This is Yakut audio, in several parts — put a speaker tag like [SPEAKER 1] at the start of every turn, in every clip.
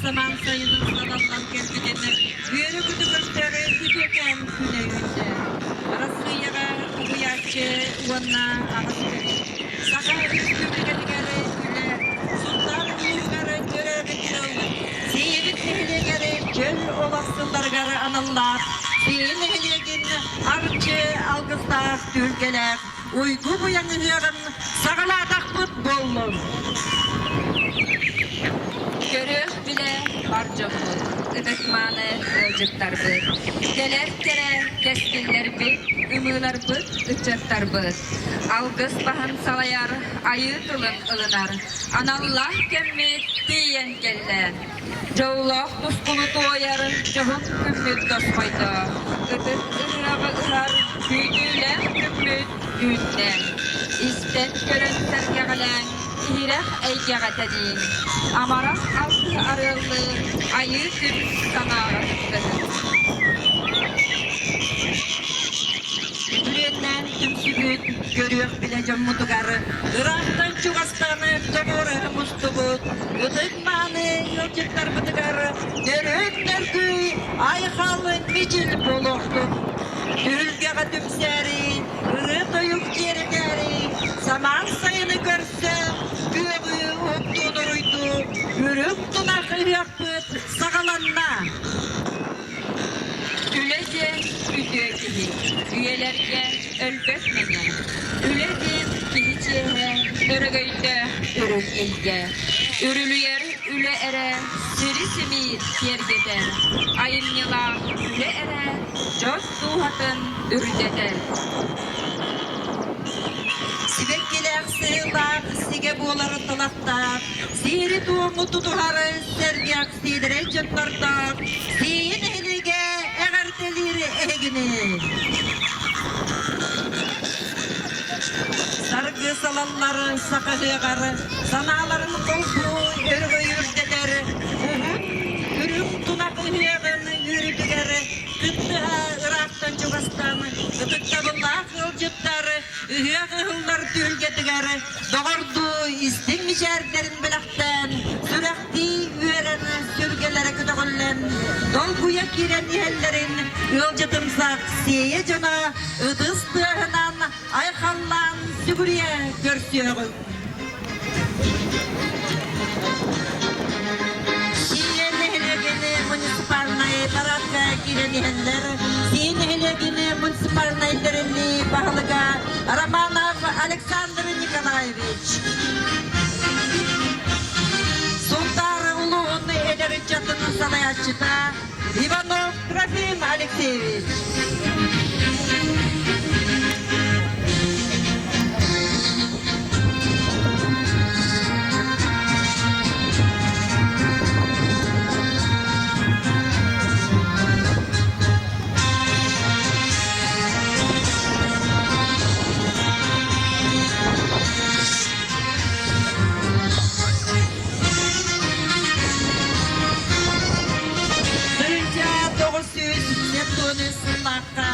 [SPEAKER 1] самаан сайынын салаллан кэлбитин үөрэ-көтө көрсөр үтүөкэн күнэ үүннэ. Арассыыйаҕа уһуйааччы уонна аҕа сүбэһит Саха Өрөспүүбүлүкэтигэр үлэ, Сунтаар улууһугар төрөөбүт тыл, Сиэйэбит нэһилиэгэр чөл олох сылларыгар аналлаах Сиэйэ нэһилиэгин арчы алгыстаах түһүлгэлээх уйгу быйаҥ ыһыаҕын саҕалаатахпыт буоллун!
[SPEAKER 2] Көрүөх билэ бар дьоммут, ытык-мааны ыалдьыттарбыт, кэлэр кэрэ кэскиллэрбит, ымыыларбыт, ыччаттарбыт, алгыс баһын салайар, айыы тылын ылынар аналлаах кэммит тиийэн кэллэ. Дьоллоох тускуну туойар дьоһун күммүт тосхойдо, ытык ыһыаҕы ыһар күүтүүлээх күммүт үүннэ. Истэн көрөн сэргэҕэлээн, иһирэх эйгэҕэ тэниин, амарах алгыһы арыаллыы айыы күн санааҕа кыттыһын.
[SPEAKER 1] Үтүрүөннээн түмсүбүт, көрүөх билэ дьоммутугар ыраахтан-чугастан тоҕуоруһа мустубут ытык-мааны ыалдьыттарбытыгар нөрүөн-нөргүй айхал мичил буолуохтун! Түһүлгэҕэ түмсээри, ырыа-тойук дьиэрэтээри, самаан сайыны көрсө, күөҕү уһуктуун уруйдуу, үрүҥ тунах ыһыахпыт саҕаланна!
[SPEAKER 2] Үлэ диэн үтүө киһи, үйэлэргэ өлбөт мэҥэ. Үлэ диэн киһи чиэһэ, өрөгөйдөөх үрүҥ илгэ. Үрүлүйэр үлэ эрэ сири-симиир киэргэтэр, айымньылаах үлэ эрэ дьон дууһатын үрдэтэр.
[SPEAKER 1] Сибэккилээх сыһыылаах сигэ буолар талахтаах, сиэри-туому тутуһар сэргэх сиэдэрэй дьоннордоох Сиэйэ нэһилиэгэ эҕэрдэлиир эһигини! Саргы салаллар саха ыһыаҕар санааларын холбуу өрөгөй үрдэтэр уһун үрүҥ тунах ыһыаҕын үөрүүтүгэр кыттыһа ыраахтан чугастан ытыктабыллаах ыалдьыттар ыһыах ыһыллар түһүлгэтигэр доҕордуу истиҥ мичээрдэрин бэлэхтээн сүрэхтии үөрэн сүргэлэрэ көтөҕүллэн долгуйа киирэн иһэллэрин ыалдьытымсах Сиэйэ дьоно ытыс тыаһынан айхаллаан сүгүрүйэ көрсүөҕүҥ. Сиэн нэһилиэгин муниципальнай парадка киирэн иһэллэр. Сиэн нэһилиэгин муниципальнай тэриллии баһылыга Романов Александр Николаевич. Сунтаар улууһун эдэр ыччатын салайааччыта Иванов Трофим Алексеевич. Тыһыынча 973 сыллаахха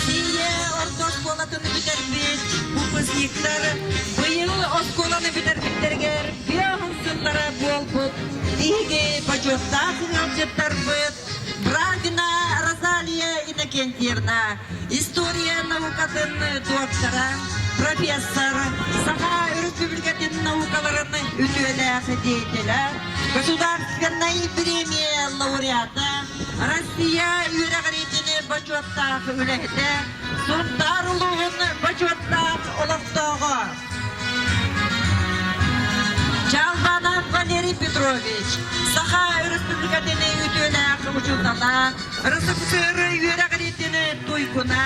[SPEAKER 1] Сиийэ орто оскуолатын бүтэрбит выпускниктар быйыл оскуоланы бүтэрбиттэригэр 50 сыллара буолбут биһиги бочуоттаах ыалдьыттарбыт Брагина Розалия Иннокентьевна, история наукатын доктора, профессор, Саха Өрөспүүбүлүкэтин наукаларын үтүөлээх деятелэ, Государственнай премия лауреата, Россия үөрэҕириитин бочуоттаах үлэһитэ, Сунтаар улууһун бочуоттаах олохтооҕо. Чалбанов Валерий Петрович, Саха Өрөспүүбүлүкэтин үтүөлээх учуутала, РСФСР үөрэҕириитин туйгуна,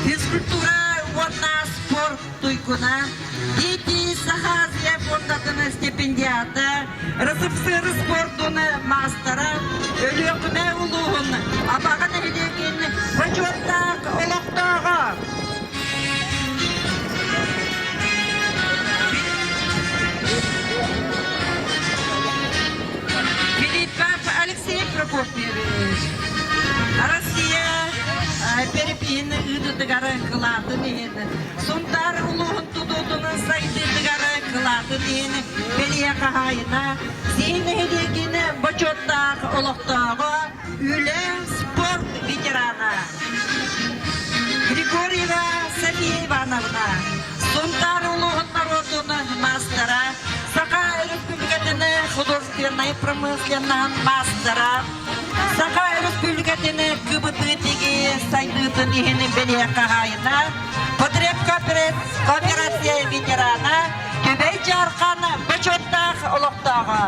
[SPEAKER 1] физкультура уонна спорт туйгуна, Дети Саха Азия фондатын стипендиата, РСФСР спордун маастара, Өлүөхүмэ улууһун Абаҕа нэһилиэгин бочуоттаах олохтооҕо. Филиппов Алексей Прокопьевич, Россия Перепиһин ыытытыгар кылаатын иһин, Сунтаар улууһун тутуутун сайдыытыгар кылаатын иһин бэлиэ хаһаайына, Сиэн нэһилиэгин бочуоттаах олохтооҕо, үлэ, спорт ветерана. Григорьева София Ивановна, Сунтаар улууһун норуотун маастара, Саха Өрөспүүбүлүкэтин художественнай промышленноһын маастара, Саха Өрөспүүбүлүкэтин КБТ-тиги сайдыытын иһин бэлиэ хаһаайына, Потребкооперация ветерана, Түбэй Дьаархан бочуоттаах олохтооҕо.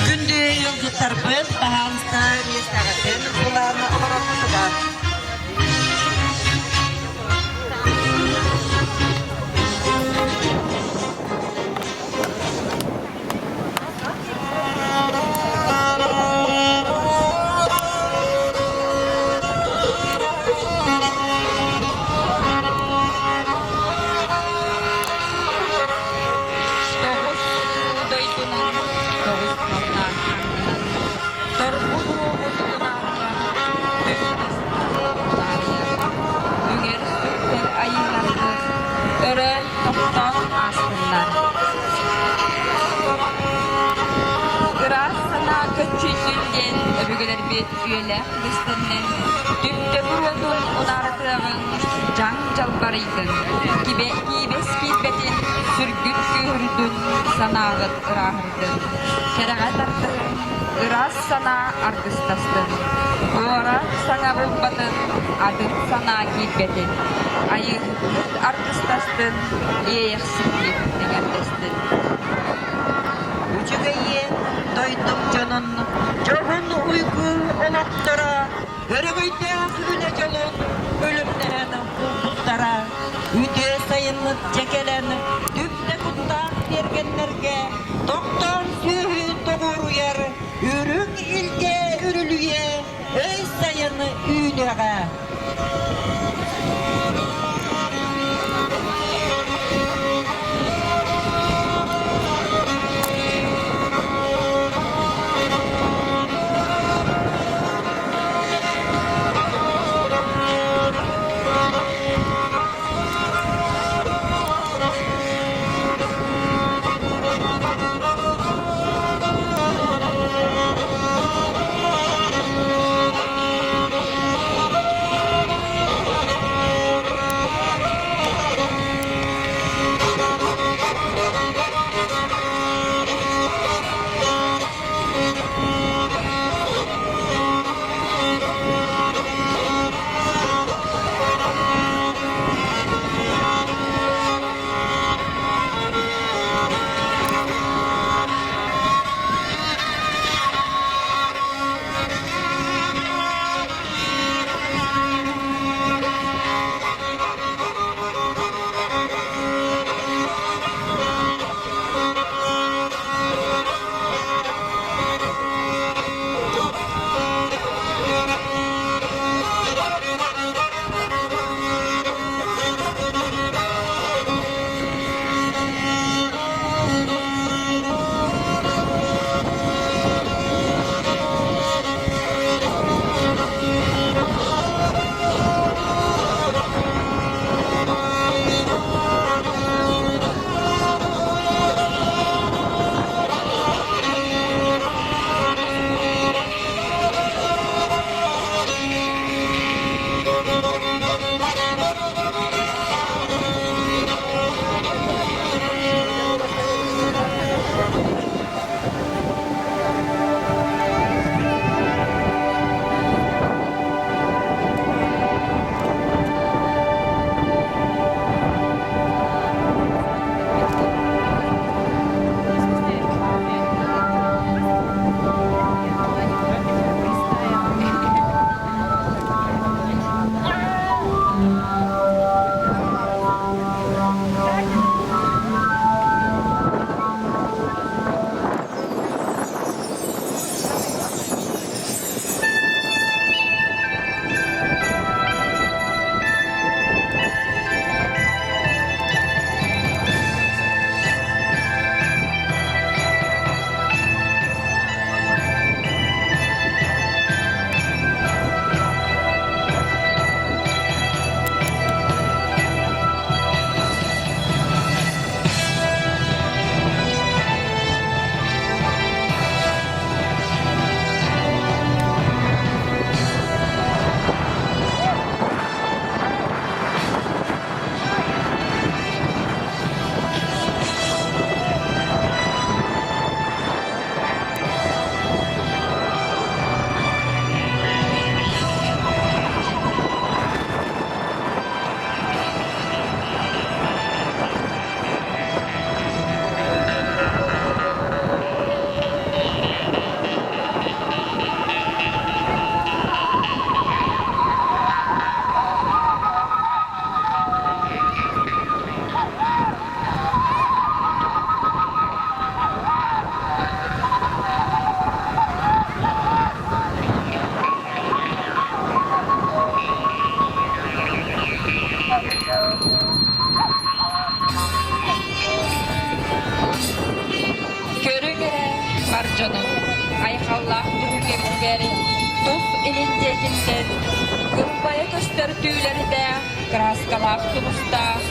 [SPEAKER 1] Күндү ыалдьыттарбыт, баһаалыста миэстэҕитин булан олороргутугар.
[SPEAKER 2] Тоҕус дойдунан, тоҕус халлаан аннынан торбут уоҕун унаарга Үҥэр сүктэр айыыларбыт өрө тохтоон аастыннар. Ыраас санаа көччүйдүн диэн өбүгэлэрбит үйэлээх үгэстэринэн түптэ буруотун унаарытыаҕыҥ, дьаҥ дьалбарыйдын, киибэс киирбэтин, сүргүт күүһүрдүн, санааҕыт ырааһырдын. Кэрэҕэ тардыһыҥ, ыраас санаа аргыстастын. Туора саҥа булбатын, атын санаа киирбэтин. Айыыһыппыт аргыстастын, иэйэхсиккит эҥэрдэстин.
[SPEAKER 1] Үчүгэйиэн дойдум дьонун, дьоһун уйгу олохторо, өрөгөйдөөх үлэ дьолун өлүмнэһэн булбуттара. Үтүө сайыммыт дьэ кэлэн, түптэ куттаах тиэргэннэргэ тохтоон сүөһү тоҕуоруйар, үрүҥ илгэ үрүлүйэ, өй сайын үүнүөҕэ.
[SPEAKER 2] Көрүҥ эрэ, бар дьонум, айхаллаах түһүлгэбитигэр тус илин диэкиттэн кылбайа көстөр түүлэрдээх, кырааскалаах тумустаах,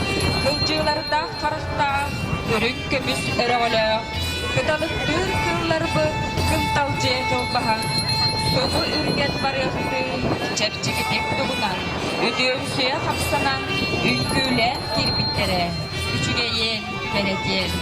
[SPEAKER 2] кылдьыылардаах харахтаах, үрүҥ көмүс өрөҕөлөөх, кыталыктыыр кыылларбыт кынталдьыйа кылбаһан, субу үргэн барыахтыы чэпчэкитик туһунан, үтүөмсүйэ хамсанан, үҥкүүлээн киирбиттэрэ үчүгэйиэн, кэрэтиэн.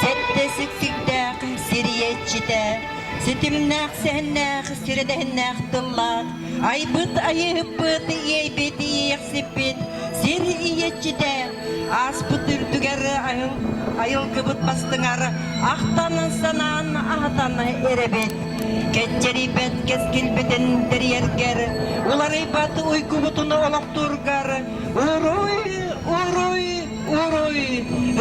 [SPEAKER 1] Сэттэ сиксиктээх сириэччитэ, ситимнээх сэһэннээх сирэдэһиннээх тыллаах, айбыт айыһыппыт, иэйбит иэйэхсиппит, сир ийэччитэ, ааспыт үрдүгэр айылгыбыт бастыҥар ахтан санаан аһатан эрэбит. Кэччэрийбэт кэскилбитин тэрийэргэр, уларыйбат уйгубутун олохтуургар уруй, уруй, уруй,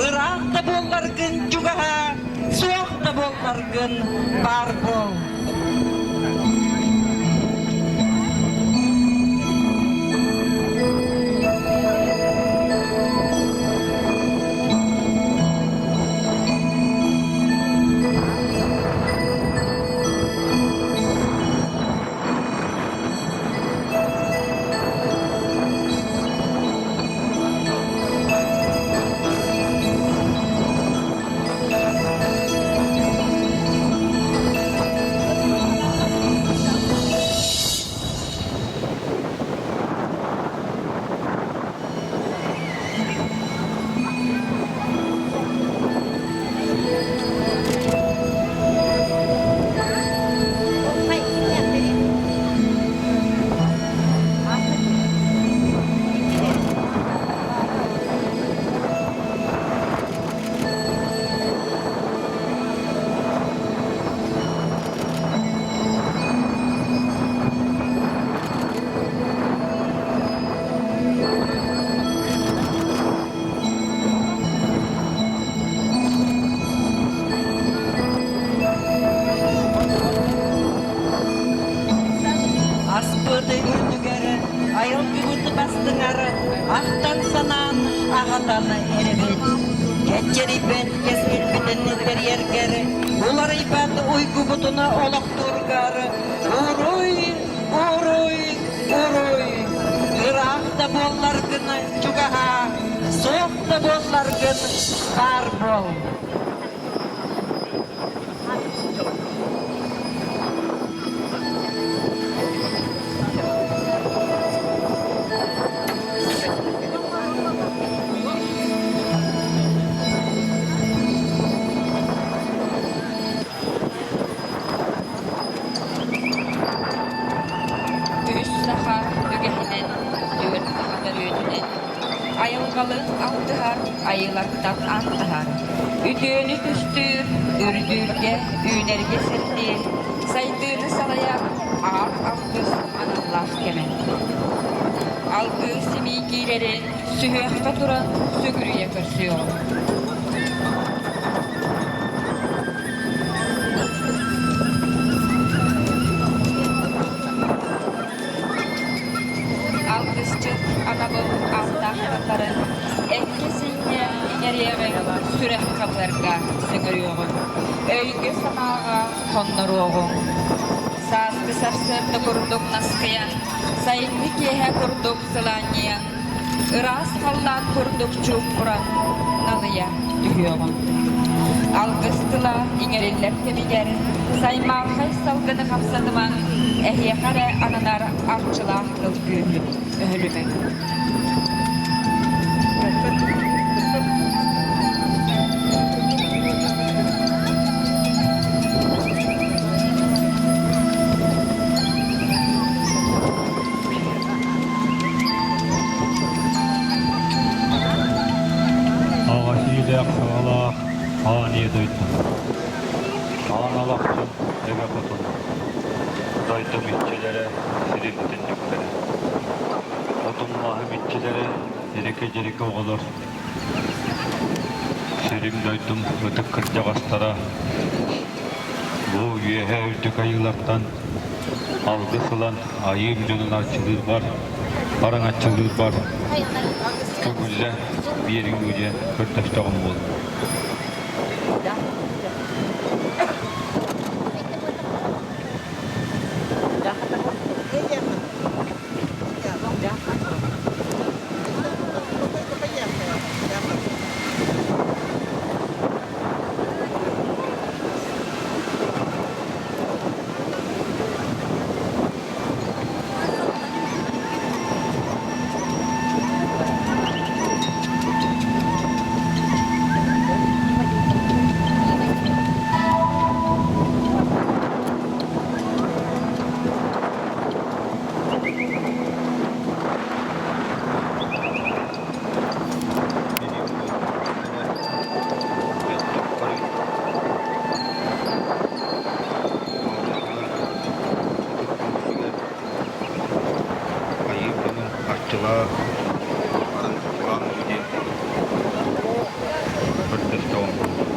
[SPEAKER 1] ыраах да буолларгын чугаһа, суох да буолларгын баар буол. Аспыт үрдүгэр айылгыбыт бастыҥар ахтан-санаан аҕатан эрэбит. Кэччэрийбэт кэскилбитин тэрийэргэр, уларыйбат уйгубутун олохтуургар уруй, уруй, уруй! Ыраах да буолларгын чугаһаа, суох да буолларгын баар буол.
[SPEAKER 2] Үс саха үгэһинэн, түөрт саха төрүөтүнэн, айылҕалыын алтыһар, айыылартан ааттаһар, үтүөнү түстүүр, үрдүүргэ, үүнэргэ сирдиир, сайдыыны салайар аар алгыс аналлаах кэмэ. Алгыы симии киирэрин сүһүөххэ туран сүгүрүйэ көрсүөҕүм. Алгысчыт анабыл ааттаахтарын эккэ-сииҥҥэ иҥэриэҕиҥ, сүрэх хабыарга сөҥөрүөҕүҥ, өйгө-санааҕа хонноруоҕуҥ. Сааскы сарсыарда курдук наскыйан, сайыҥҥы киэһэ курдук сылаанньыйан, ыраас халлаан курдук чуумпуран налыйа түһүөҕүҥ. Алгыс тыла иҥэриллэр кэмигэр саймаархай салгыны хамсатымаҥ, эһиэхэ эрэ ананар арчылаах тыл күүһүн өһүлүмэҥ.
[SPEAKER 3] Аҕа сиилээх саҕалаах аан ийэ дойду. Аан алахчын эбэ хотун. Дойдум иччилэрэ, сирим түннүктэрэ. Отум-маһым иччилэрэ, эрикэ-дьэрикэ оҕолор. Сирим дойдум ытык кырдьаҕастара. Бу үөһээ үрдүк айыылартан алгыс ылан айыым дьонун арчылыырбар, араҥаччылыырбар көҥүллэ биэриҥ дуу диэн көрдөстөҕүм буолла. Айыы дьонун арчылаа, араҥаччылаан диэн көрдөстөҕүм буолла.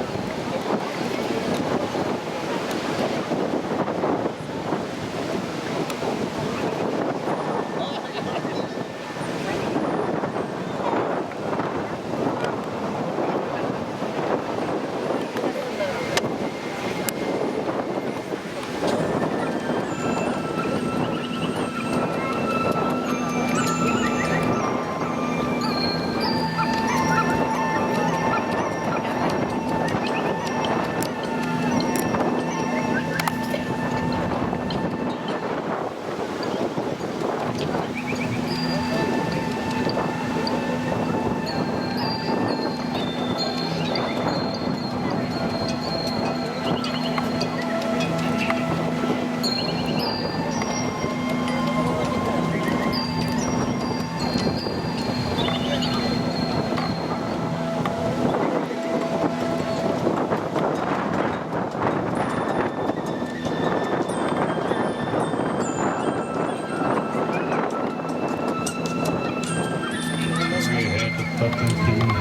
[SPEAKER 3] Үөһээ туттар тылтыгын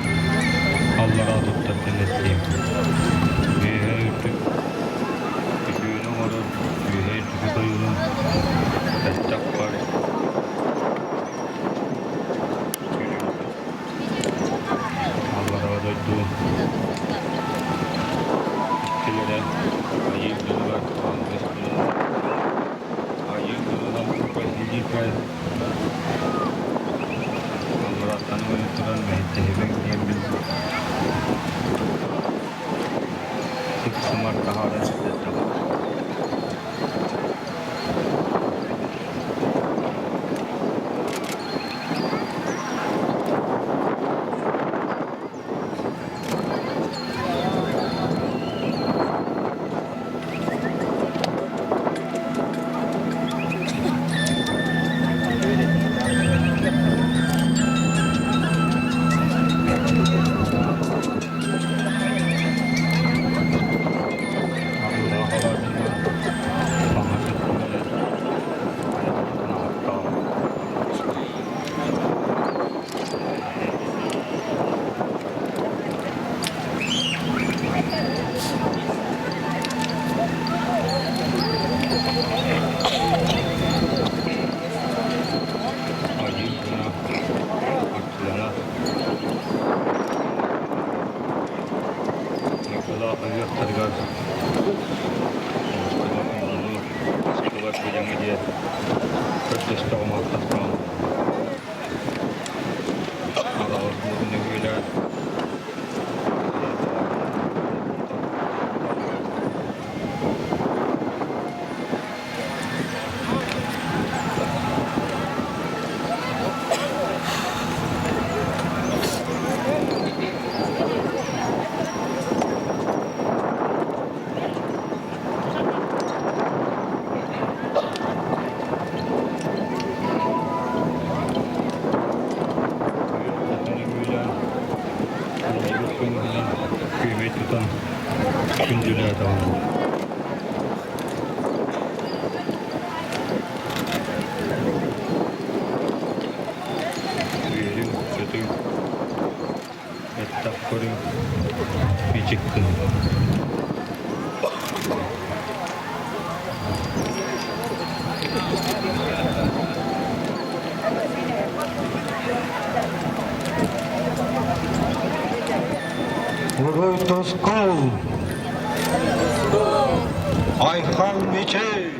[SPEAKER 3] аллараа туттар тэлэттиим. Үөһээ үрдүк үтүөнү оҥорор, үөһээ үрдүкү тойонун бэттэх бар Аллараа дойду иччилэрэ Айыы дьонугар алгыс тылынан Айыы дьонунан Василийга аллараттан ыҥыран туран мэһэйдэһибэҥ диэммин сып-сымар таһааран сытыардым. Арыылаах алаадьынан таҥас өттүнэн айахпытын аһаттаҕым. Айыы гына арчылана Николаах ыһыахтарыгар оҕустубат оҥорууну, устубат быдьаҥы диэн көрдөстөҕүм алтастаҕым. Аҕабыт буотун үһүөлээн Тускул! Айхал Мичил!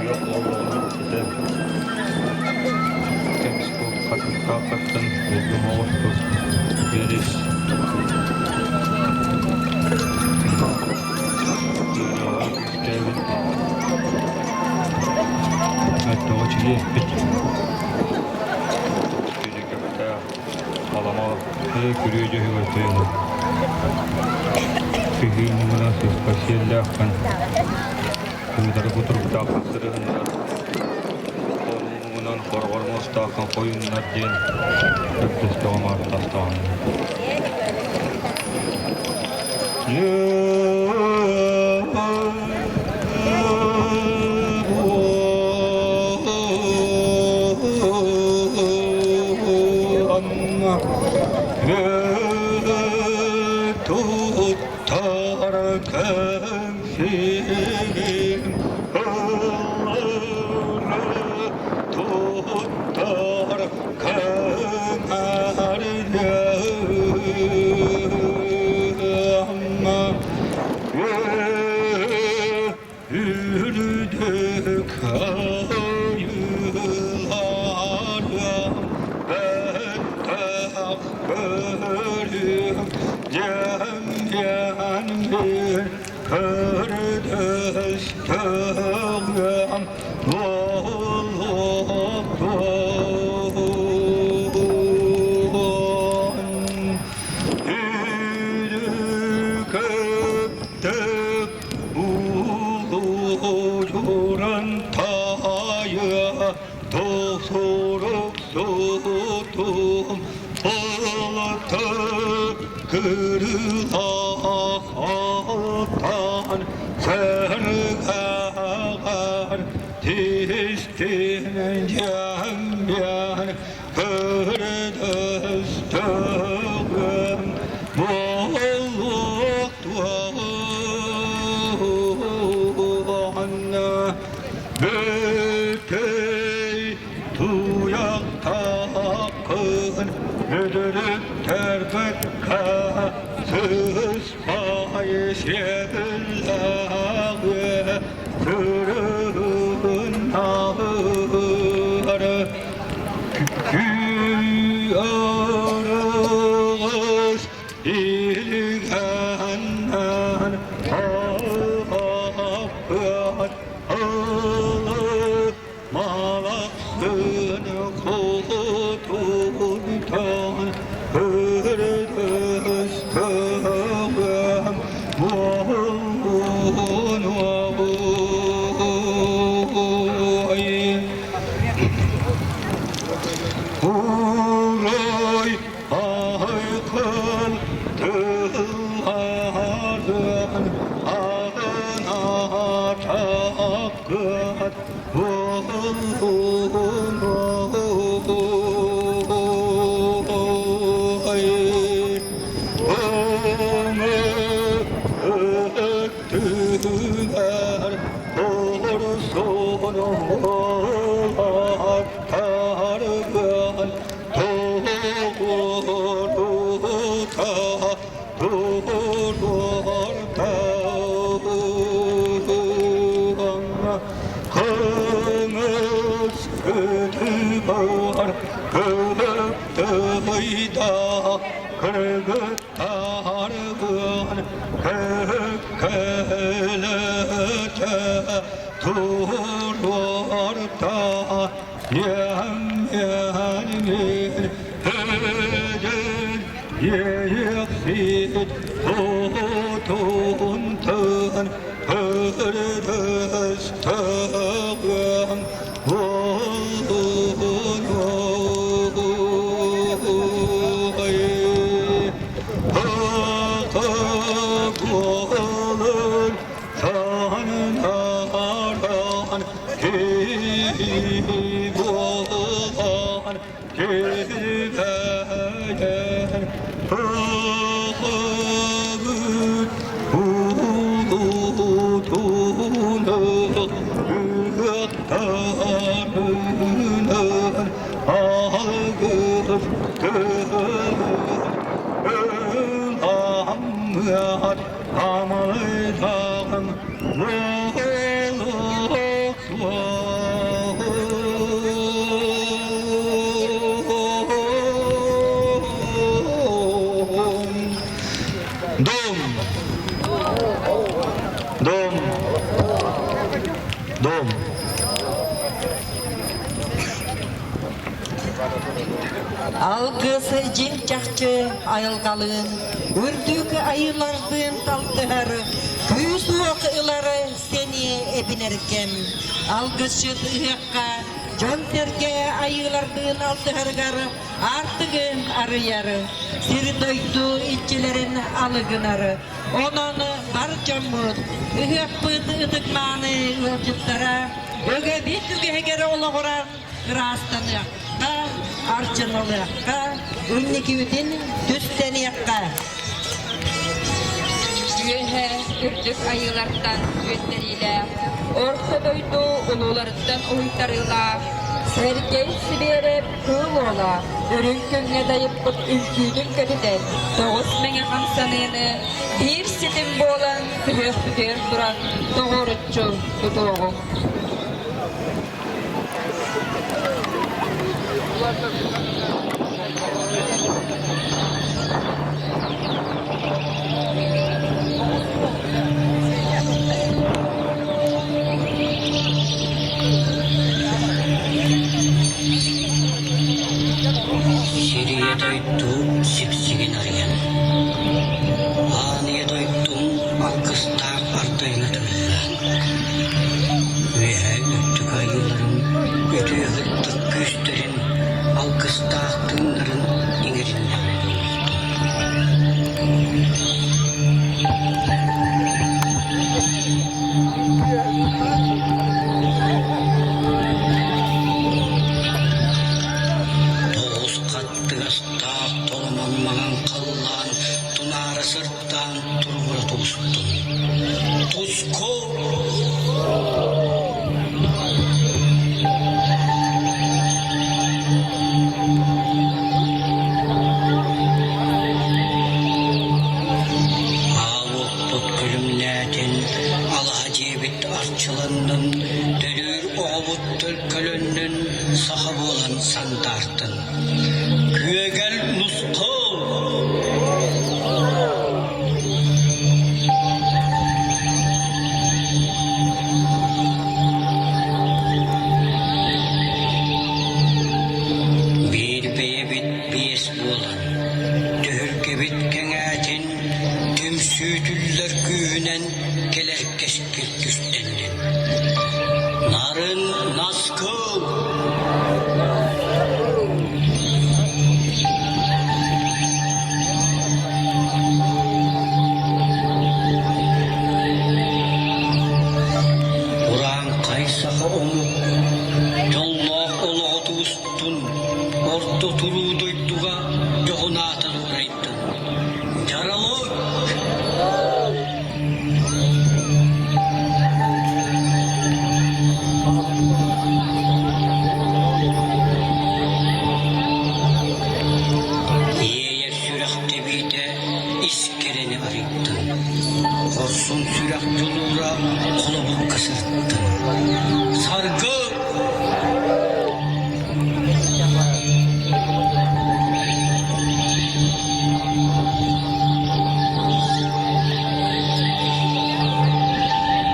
[SPEAKER 3] Күөх оллоону этэ Кэмискуп хатыҥтаахтартан өлгөм оҕустук биэрис Тыараҕа үктээбит Тоҕо чилиэппит Түнүкэптээх Алама күрүө дьөһүгэр тойону Сыһыы муҥунан сыспа сиэллээххин Куудары кутуруктааххын сырыһыннар Хонуу муҥунан хороҕор муостааххын хойуннар диэн көрдөстөҕүм ааттастаҕым Tuttar Yürüdük ayılarım ben görüm Cem bir kardeş tağım Бүтэй туяқтақын үдіріп сыспай себілағы сүрін ағыр күй арығыз илгәннән ағаппын Малахсын құтынтан үрдістігім болуын ой. Урай айқын тылларын ағына таққан болуын ой. Өңі
[SPEAKER 4] буолан санааран киһи буолан килбэйэн Сахабыт улуутунан ыһыктарынан алгыс Ылламмыат амалытаҕын Дом! Дом! Дом!
[SPEAKER 1] Алгыс дьиҥ чахчы айылҕалыын, үрдүк айыылардыын талтыһар, күүс-уох ылар сэниэ эбинэр кэм. Алгысчыт ыһыахха дьон-сэргэ айыылардыын алтыһарыгар аартыгы арыйар, сир-дойду иччилэрин алыгынар. Онон бар дьоммут, ыһыахпыт ытык-мааны ыалдьыттара өгэбит үгэһигэр олоҕуран ыраастаныахха, арчыналыахха, инникибитин түстэниэххэ.
[SPEAKER 2] Үөһэ үрдүк айыылартан үөттэриилээх, орто дойду улууларыттан уһуйтарыылаах Сэргэй Сибиэрэп Кыыл Уола үрүҥ күҥҥэ дайыппыт үҥкүүтүн көтүтэн тоҕус мэҥэ хамсаныыны биир ситим буолан түһүөхпүтүгэр туран тоҕуоруччу тутуоҕуҥ.
[SPEAKER 5] Сирийэ дойду сиксигин арыйан, Аан ийэ дойдум алгыстаах ардайына тыыллаан, Үөһээ үрдүк айыыларым үтүө сырдык күүстэрин, алгыстаах тыыннарын иҥэриннэҕинэ буолуохтун. Тоҕус хаттыгастаах толомон маҥан халлаан тунаара сырдаан туругура тубустун. Туску! Аал уоппут күлүмнээтин, алаһа дьиэбит арчыланнын, төрүүр оҕобут төлкөлөннүн, саха буолан сандаартын. Күөгэл нусхал! Биир бэйэбит биэс буолан, түһүлгэбит кэҥээтин, түмсүүтүллэр күүһүнэн кэлэр кэскил түстэннин. Нарын наскыл! Урааҥхай саха омук дьоллоох олоҕу тубустун, орто туруу дойдуга дьоһун аата дуорайдын. Дьаралык! Иэйэр сүрэх тэбиитэ ис кэрэни арыйдын, хорсун сүрэх дьулуура холобурга сырыттын. Саргы!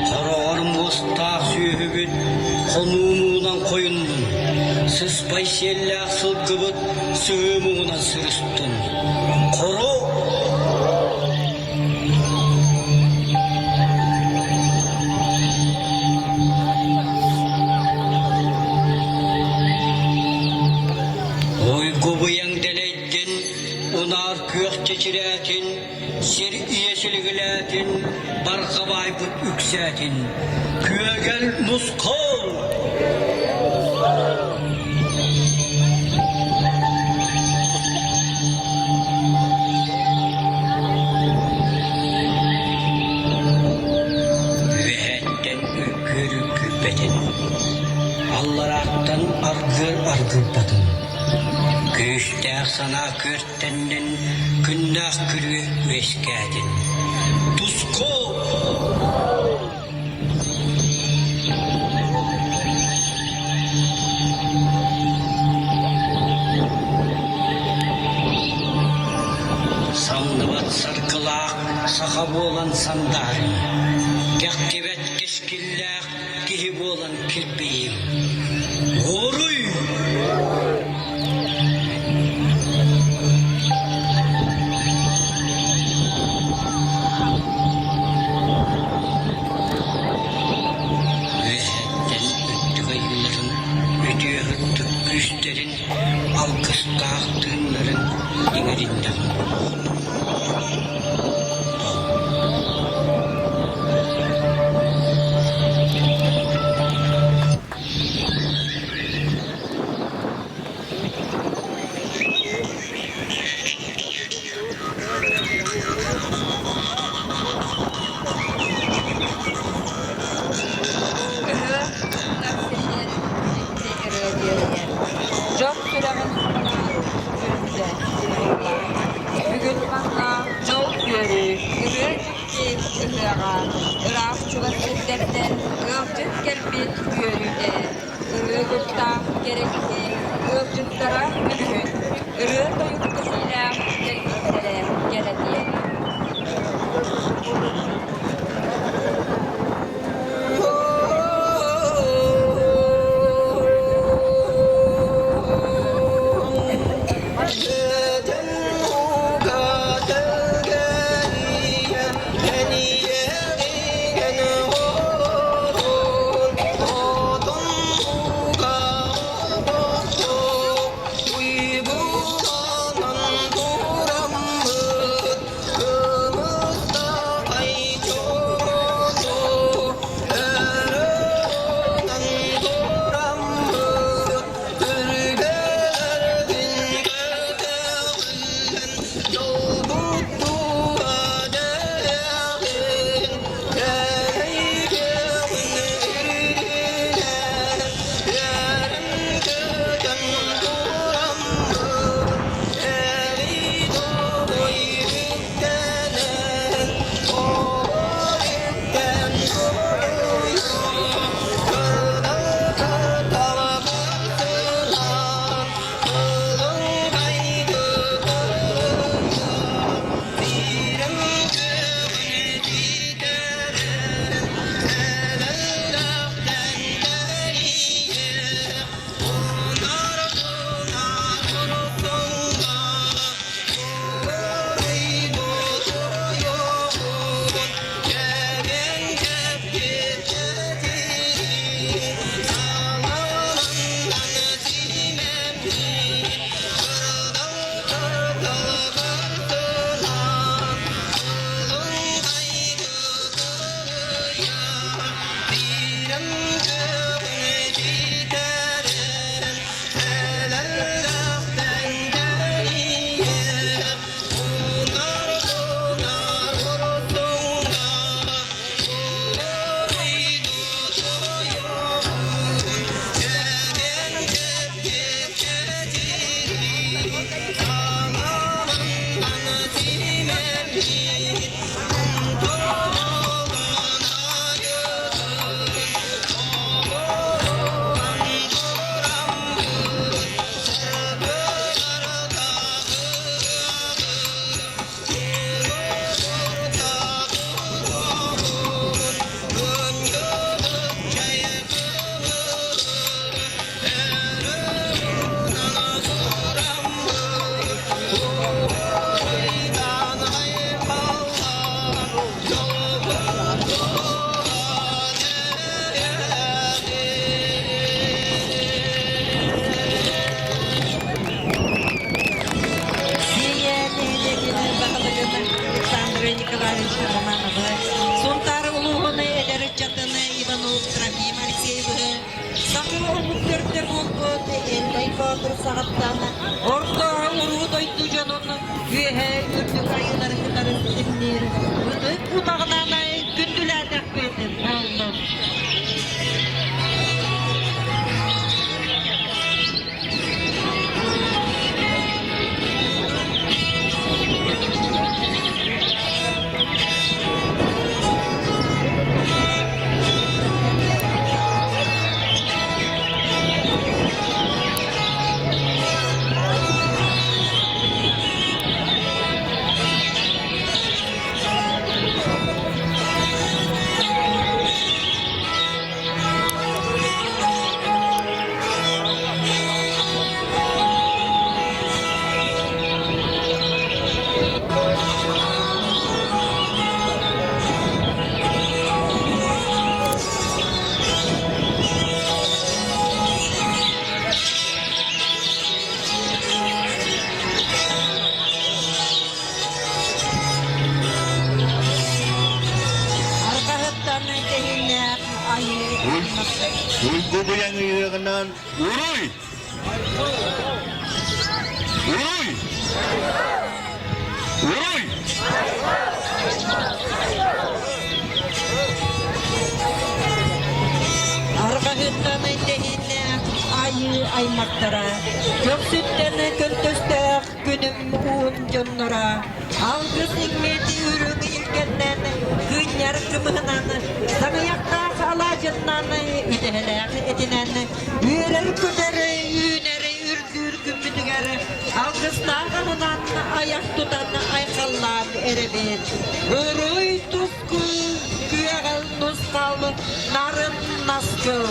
[SPEAKER 5] Хороҕор муостаах сүөһүбүт хонуу муҥунан хойуннун, сыспай сиэллээх сылгыбыт сыһыы муҥунан сырыстын. Хоро! Уйгу-быйаҥ дэлэйдин, унаар күөх чэчирээтин, сир ийэ силигилээтин, барҕа баайбыт үксээтин, күөгэл нусхал! Үөһэттэн үккүөр үккүппэтин, алларааттан аргыар аргыйбатын, күүстээх санаа күөртэннин, күннээх күрүө үөскээтин. Туску! Самныбат саргылаах саха буолан сандаарыҥ, кэхтибэт кэскиллээх киһи буолан килбэйиҥ. Уоруй! Үөһэттэн үрдүк айыыларын үтүө һырдык күүстэрин алгыстаах тыыннарын иҥэриннэҕим буолуохтун.
[SPEAKER 2] Ыһыах ынах сиринэн дьикти ырыа дьиэлэнэр, дьон сүрэҕин хабалаан үөрдэ буолла. Бүгүн манна дьол үөрүү, ырыа дьикти ыһыаҕа, ыраах чугас сирдэртэн ыалдьыт кэлбит үөрүүтэ, ырыа куттаах кэрэ киһи ыалдьыттара үгүһүн, ырыа-тойук кэһиилээх кэлбиттэрэ кэрэтиэн.
[SPEAKER 1] Романовы, Сунтаар улууһун эдэр ыччатын Иванов Трофим Алексеевы, Саха омук төрдө буолбут Эллэй Боотур саҕаттан орто уруу дойду дьонун үөһэ үрдүк айыылары кытары ситимниир ытык утаҕынан күндүлээтэхпит буоллун. Арҕаһыттан тэһииннээх айыы
[SPEAKER 4] Уйгу быйаҥ ыһыаҕынан уруй! Уруй! Уруй!
[SPEAKER 1] Арҕаһыттан тэһииннээх айыы аймахтара, көхсүттэн көнтөстөөх күнүм уун дьонноро, алгыс иҥмит үрүҥ илгэннэн, кыынньар кымыһынан, саҥыйахтаах алаадьыннан, үтэһэлээх этинэн, үөрэр-көтөр, үүнэр үрдүүр күммүтүгэр алгыстаах аһынан айах тутан айхаллаан эрэбит. Уруй туску, күөҕэл нусхал, нарын наскыл.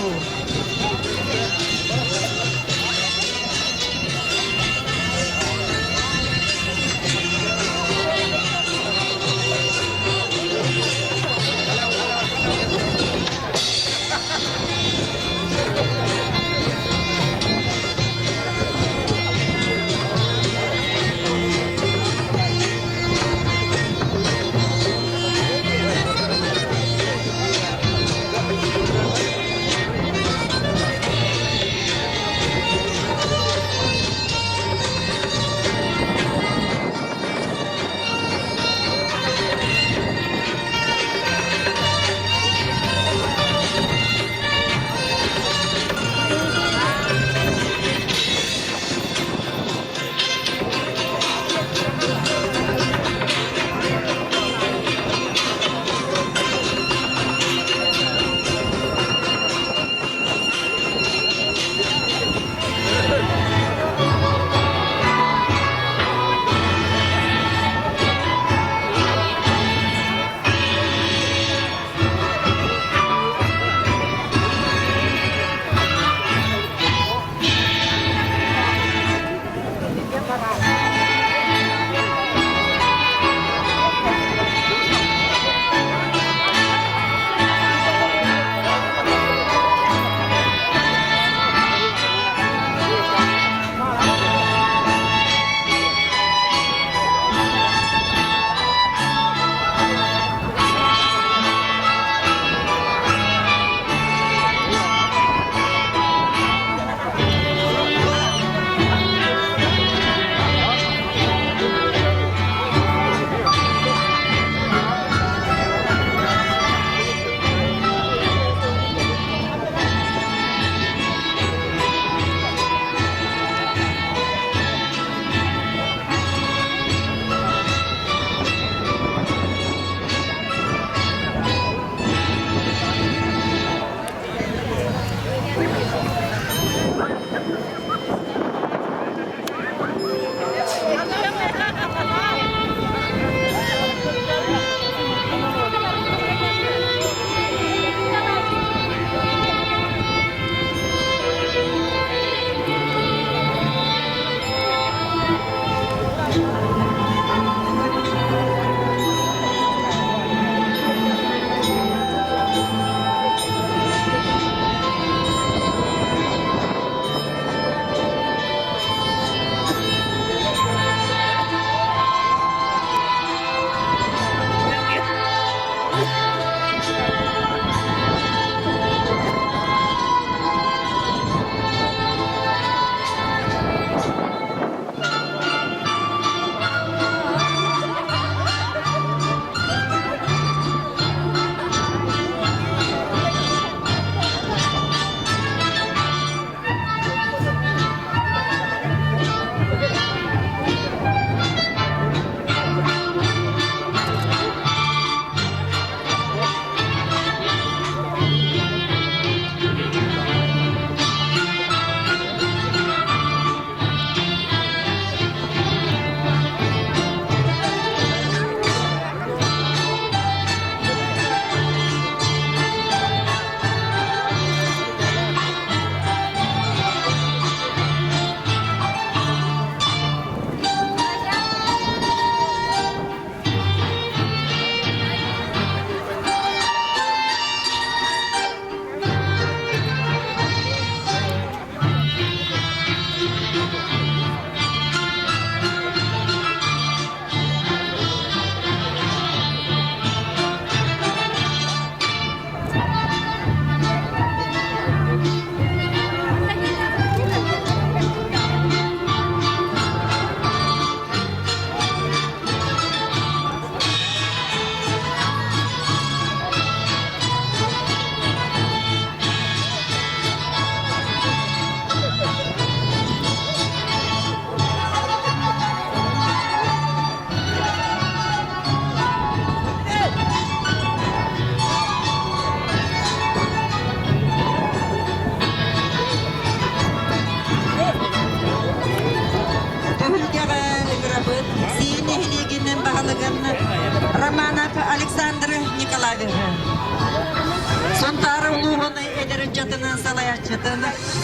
[SPEAKER 1] Николаевиһы, Сунтаар улууһун эдэр ыччатынан салайааччытын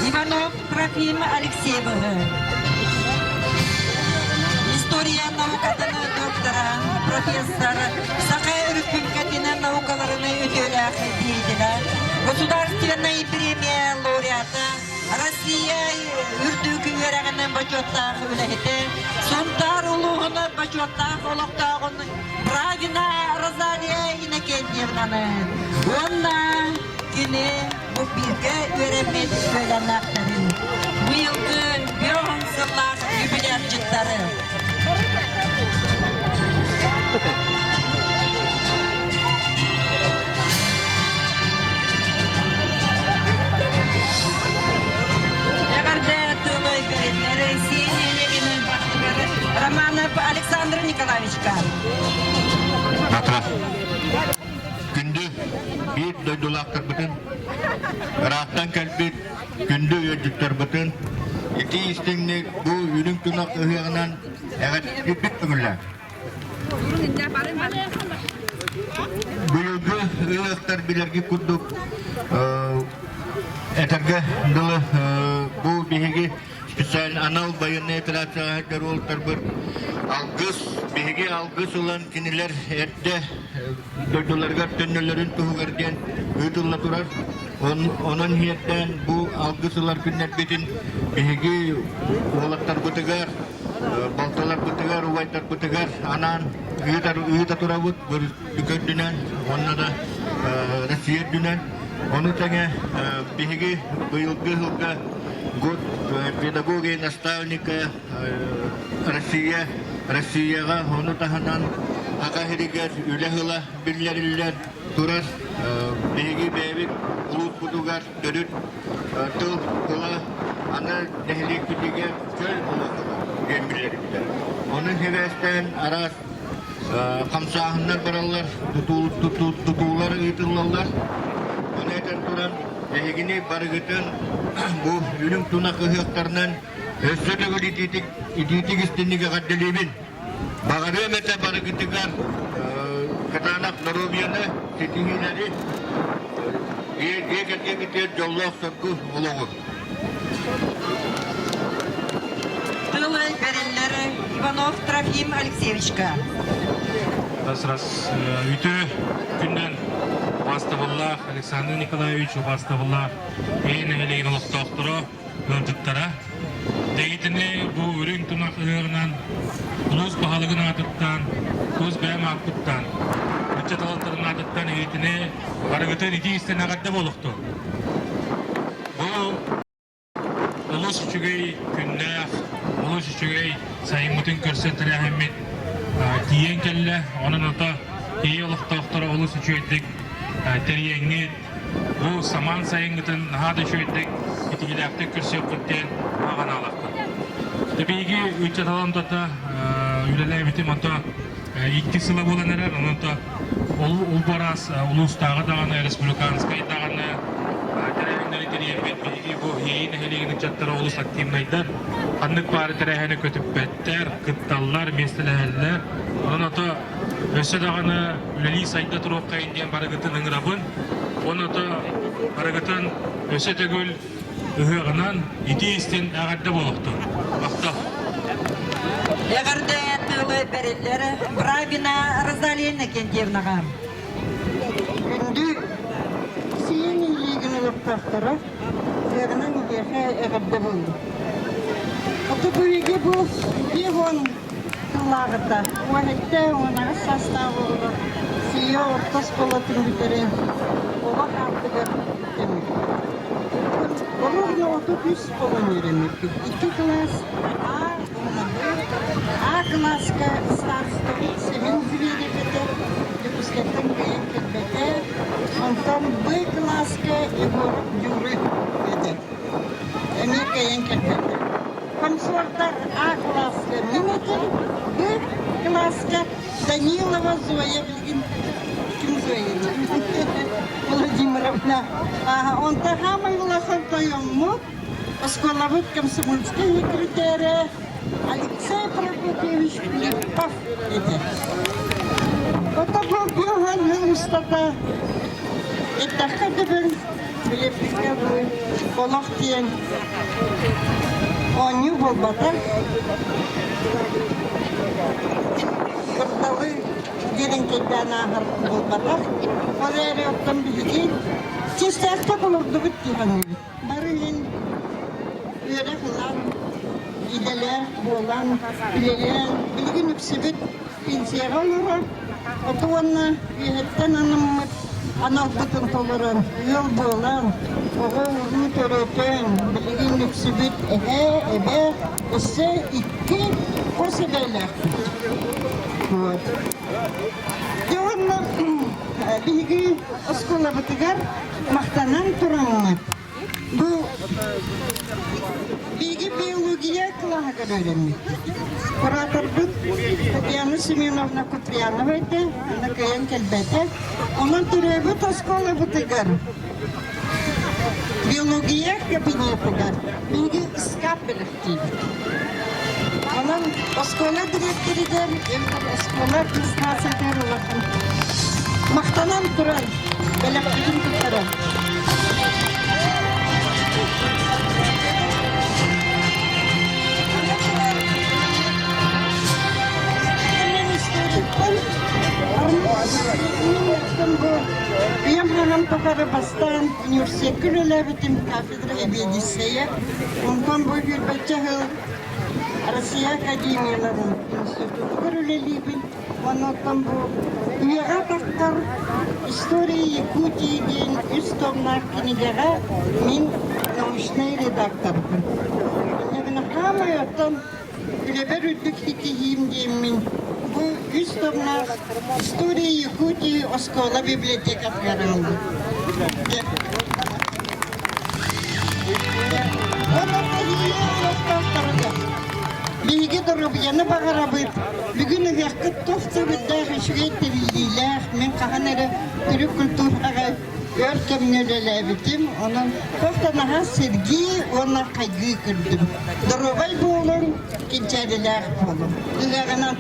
[SPEAKER 1] Иванов Трофим Алексеевиһы, история наукатын доктора, профессор, Саха Өрөспүүбүлүкэтин наукаларын үтүөлээх деятелэ, государственнай премия лауреата, Россия үрдүк үөрэҕинэн бочуоттаах үлэһитэ, Сунтаар улууһун бочуоттаах олохтооҕун Правина Розалия Иннокентьевнаны уонна кини бу бииргэ үөрэммит үөлэннээхтэрин быйылгы 50 сыллаах юбилярчыттары Эҕэрдэ тылы бэриллэр Сиэн Левинин баһылыгар Романов Александр Николаевичка.
[SPEAKER 4] Батрах. Күндү биир дойдулаахтарбытын, ыраахтан кэлбит күндү ыалдьыттарбытын итии истиҥник бу үрүҥ тунах ыһыаҕынан эҕэрдэлиирбит көҥүллээх. Быйылгы ыһыахтар билэргит курдук этэргэ дылы бу биһиги специально анал байыаннай операцияҕа сылдьар уолаттарбыт алгыс биһиги алгыс ылан кинилэр эрдэ дойдуларыгар төннөллөрүн туһугар диэн ыытылла турар. Онон иһиэрдээн бу алгыс ылар күннэрбитин биһиги уолаттарбытыгар, балтыларбытыгар, убайдарбытыгар анаан ыыта турабыт көрдүнэн уонна да Россия үрдүнэн. Ону тэҥэ биһиги быйылгы сылга год педагога и наставника Россия Россияҕа ону таһынан Саха сиригэр үлэ сыла биллэриллэн турар. Биһиги бэйэбит улууспутугар төрүт тыл тыла аны нэһилиэкпитигэр чөл олох диэн биллэрбитэ. Ону сибээстээн араас хамсааһыннар бараллар, тутуулар ыытыллаллар. Ону этэн туран, эһигини барыгытын бу үрүҥ тунах ыһыахтарынан Өссө төгүл итиитик, итиитик истинник эҕэрдэлиибин. Баҕарыам этэ барыгытыгар кытаанах доруобуйаны, ситиһиилэри, дьиэ кэргэҥҥитигэр дьоллоох-соргу олоҕу.
[SPEAKER 1] Тыл бэриллэр Иванов Трофим Алексеевичка.
[SPEAKER 6] Раз раз үтүө күннэн убаастабыллаах Александр Николаевич убаастабыллаах Эйэ нэһилиэгин олохтоохторо ыалдьыттара. Дэйитини бу үрүҥ тунах ыһыаҕынан улуус баһылыгын аатыттан, тус бэйэм ааппыттан, ыччат алалтарын аатыттан эһиитини барыгытын итии истэн эҕэрдэ буолуохтун. Бу олус үчүгэй күннээх, олус үчүгэй сайыммытын көрсөн тэрээһиммит тиийэн кэллэ. Онон ото киһи олохтоохторо олус үчүгэйдик тэрийэҥҥит, Бу самаан сайыҥҥытын наһаа да үчүгэйдик, итиилээхтик көрсүөххүт диэн баҕанаалахпын. Биһиги ыччат аламтата үлэлээбитим ото икки сыла буолан эрэр, онон ол араас улуустааҕы даҕаны, республиканскай даҕаны тэрээһиннэри тэрийэрбит биһиги бу Иэйии нэһилиэгин ыччаттара олус активнайдар, ханнык баары тэрээһини көтүппэттэр, кытталлар, миэстэлэһэллэр. Онон ото Өссө даҕаны үлэлии сайда туруоххайын диэн барыгытын ыҥырабын. Уонна ото барыгытын өссө төгүл ыһыаҕынан итии истин эҕэрдэ буолуохтун. Махтал.
[SPEAKER 1] Эҕэрдэ тылы бэриллэр Бравина Розалия Иннокентьевнаҕа.
[SPEAKER 7] Күндү сиэн илиигин олохтоохторо, ыһыаҕынан эһиэхэ эҕэрдэ буоллун. Ото бу үйгэ бу 50 Сыллааҕыта 17-18 саастаах оҕолор СИА орто оскуолатын бүтэрэн олох аартыгар үктэммиппит. Оруобуна 33 оҕону үөрэммиппит. Икки кылаас А уонна Б. А кылааска старостабыт Семен Зверев этэ, Дьокуускайтан кыайан кэлбэтэ. Онтон Б кылааска Егоров Юрий этэ. Эмиэ кыайан кэлбэтэ. Комсордар А кылааска мин этим, Б кылааска Данилова Зоя билигин ким Зоя Владимировна. Онтон хаамай улахан тойоммут, оскуолабыт комсомольскай секретарэ Алексей Прокопьевич Филиппов этэ. Ото бу сыл устата эттэххэ дөбөҥ, билэппиккэ бу олох диэн оонньуу буолбатах. Кырдалы дириҥкэйдээн ааһар буолбатах. Ол эрээри оттон биһиги чистээхтик олордубут дии саныыбыт. Бары иһин үөрэх ылан, идэлээх буолан, үлэлээн, билигин үксүбүт пенсияҕа олорор, оту уонна үөһэттэн анаммыт аналбытын толорон, ыал буолан, оҕо-уруу төрөтөн, билигин үксүбүт эһээ, эбээ, өссө икки хос эбээлээхпит. Вот. Дьэ уонна биһиги оскуолабытыгар махтанан тураммыт, бу биһиги биология кылааһыгар үөрэммиппит. Кураторбыт Татьяна Семеновна Куприянова этэ, аны кыайан кэлбэтэ. Онон төрөөбүт оскуолабытыгар биология кабинетыгар биһиги ыскаап бэлэхтиибит. Онон оскуола дириэктэригэр, оскуола администрациятыгар улахан махтанан туран бэлэхпитин туттарар. Ийэм хаһан тухары бастаан университекка үлэлээбитим кафедра эбиэдиссэйэ. Онтон бу сүүрбэччэ сыл Россия академияларын институтугар үлэлиибин. Онон бу үйэҕэ тахсар «История Якутии» диэн үс томнаах кинигэҕэ мин научнай редакторбын. Инньэ хаамай оттон үлэбэр үрдүк ситиһиим диэммин бу үс томнаах «История Якутии» оскуола библиотекатыгар ыллым. Биһиги доруобуйаны баҕарабыт. Бүгүн ыһыаххыт туох да үрдээх үчүгэй тэриллиилээх. Мин хаһан эрэ төрүт культураҕа өр кэмҥэ үлэлээбитим. Онон туох да наһаа сэргии уонна хайгыы көрдүм. Доруобай буолуҥ, кэнчээрилээх буолуҥ. Ыһыаҕынан!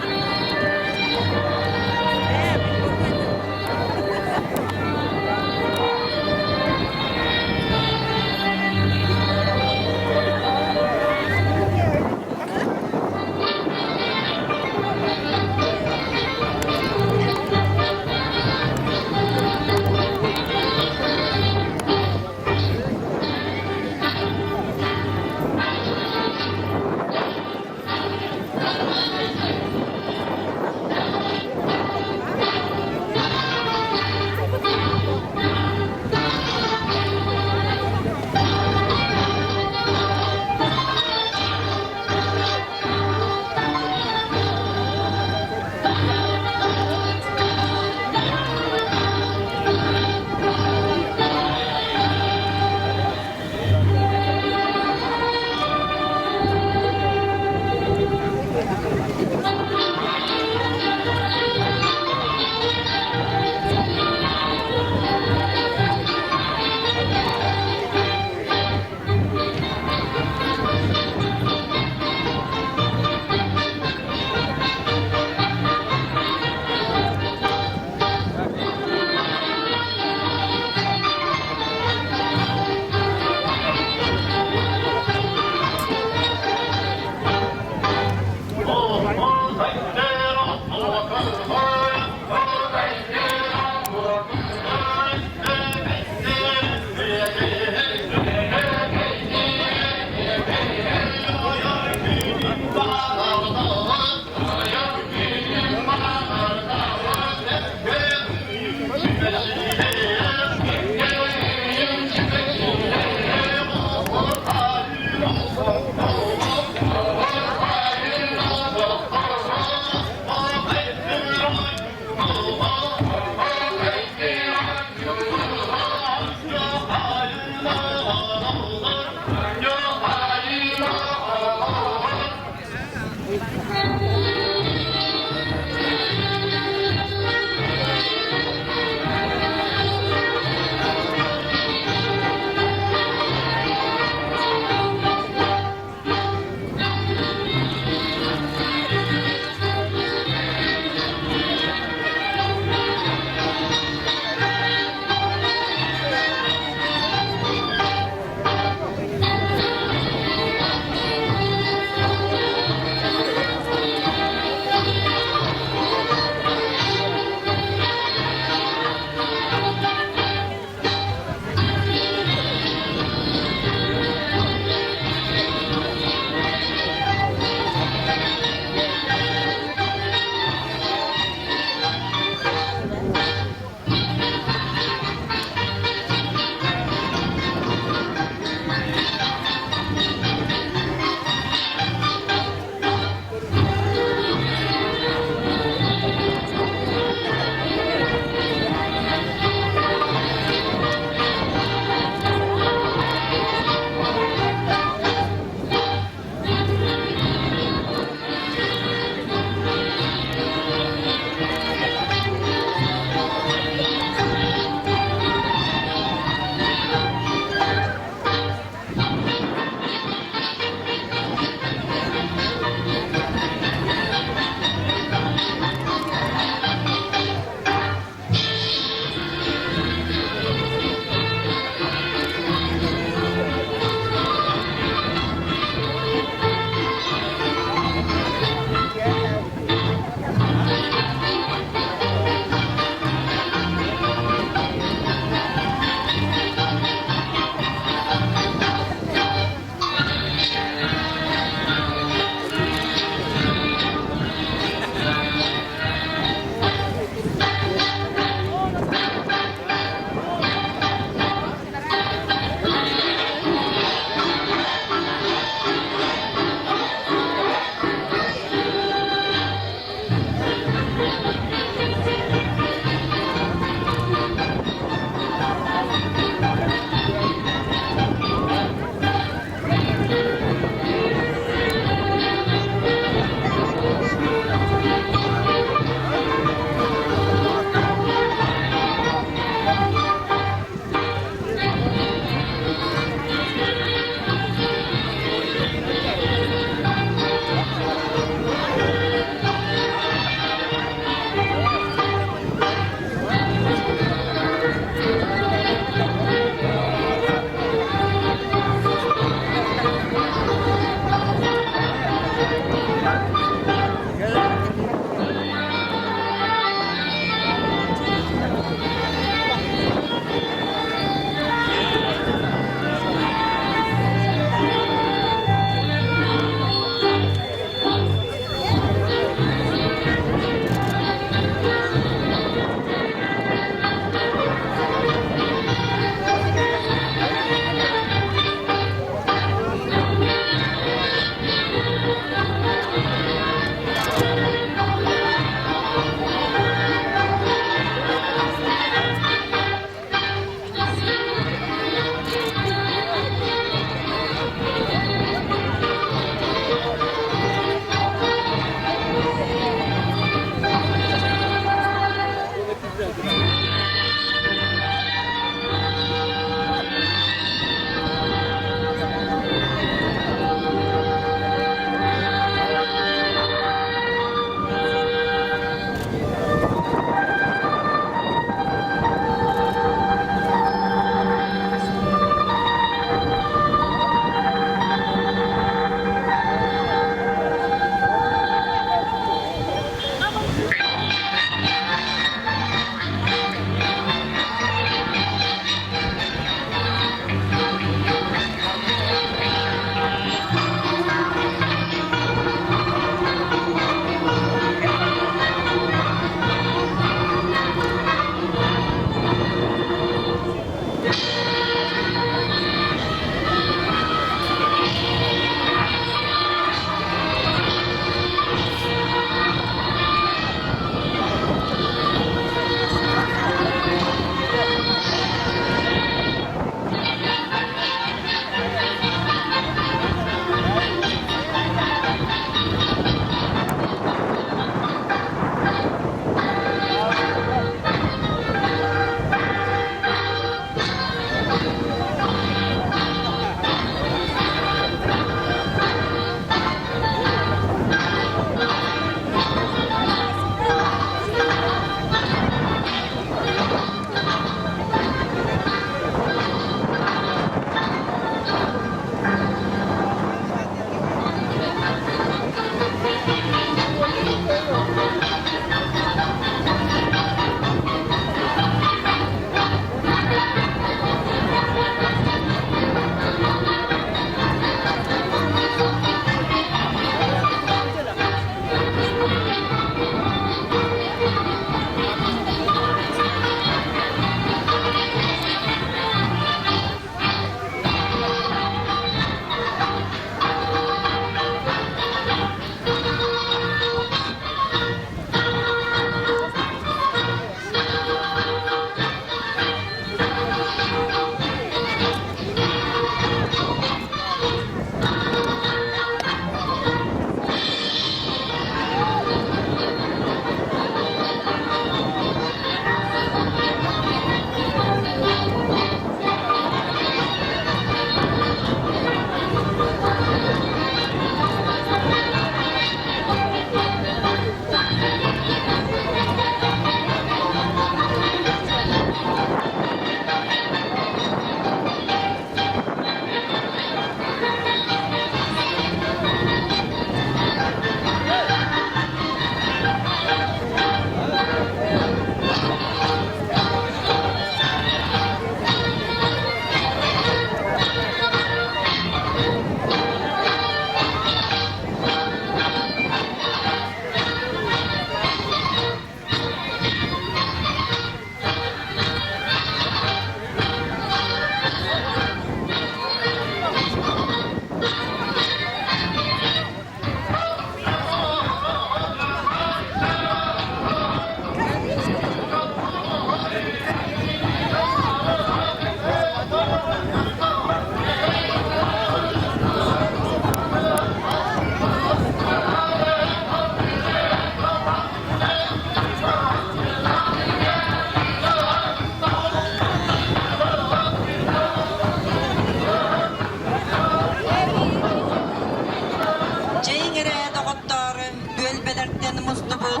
[SPEAKER 1] Чэйиҥ эрэ, доҕоттоор, түөлбэлэртэн мустубут,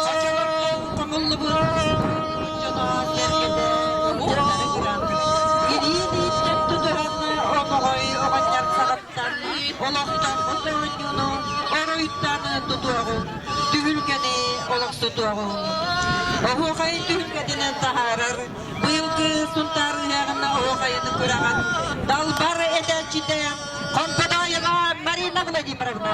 [SPEAKER 1] хочолортон хомуллубут дьоно сэргэтэ ыалдьыттары гынан, илии-илииттэн тутуһан Омоҕой оҕонньор саҕаттан олохтон оонньууну оруйтан. тутуоҕуҥ, түһүлгэни олохсутуоҕуҥ. Оһуохай түһүлгэтинэн таһаарар быйылгы Сунтаар ыһыаҕын оһуохайын күрэҕин далбар этээччитэ Хомподоева Марина Владимировна.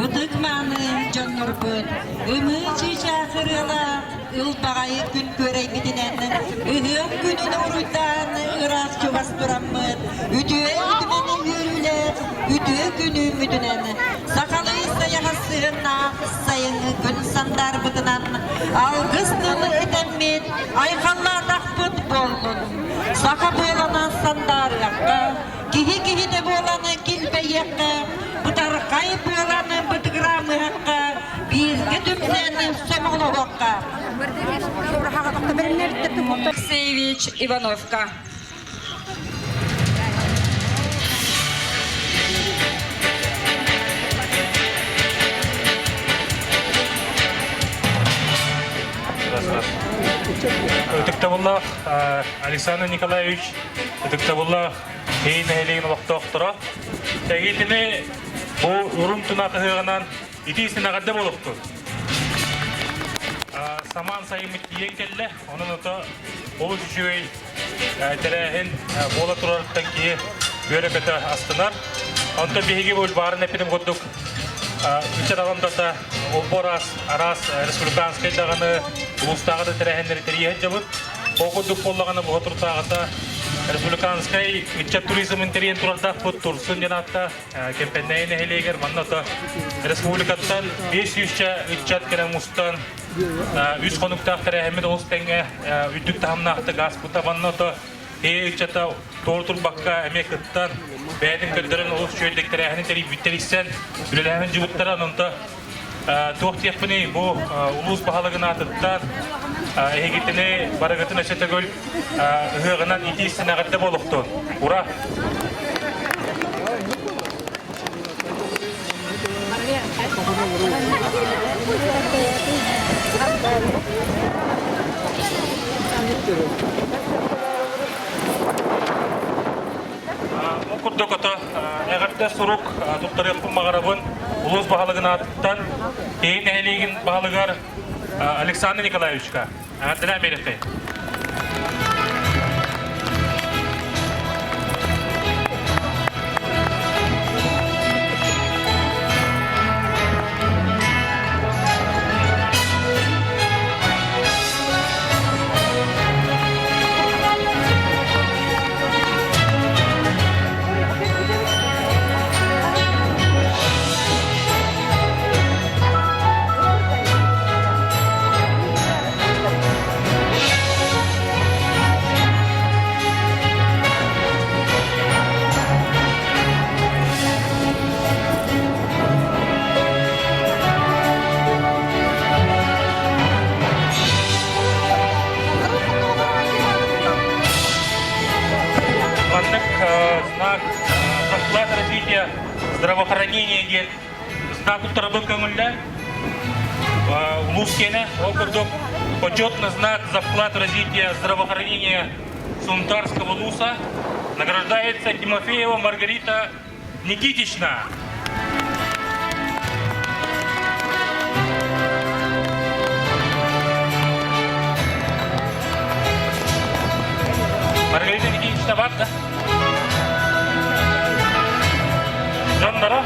[SPEAKER 1] Ытык-мааны дьоннорбут, ымыы чыычаах ырыалаах ылбаҕайы күн күөрэйбитинэн, ыһыах күнүн уруйдаан ыраах чугас тураммыт, үтүө үтүмэн үөрүүлээх үтүө күн үүммүтүнэн, сахалыы сайаҕас сыһыннаах сайыҥҥы күн сандаарбытынан алгыс тылы этэммит, айхаллаатахпыт буоллун. Саха буолан сандаарыахха, киһи киһитэ буолан килбэйиэххэ, бытархай буолан бытыгыраамыһахха, бииргэ түмсэн сомоҕолоһуохха.
[SPEAKER 2] Алексеевич Ивановка.
[SPEAKER 6] Ытыктабыллаах Александр Николаевич, ытыктабыллаах Киин нэһилиэгин олохтоохторо, Тэгитини бу урун тунаах ыһыаҕынан итии синэҕэрдэ буолуохтун. Самаан сайыммыт тиийэн кэллэ, онон ото олус үчүгэй тэрээһин буола турарыттан киһи үөрэ-көтө астынар. Онтон биһиги бу баарын эппитим курдук ыччат аламтата олбор араас республиканскай даҕаны улуустааҕы да тэрээһиннэри тэрийэ сылдьабыт. Ол курдук буоллаҕына буһа туртааҕыта республиканскай ыччат туризмын тэрийэн турардаахпыт Турсун диэн ааттаах Кэмпэннээйи нэһилиэгэр манна ото республикаттан 500 ыччат кэлэн мустан үс хонуктаах тэрээһиммит олус тэҥҥэ үрдүк таһымнаахтык ааспыта. Манна ото ээ ыччата туор турбакка эмиэ кыттан бэйэтин көрдөрөн олус үчүгэйдик тэрээһини тэрийбиттэр истэн үлэлээһин дьыбыттара онто туох диэхпиний бу улуус баһылыгын аатыттан эһигитини барыгытын өссө төгүл ыһыаҕынан итии синэҕэрдэ буолуохтун ура Ол курдук ото эҕэрдэ сурук туттарыахпын баҕарабын улуус баһылыгын аатыттан Киин нэһилиэгин баһылыгар Александр Николаевичка. Эҕэрдэлээн биэриэххэй. знак за вклад развития здравоохранения диэн знак туттарабын көҥүллээн улуус киэнэ ол курдук почетный знак за вклад развития здравоохранения Сунтарского улуса награждается Тимофеева Маргарита Никитична. Маргарита Никитична бар да? Дьонноро?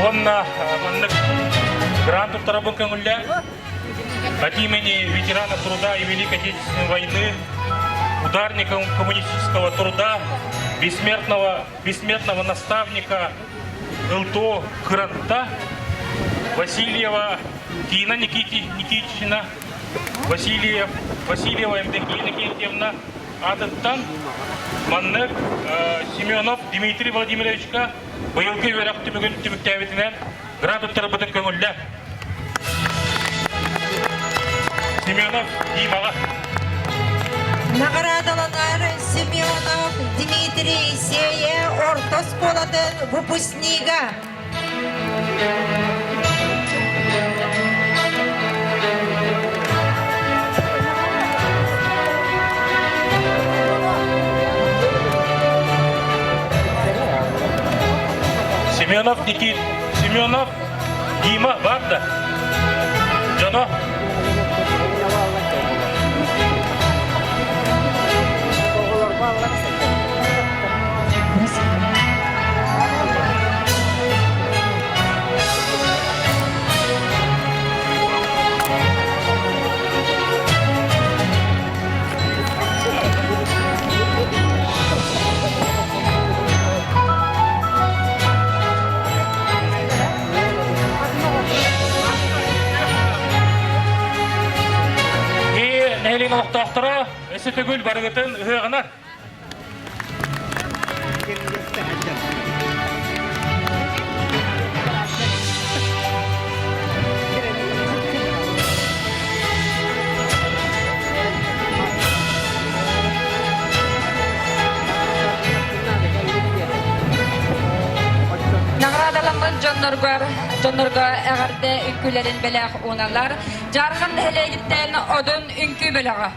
[SPEAKER 6] Уонна маннык грант туттарабын көҥүллээн от имени ветерана труда и Великой Отечественной войны, ударника коммунистического труда, бессмертного, бессмертного наставника ЛТО Кыранта Васильева Тина Никити, Никитична, Васильев, Васильева Евдокия Никитьевна Атыттан маннык Семенов Дмитрий Владимировичка быйылгы үөрэх түмүгүн түмүктээбитинэн грант туттарбытын көҥүллэ. Семенов Димаҕа.
[SPEAKER 1] Наҕараадаланар Семенов Дмитрий Сиэйэ орто оскуолатын выпускнига.
[SPEAKER 6] Семенов Никит, Семенов Дима бар да? Дьоно? И нэһилиэн олохтоохторо өссө төгүл барыгытын ыһыаҕынан
[SPEAKER 2] Наҕараадаламмыт дьонноргор, дьоннорго эҕэрдэ үҥкүүлэрин бэлэх ууналлар. Дьаархан нэһилиэгиттэн Одун үҥкүү бөлөҕө.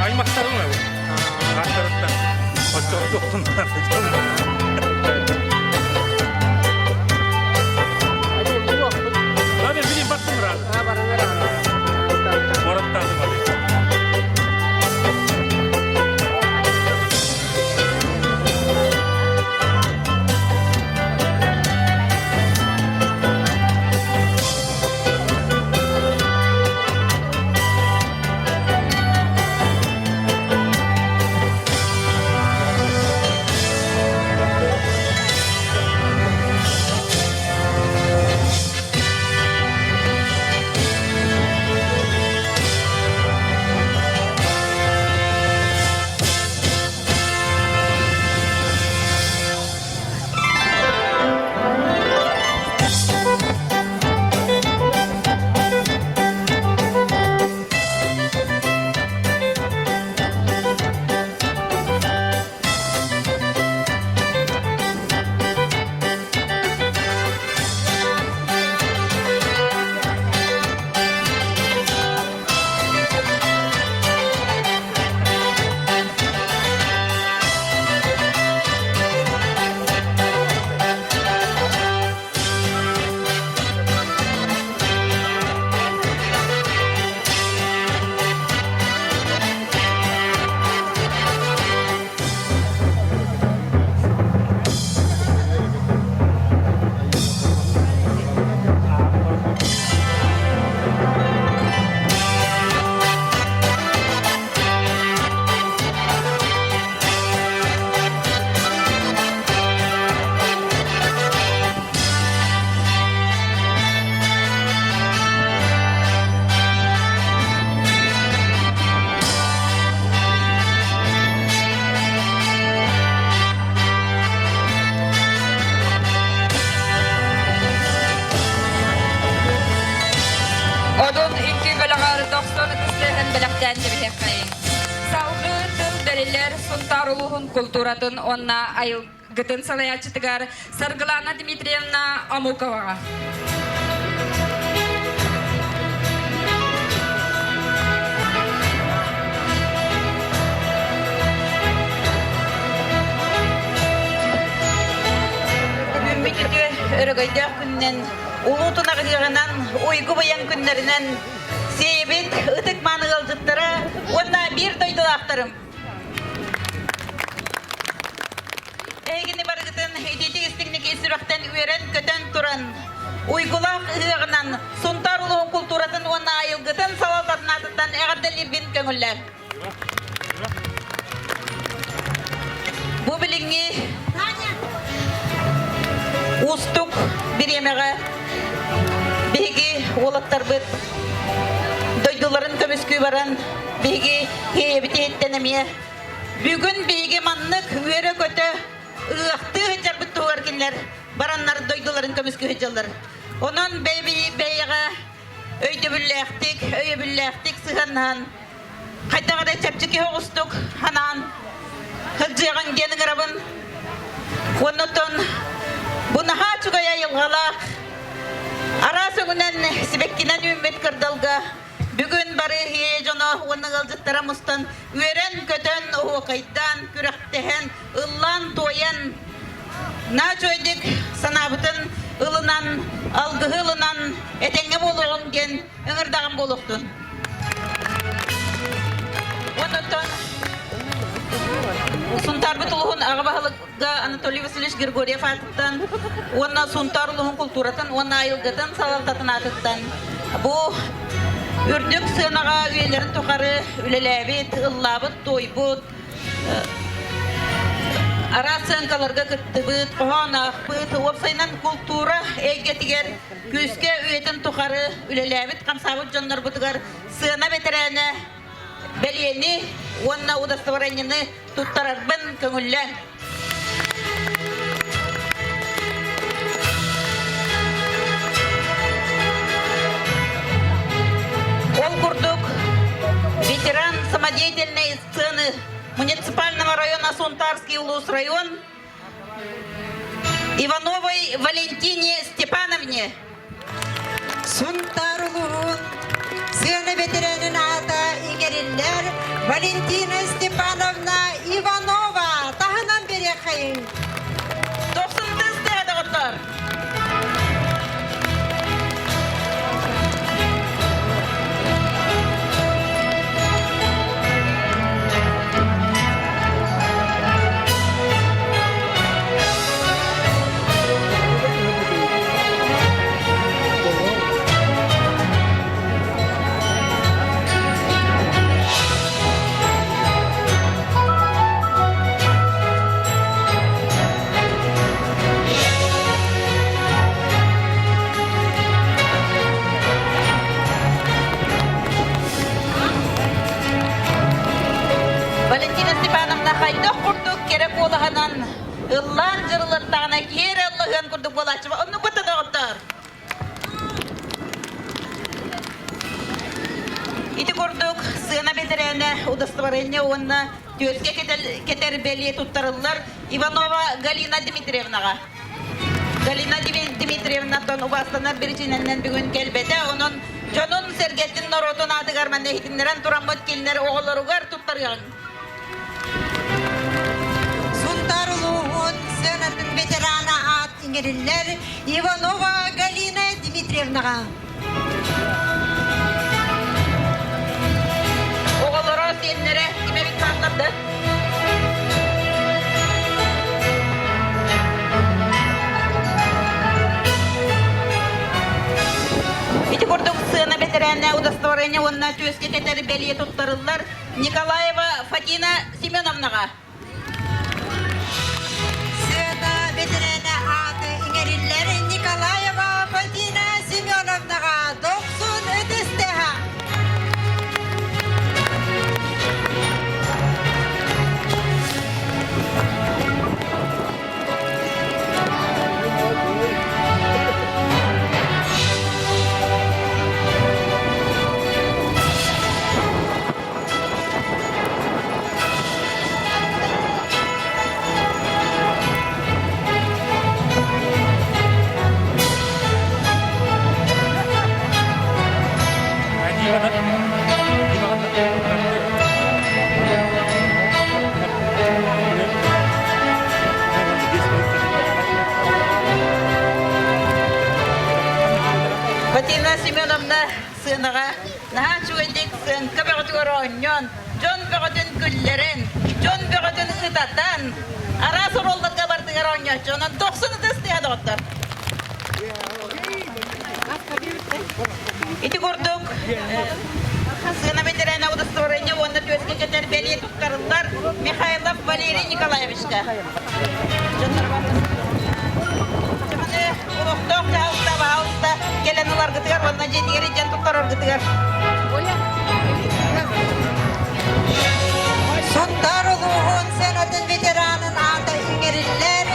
[SPEAKER 6] Аймақтарың ғой. Аттарыттан. Надо билим баттым раз. Бораттады
[SPEAKER 2] култууратын уонна айылгытын салайааччытыгар Саргылана Дмитриевна Омуковаҕа.
[SPEAKER 1] Бүгүммүт үтүө өрөгөйдөөх күнүнэн, улуу тунаҕыһыаҕынан, уйгу быйаҥ күннэринэн сиэйэбит ытык мааны ыалдьыттара уонна биир дойдулаахтарым. Эһигини барыгытын итиитик истиҥник ис сүрэхтэн үөрэн-көтөн туран, уйгулаах ыһыаҕынан Сунтаар улууһун култууратын уонна айылгытын салалтатын аатыттан эҕэрдэлиирбин көҥүллээн. Бу билиҥҥи уустук бириэмэҕэ биһиги уолаттарбыт дойдуларын көмүскүү баран биһиги иэйэбит иһиттэн эмиэ бүгүн биһиги маннык үөрэ-көтө ыһыахтыы сылдьарбыт туһугар кинилэр бараннар дойдуларын көмүскүү сылдьаллар. Онон бэйэҕэ өйдөбүллээхтик, өйөбүллээхтик сыһыаннаһан хайдах эрэ чэпчэки оҕустук анаан сылдьыаҕыҥ диэн ыҥырабын. Оннотон бу наһаа үчүгэй айылҕалаах, араас өҥүнэн сибэккинэн үүммүт кырдалга бүгүн бары ийэ дьоно уонна ыалдьыттара мустан үөрэн-көтөн, оһуокайдаан, күрэхтэһэн, ыллаан-туойан, наһаа үчүгэйдик санаабытын ылынан, алгыһы ылынан этэҥҥэ буолуоҕуҥ диэн ыҥырдаҕым буолуохтун. Онтон Сунтаарбыт улуһун аҕа баһылыга Анатолий Васильевич Григорьев аатыттан уонна Сунтаар улуһун култууратын уонна айылгытын салалтатын аатыттан бу үрдүк сыанаҕа үйэлэрин тухары үлэлээбит, ыллаабыт, туойбут, араас сыаҥкаларга кыттыбыт, хоһоон аахпыт, уопсайынан култуура эйгэтигэр Күүскэ үйэтин тухары үлэлээбит хамсаабыт дьоннорбутугар сыана бэтэрээнэ бэлиэни уонна удостоверениены туттарарбын көҥүллээн. Ол курдук, ветеран самодеятельной сцены муниципального района Сунтарский улус район Ивановой Валентине Степановне.
[SPEAKER 8] Сунтаар улууһун сыана бэтэрээнин аата иҥэриллэр Валентина Степановна Иванова таһынан биэриэххэйиҥ.
[SPEAKER 1] Тохсунтас тэһэ доҕоттор. Валентина Степановна хайдах курдук кэрэ куолаһынан ыллаан дьырылаттаҕына киэр ыллаһыан курдук буолааччы. Оннук бытта доҕоттоор. Ити курдук сыана бэтэрээнэ удостоверение уонна түөскэ кэтэр бэлиэ туттарыллар Иванова Галина Дмитриевнаҕа. Галина Дмитриевнаттан убаастанар биричиинэнэн бүгүн кэлбэтэ. Онон дьонун-сэргэтин норуотун аатыгар манна иһитиннэрэн тураммыт кинилэр оҕолоругар туттарыаҕыҥ.
[SPEAKER 8] Сунтаар улууһун сыанатын ветерана аат иҥэриллэр Иванова Галина Дмитриевнаҕа.
[SPEAKER 1] Оҕолоро, сиэннэрэ кимэбит хаалларда? Ити курдук сыана бэтэрээнэ удостоверение уонна түөскэ кэтэр бэлиэ туттарыллар Николаева Фатина Семеновнаҕа.
[SPEAKER 8] Сыана бэтэрээнэ ааты иҥэриллэр Николаева Фатина Семеновнаҕа дохсун ытыс тыаһа.
[SPEAKER 9] сыанаҕа наһаа үчүгэйдик сыаҥка бөҕөтүгэр оонньоон, дьон бөҕөтүн күллэрэн, дьон бөҕөтүн ытатан, араас оруолларга бардыгар оонньооччу. Онон дохсун ытыс тыаһа доҕоттор. Ити курдук сыана бэтэрээнэ удостоверение уонна түөскэ кэтэр бэлиэ туттарыллар Михайлов Валерий Николаевичка. Чыманы олохтоох дьаһалта баһаалыста кэлэн ыларгытыгар уонна дьиэтигэр илдьэн туттараргытыгар.
[SPEAKER 8] Сунтаар улууһун сыанатын ветеранын аата иҥэриллэр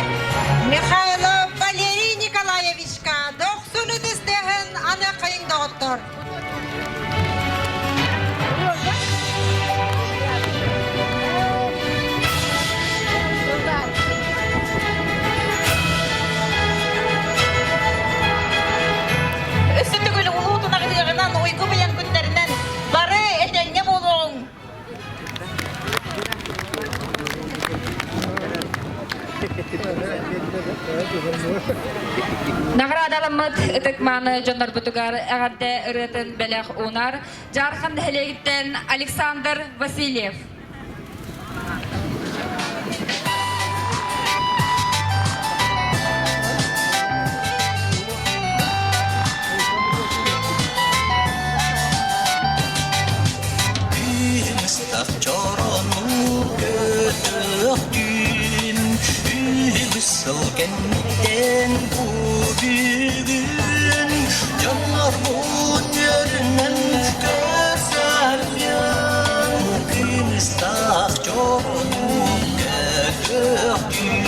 [SPEAKER 8] Михайлов Валерий Николаевичка дохсун ытыс тыаһын аны хайыҥ доҕоттор.
[SPEAKER 9] Өссө төгүл улуу тунаҕыһыаҕынан, уйгу быйаҥ күннэринэн бары этэҥҥэ буолуоҕуҥ!
[SPEAKER 2] Наҕараадаламмыт ытык-мааны дьоннорбутугар эҕэрдэ ырыатын бэлэх уунар Дьаархан нэһилиэгиттэн Александр Васильев.
[SPEAKER 5] Быстах чорону көтөхтүн, үгүс сыл кэнниттэн бу бүгүн дьоннорбун үөрүнэн көрсөрбүн кымыстаах чорону көтөхтүн.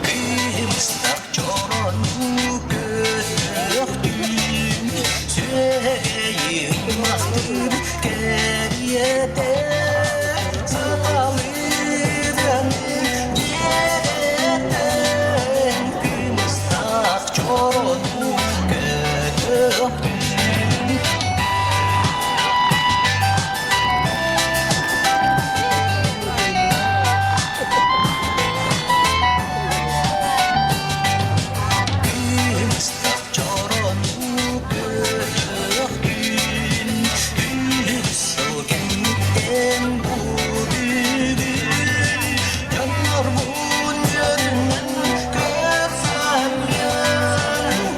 [SPEAKER 5] Кымыстаах чорону көтөхтүн, сүөгэйин мастыр кэриэтэ, сахалыырын дьиэрэтэн, кымыстаах чорону көтөхтүн. Кымыстах чорону көтөхтүн, үс сыл кэнниттэн бу бүгүн дьоннорбун үөрүнэн көрсөммүн,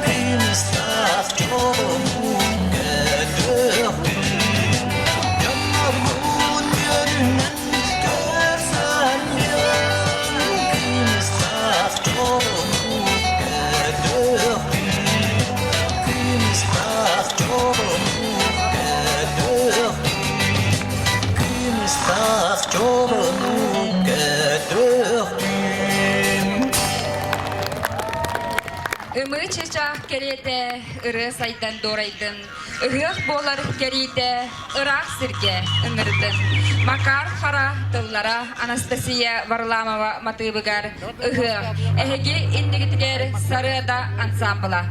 [SPEAKER 5] кымыстах чорону көтөхтүн, дьоннорбун үөрүнэн көрсөммүн, кымыстах чорону көтөхтүн, кымыстах чорону көтөхтүн, кымыстах чорону көтөхтүн.
[SPEAKER 2] Ымыы чычаах кэриэтэ ырыа сайдан дуорайдын, ыһыах буолар кэриитэ ыраах сиргэ ыҥырдын. Макар Хара тыллара Анастасия Варламова матыыбыгар ыһыах эһиги иннигитигэр Сарыада ансаамбыла.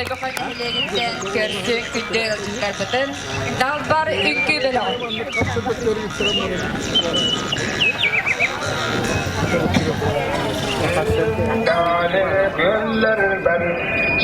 [SPEAKER 2] Тойбохой нэһилиэгиттэн көрсүн күндү ыалдьыттарбытын Далбар үҥкүү бөлөҕө.
[SPEAKER 10] Күөллэрбэр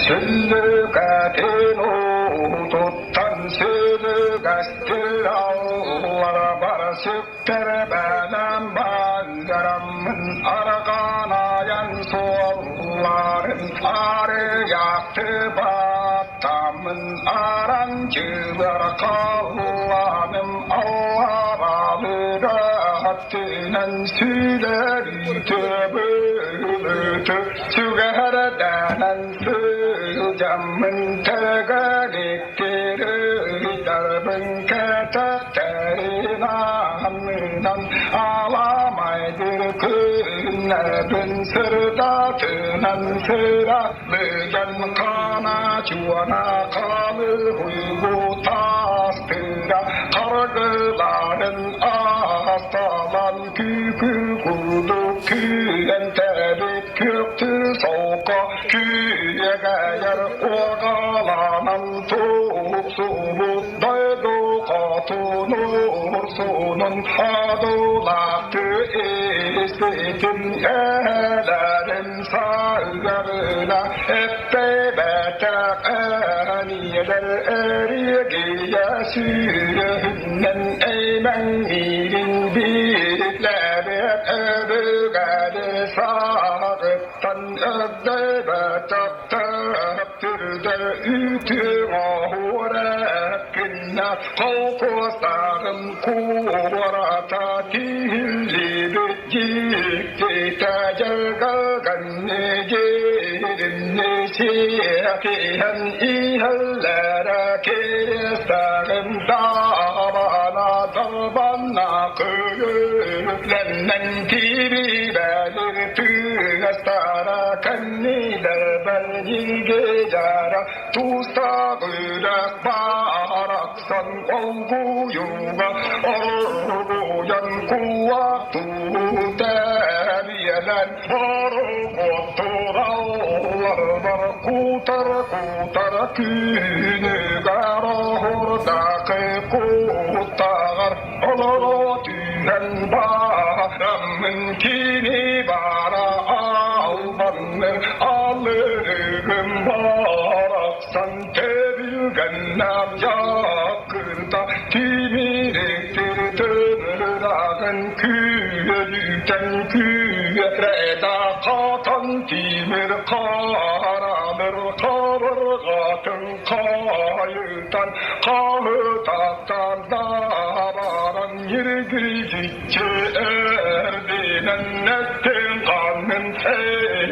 [SPEAKER 10] сүллүкэтин уутуттан сүлүгэстир алларабар сүктэрбэнэн баандараммын арҕаанайан суолларын арыйахты баттаммын аранчылар халлааным алларалыга аттынан сүлэрүүтэ бөлүтэ сүгэрдэнэн сылдьаммын тэгэликтир ыйдарбын кэтэттэрин аннынан аламайдыр күннэрбин сырдатынан сыралыган хана чуона халы хуйгу тастыра харгыларын асталан күүкү курдук күүэн тэбит күөктү солко күйэгайар уогаланан тууксубут дойду хотунурсунун адулақты эсетин элэрин сагарына эппебэтэх эниэлэр эригийэ сүүрүһүнэн эймэҥниирин биитлэбиэт өбүгэли сааҕыттан өгдөйбөтөх төптүрдэр үтүө оһуор Холкуостааҕым куората тиһиллибит дьиктитэ дьылҕаганны дьиримни сиэтиһэн иһэллэрэ киристэҕим даабана далбанна күлүлэннэн тиибибэлир тыастара кэннилэрбэр ньиргийэрэ Туустаах үрэх барахсан олгуйуга оргуйан куотуу тэбиэлэн борукуоттуралларбар кутар-кутар күнүгэр оһурдакы куттаҕар олоро түһэн бараммын кини бара албанныр Алыгым барахсан тэбилгэннээх дьаакырда тимириктир тымырагын күөлүтэн күөрэ хатан тимир хараныр хабырҕатын хайытан хаһытаттан баран ньиргийдиччи эрдинэн эттин ханнын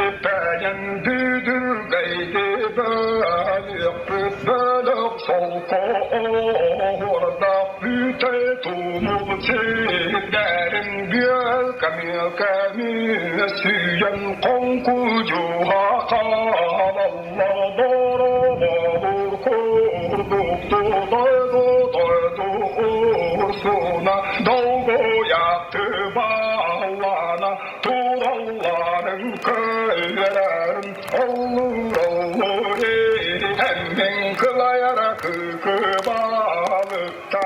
[SPEAKER 10] эппэйэн бүдүргэйди бөлүөхпүт бөлөх солко оһуордаах бүтэ тумул сирдэрин бүөл кэмиэ кэмиэ сүүйэн хоҥкудьуһа хаалаллар дороҕолуур курдук дойду дойду урсуна долгуйааты бааллана туралларын көйөрөрүн оллур оллур иһэммин кылайара кыкы балыкта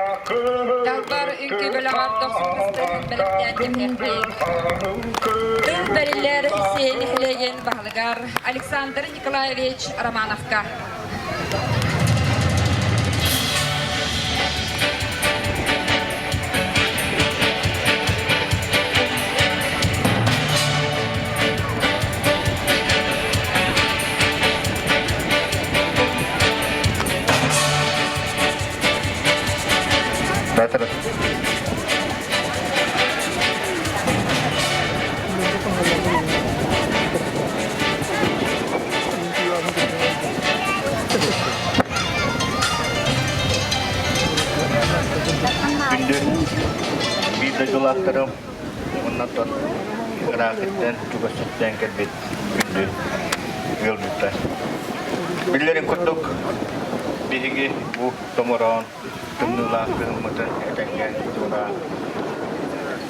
[SPEAKER 2] Далбар үҥкүү бөлөҕөр дохсун кыстыгын бэлэхтээн кэпсиэххэйиҥ. Тыл бэриллэр Сиэн нэһилиэгин баһылыгар Александр Николаевич Романовка.
[SPEAKER 4] Петр. Күндү биир дойдулаахтарым уонна ыраахыттан чугасыттан кэлбит күндү ыалдьыттар. Биллэрин курдук биһиги бу томороон тымныылаах кыһыммытын этэҥҥэ туораан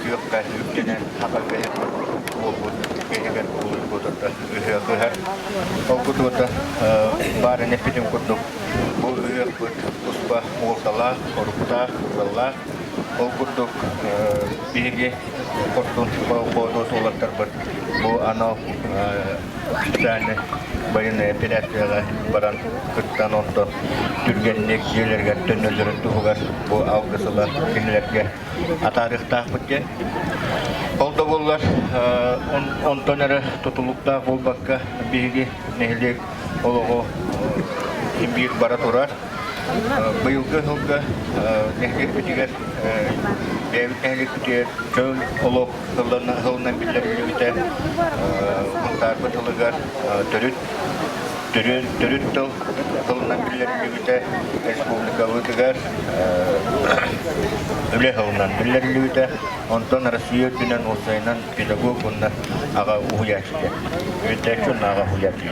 [SPEAKER 4] күөххэ үктэнэн хабарга буолбут киһигэр кубулуйбут ыһыах ыһар. Ол кутуота баарын эппитим курдук бу ыһыахпыт туспа уолталаах, оруктаах, ыаллаах. Ол курдук биһиги хорсун боотуот уолаттарбыт бу анал специальный военная операцияҕа баран кыттан онтон түргэнник дьиэлэригэр төннөллөрүн туһугар бу алгыс ылан кинилэргэ атаарыахтаахпыт диэн. Ол да буоллар онтон эрэ тутулуктаах буолбакка биһиги нэһилиэк олоҕо биир бара турар. Быйылгы сылга нэһилиэкпитигэр бэйэбит нэһилиэкпитигэр чөл олох сылынан биллэриллибитэ Сунтаарбыт тылыгар төрүт төрүт тыл тылынан биллэриллибитэ республикабытыгар үлэ сылынан биллэриллибитэ онтон Россия үрдүнэн уопсайынан педагог уонна аҕа уһуйааччы үөттээччи уонна аҕа уһуйааччы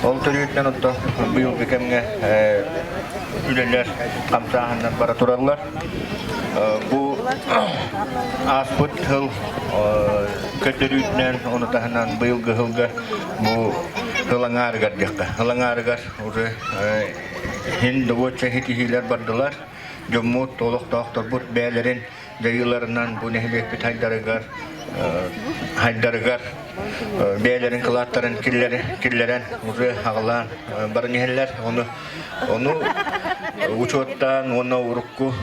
[SPEAKER 4] ол төрүөтүнэн онто быйылгы кэмҥэ үлэлэр хамсааһыннар бара тураллар Бу ааспыт сыл көрдөрүүтүнэн, ону таһынан быйылгы сылга бу сыл аҥаарыгар диэххэ. Сыл аҥаарыгар уже иһин добуочча ситиһиилэр бардылар. Дьоммут, олохтоохторбут бэйэлэрин дьайыыларынан бу нэһилиэкпит хайдарыгар хайдарыгар бэйэлэрин кылааттарын киллэрэн уже аҕалаан баран иһэллэр. Ону Ону учуоттаан уонна урукку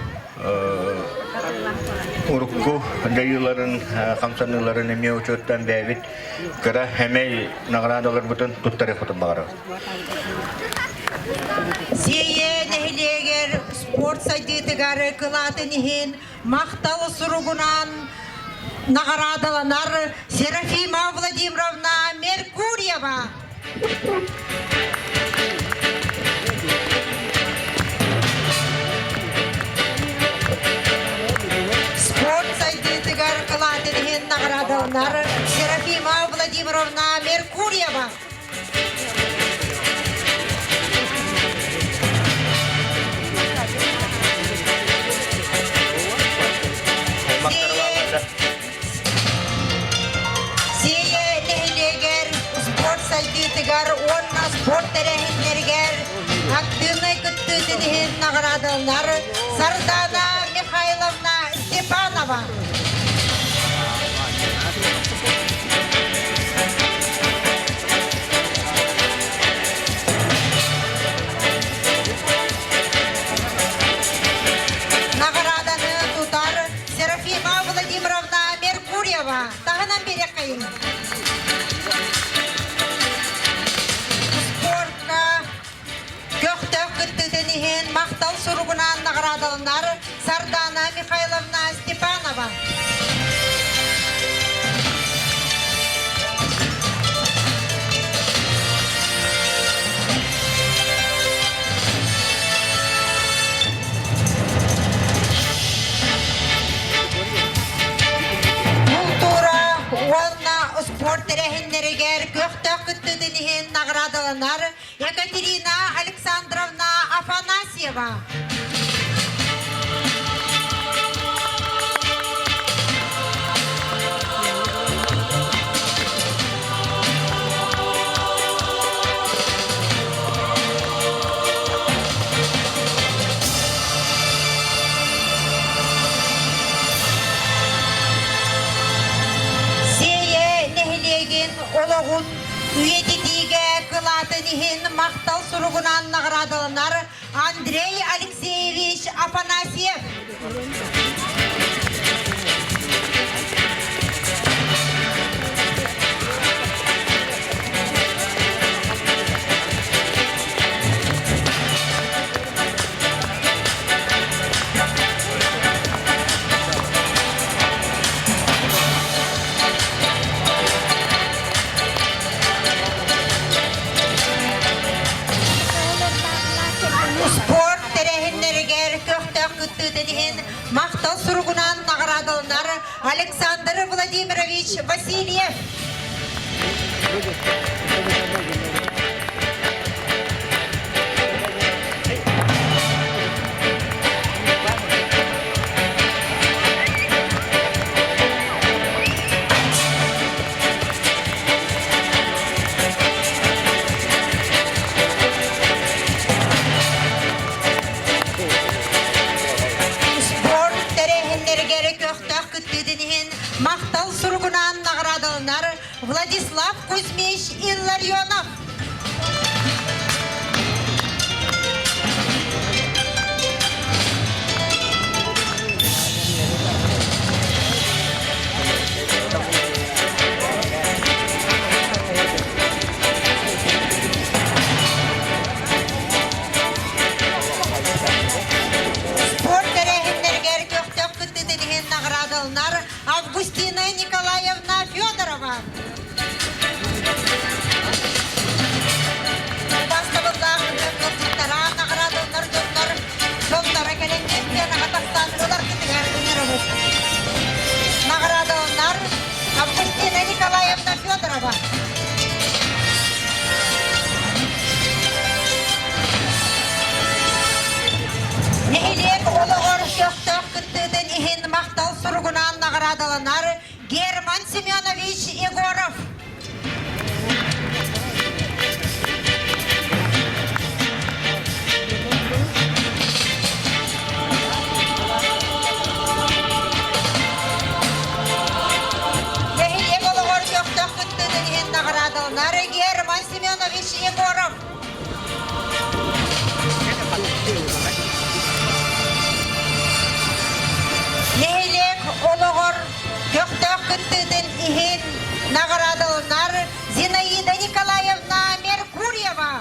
[SPEAKER 4] урукку дьайыыларын, хамсаныыларын эмиэ учуоттаан бэйэбит кыра хэмэй наҕараадаларбытын туттарыахпытын баҕарабыт.
[SPEAKER 8] Сиэйэ нэһилиэгэр спорт сайдыытыгар кылаатын иһин махтал суругунан наҕараадаланар Серафима Владимировна Меркурьева. Спорт сайдыытыгар кылаатын иһин наҕараадаланар Серафима Владимировна Меркурьева. Сиэйэ нэһилиэгэр спорт сайдыытыгар уонна спорт тэрээһиннэригэр актыыбынай кыттыытын иһин наҕараадаланар Сардаана Михайловна Степанова. Наҕарааданы тутар Серафима Владимировна Меркурьева таһынан биэриэххэйиҥ. Спортка көхтөөх кыттыытын иһин махтал суругунан наҕараадаланар Сардаана Михайловна Степанова. Култуура уонна спорт тэрээһиннэригэр көхтөөх кыттыытын иһин наҕараадаланар Екатерина Александровна Афанасьева. Сиэйэ нэһилиэгин олоҕун үйэтитиигэ кылаатын иһин махтал суругунан наҕараадаланар Андрей Алексеевич Афанасьев. Спорт тэрээһиннэригэр көхтөөх кыттыытын иһин махтал суругунан наҕараадаланар Александр Владимирович Васильев. наградаланар Владислав Кузьмич Илларионов. Спорт тэрээһиннэригэр көхтөөх кыттыытын иһин наҕараадаланар Августина Николаевна Федорова. Бастабыллаах ыалдьыттара наҕараадаланар дьоннор дьонноро кэлэн сценаҕа тахсан ыларгытыгар ыҥырабыт. Наҕараадаланар Августина Николаевна Федорова. Нэһилиэк олоҕор көхтөөх кыттыытын иһин махтал суругунан наҕараадаланар Герман Семенович Егоров. Нэһилиэк олоҕор көхтөөх кыттыытын иһин наҕараадаланар Герман Семенович Егоров. Нэһилиэк олоҕор көхтөөх кыттыытын иһин наҕараадаланар Зинаида Николаевна Меркурьева.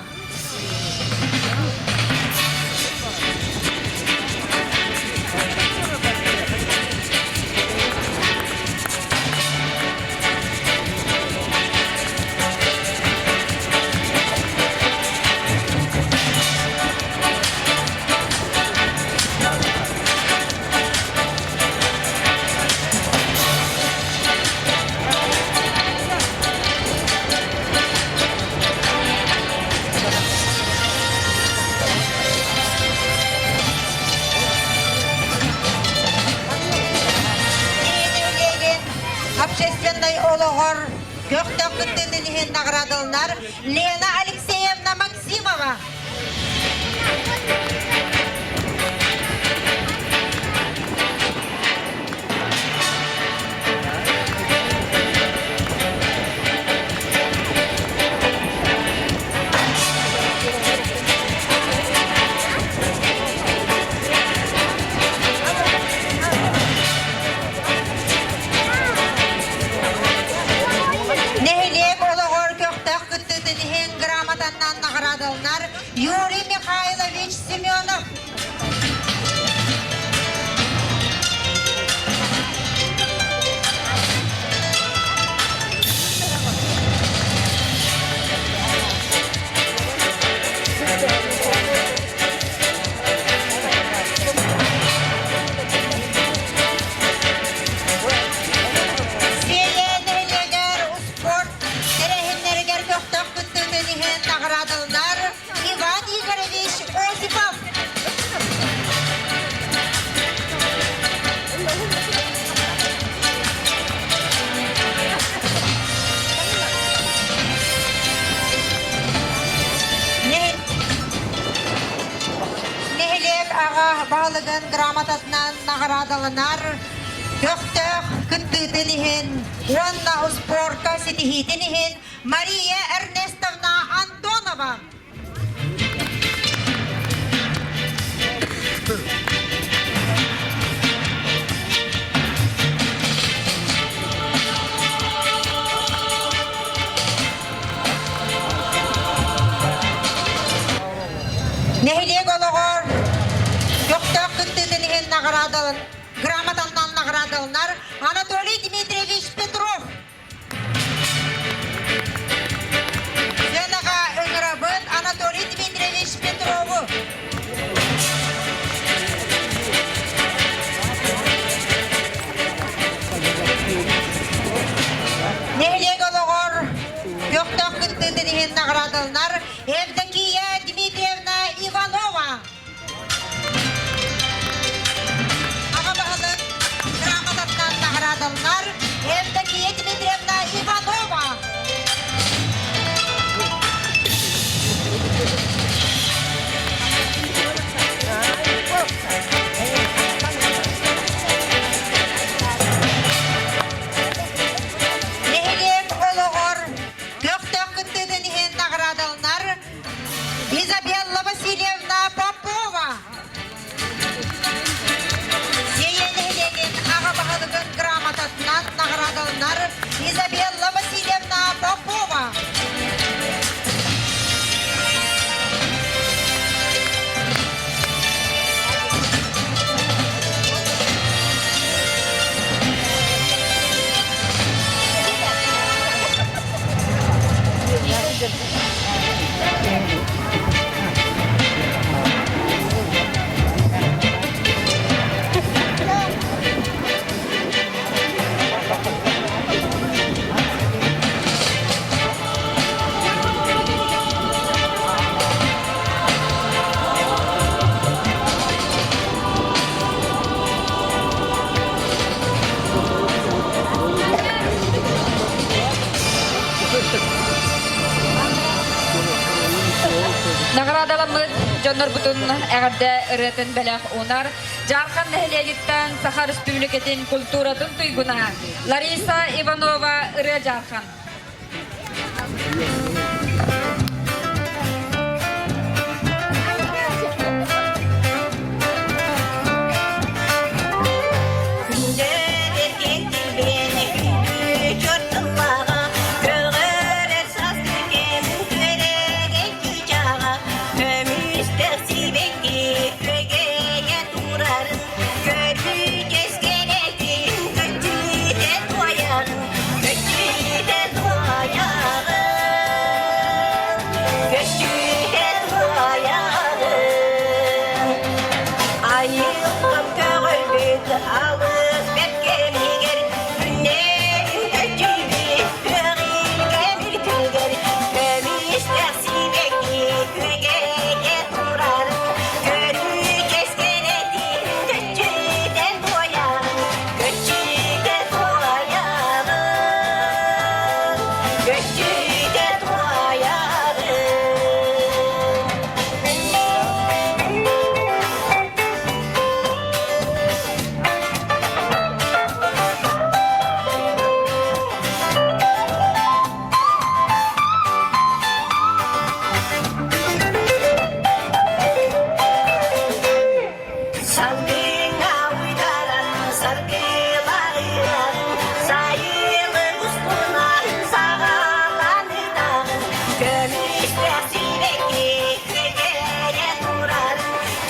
[SPEAKER 8] Нэһилиэгин общественнай олоҕор көхтөөх кыттыытын иһин наҕараадаланар Лена Алексеевна Максимова. Нэһилиэк олоҕор көхтөөх кыттыытын иһин грамотаннан наҕараадаланар Юрий Михайлович Семенов. Сиэйэ нэһилиэгэр успуорт тэрээһиннэригэр көхтөөх кыттыытын иһин наҕараадаланар Иван Игоревич Осипов. Нэһилиэк аҕа баһылыгын грамотатынан наҕараадаланар көхтөөх кыттыытын иһин уонна успуорка ситиһиитин иһин Мария Эрнестовна Антонова. Нэһилиэк олоҕор көхтөөх кыттыытын иһин наҕараадалан грамотаннан наҕараадаланар Анатолий Дмитриевич Петров. Сценаҕа ыҥырабын Анатолий Дмитриевич Петрову. Нэһилиэк олоҕор көхтөөх кыттыытын иһин наҕараадаланар Евдокия Дмитриевна Иванова. Аҕа баһылык грамотатынан наҕараадаланар Евдокия Дмитриевна Иванова. Нэһилиэк.
[SPEAKER 2] дьоннорбутун эҕэрдэ ырыатын бэлэх уунар Дьаархан нэһилиэгиттэн Саха Республикатын культуратын туйгуна Лариса Иванова ырыа Дьаархан.
[SPEAKER 11] Айылҕам көҕөрбүт алыс бэркэмигэр күннэрин көччүйбүт күөҕүлгэмир күлгэр көмүстээх сибэкки күөгэйэ турарын көрүү кэскэнэтин көччүтэн туойаҕын көччүтэ туойаҕын көччүтэ туойаҕын. Салгыҥа уйдаран, саргыларыгар, сайылык устунан саҕаланыдаҕын, көмүстээх сибэкки күөгэйэ турар,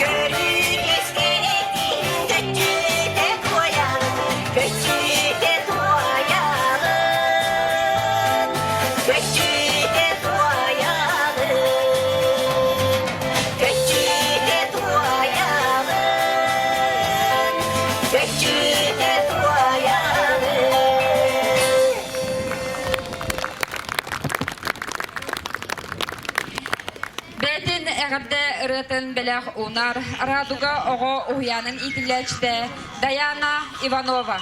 [SPEAKER 11] көрүдьүөскэрэтин көччүтэ туойаҕын, көччүтэ туойаҕын, көччүтэ туойаҕын. Көччүтэ туойаҕын, көччүтэ туойаҕын.
[SPEAKER 2] Бээтин эҕэрдэ ырыатын бэлэх уунар Радуга оҕо уһуйаанын иитиллээччитэ Даяна Иванова.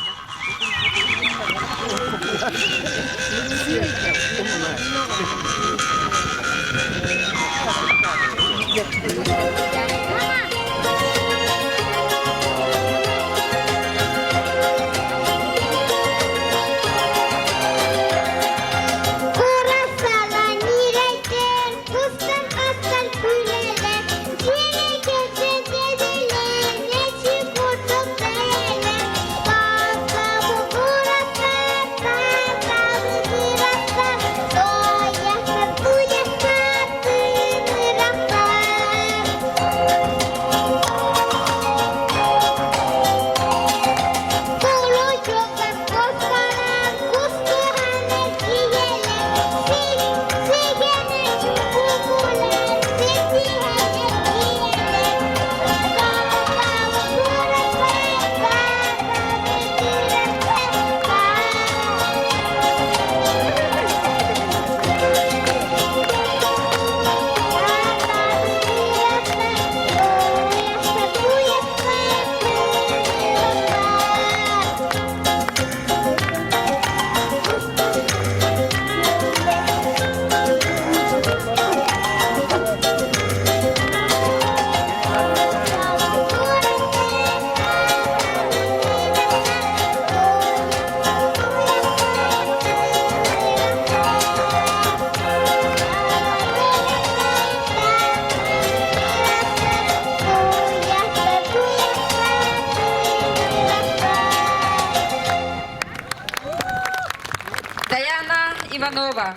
[SPEAKER 2] Даяна Иванова.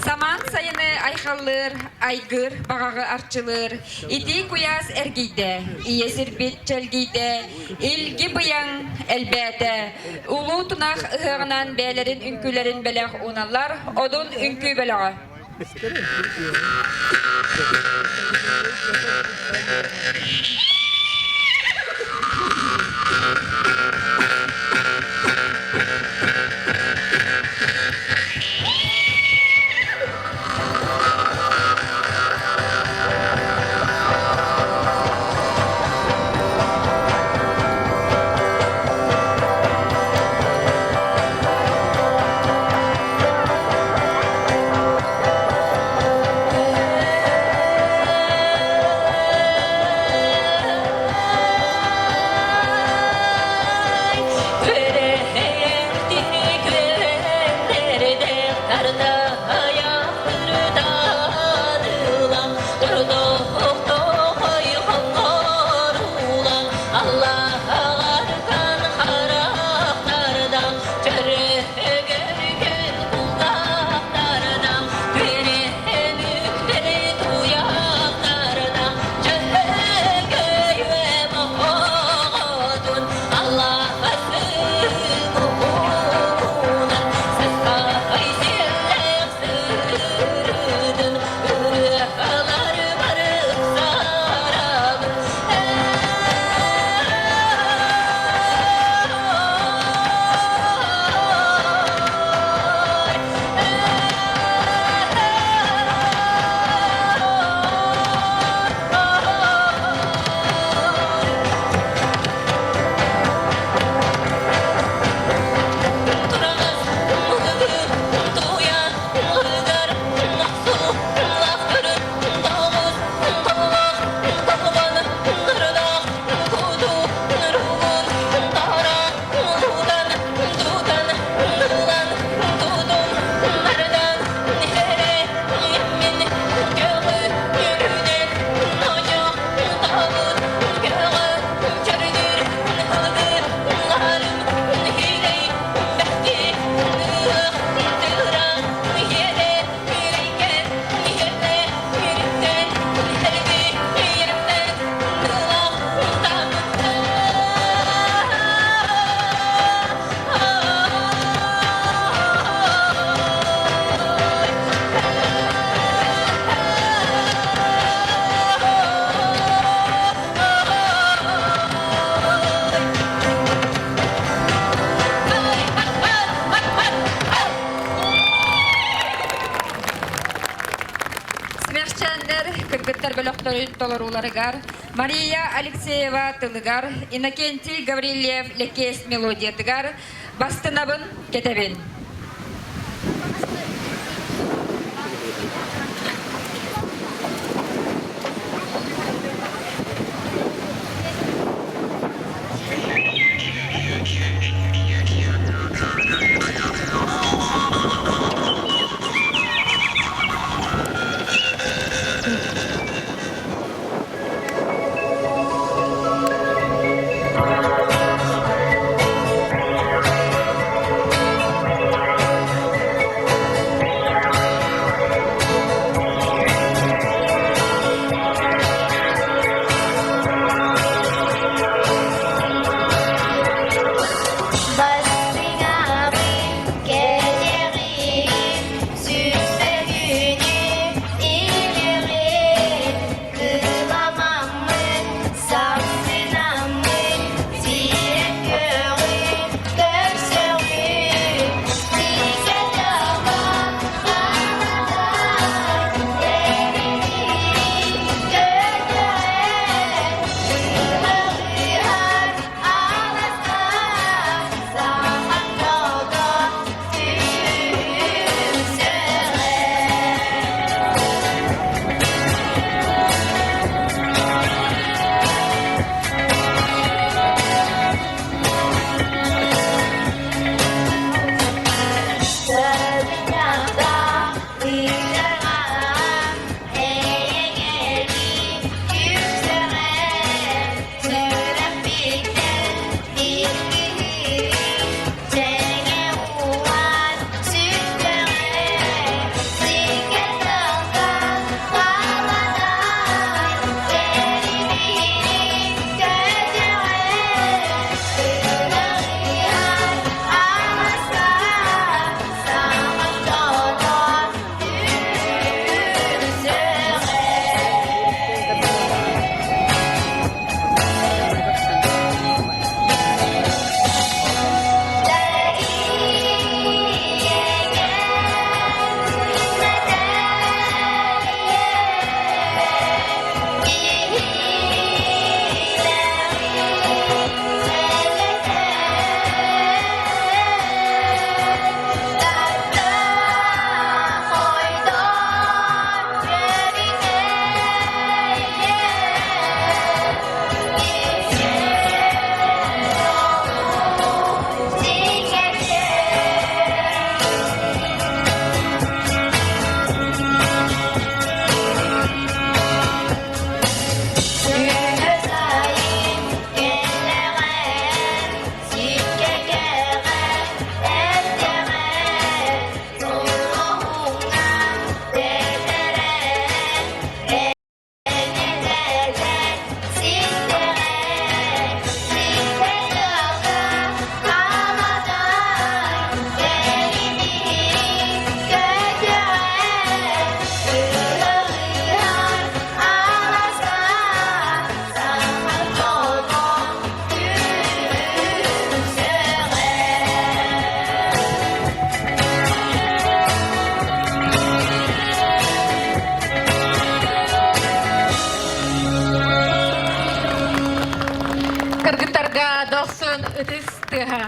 [SPEAKER 2] Самаан сайыны айхаллыыр, айгыр баҕаҕы арчылыыр, итии куйаас эргийдэ, ийэ сирбит чэлгийдэ, илги быйаҥ элбээтэ. Улуу тунах ыһыаҕынан бэйэлэрин үҥкүүлэрин бэлэх ууналлар, одун үҥкүү бөлөҕө. Смехчэннэр кыргыттар бөлөхтөрүн толорууларыгар Мария Алексеева тылыгар, Иннокентий Гаврильев Лэкиэс мелодиятыгар Бастынабын кэтэбин. ытыс тыаһа.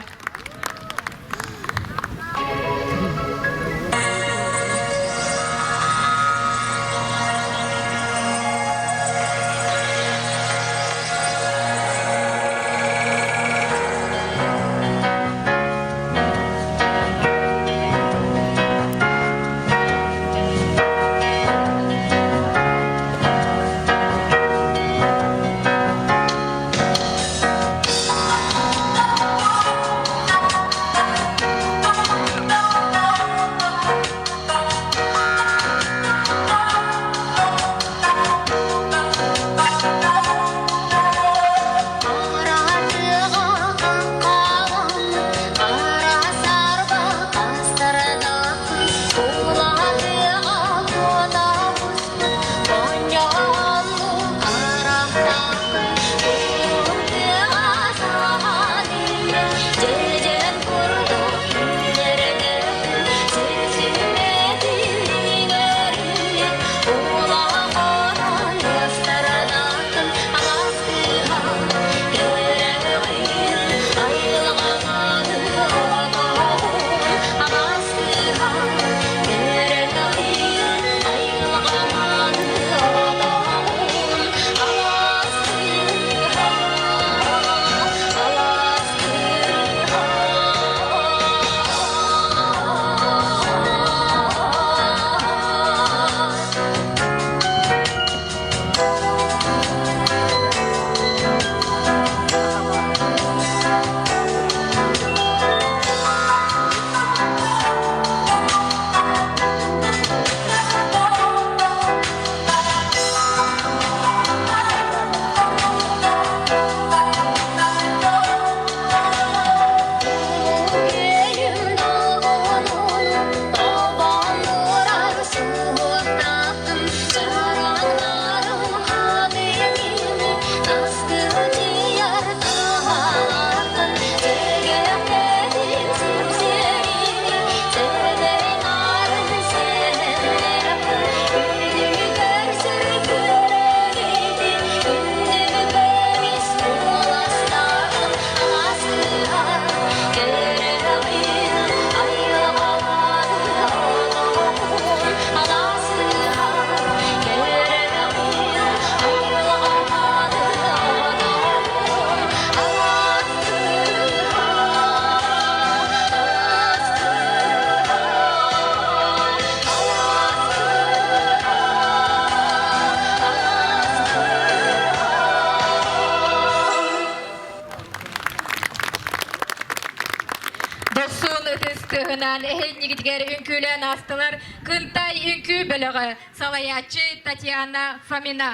[SPEAKER 2] Дохсун ытыс тыаһынан эһиннигитигэр үҥкүүлээн аастылар Кынтай үҥкүү бөлөҕө салайааччы Татьяна Фомина.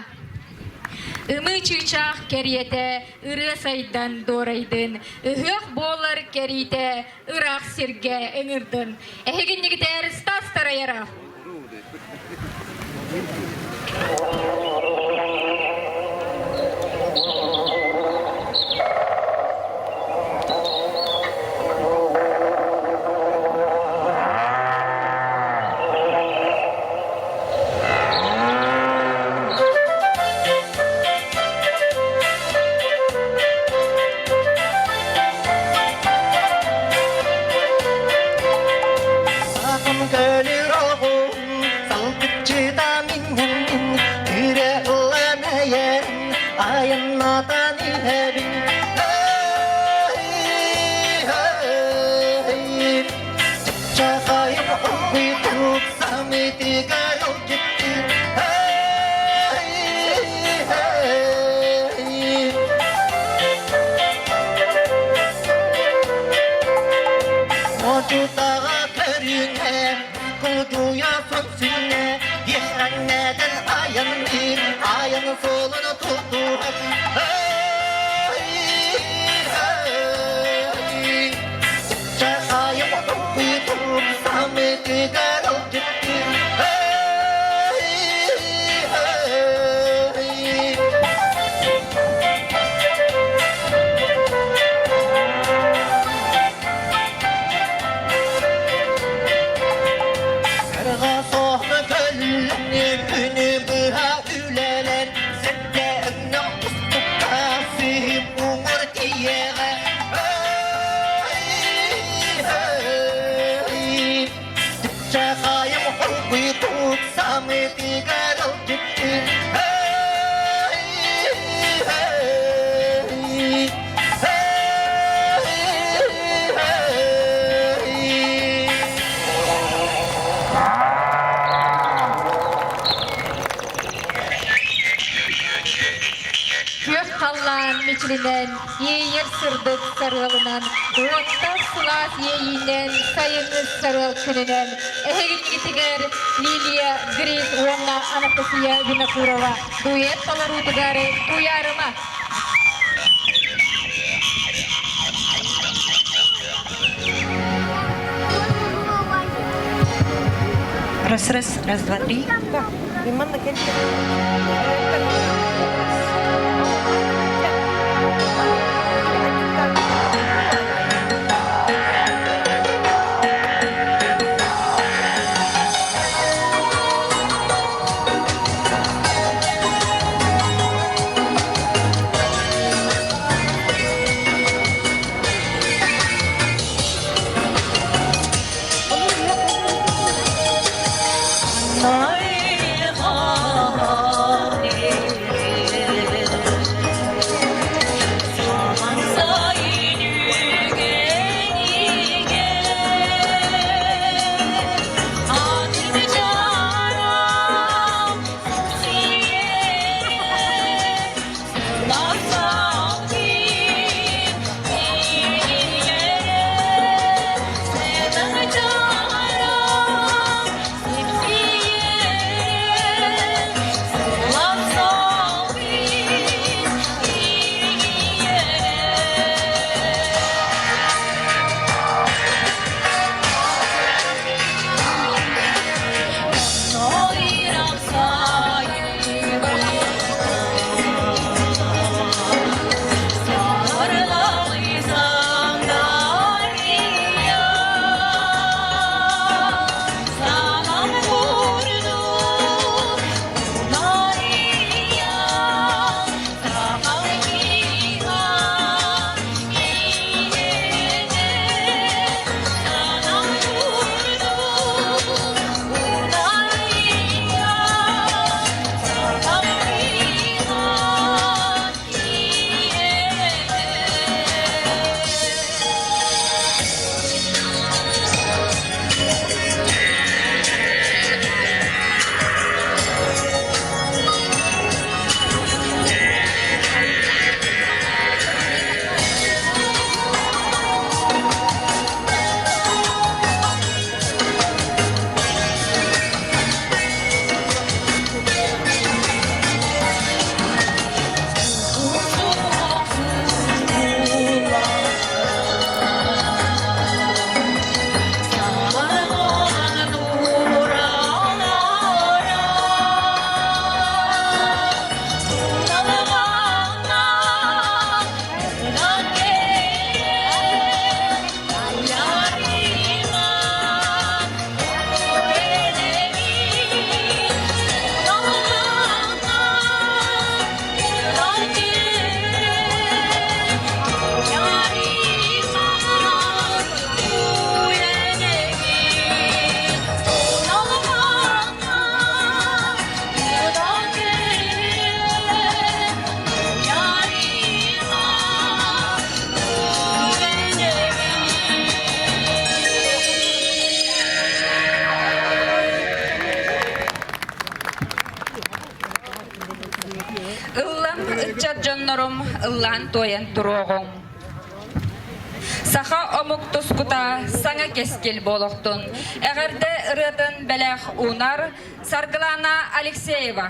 [SPEAKER 2] Ымыы чыычаах кэриэтэ ырыа сайдан дуорайдын, ыһыах буолар кэриитэ ыраах сиргэ ыҥырдын. Эһигиннигитээр Стас Тараяров.
[SPEAKER 5] Айаннатан иһэбин Чахайым уйкут самитигар китти Отутаға көрүңе, кутуя сүнне, Еханнеден айын айын солunu tutturak. Чахайым хоргуй самытыгар ылдьыттын.
[SPEAKER 2] Күөх халлаан мичилинэн, иэйэр сырдык сарыалынан, уоттаах сылаас иэйиинэн, сайыҥҥы сарыал күнүнэн эһигинигитигэр Лилия Грис уонна Анастасия Винокурова дуэт толоруутугар Туйаарыма.
[SPEAKER 1] Раз, раз, раз, два, три. Да.
[SPEAKER 2] Ыллам ыччат дьоннорум ыллаан туойан туруоҕуҥ. Саха омук тускута саҥа кэскил буолуохтун. Эҕэрдэ ырыатын бэлэх уунар Саргылана Алексеева.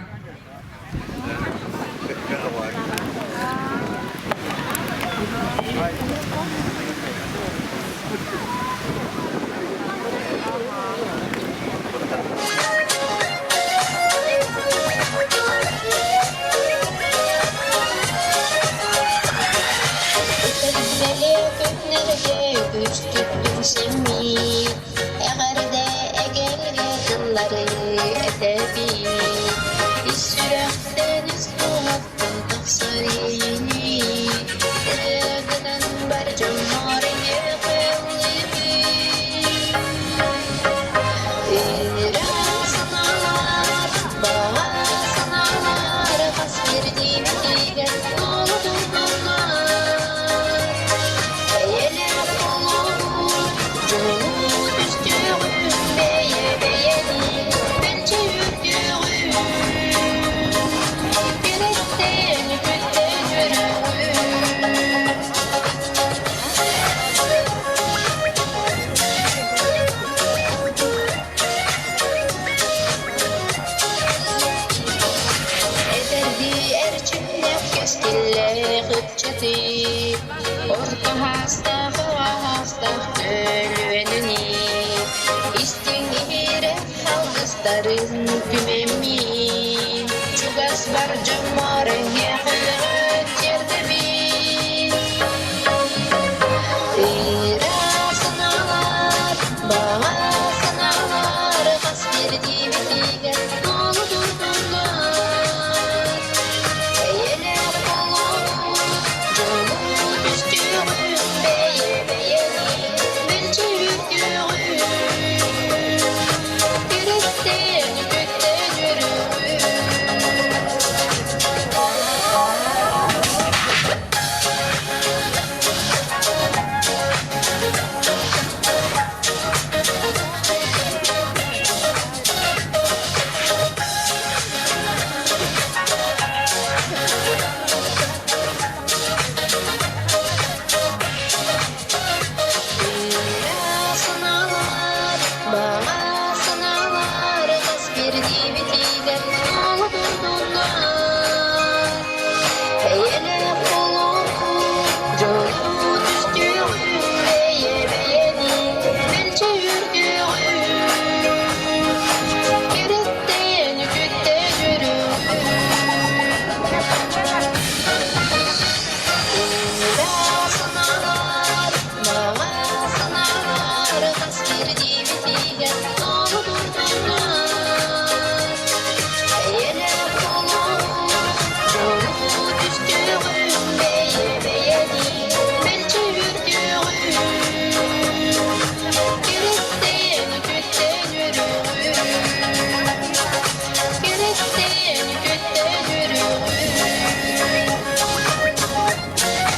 [SPEAKER 12] Эҕэрдэ эгэлгэ тыллары этэбин Ис сүрэхтэн ис дууһаттан тахсар иэйиини Ырыа гынан бар дьоҥҥо. Кэскиллээх ыччаты орто хаастаах аһаастаах көлүөнэни истиҥ иһирэх алгыстарын түмэммин чугас бар дьоммор эйиэхэ тиэрдэбин. Ыра санаалар, баҕа санаалар хас биирдиибитигэр туолу турдуннар. Эйэлээх буолуоҕун, дьолу түстүөҕүн, бэйэ-бэйэни мэлдьи үрдүөҕүн. Үрэттэн, үтүктэн үөрүөҕүн. Санаалар, баҕа санаалар хас биирдиибитигэр туола турдуннар. Эйэлээх буолуоххун, дьолу түстүөҕүн, бэйэ-бэйэни мэлдьи үрдүөҕүн. Кэрэттэн, үтүктэн үөрүөҕүн.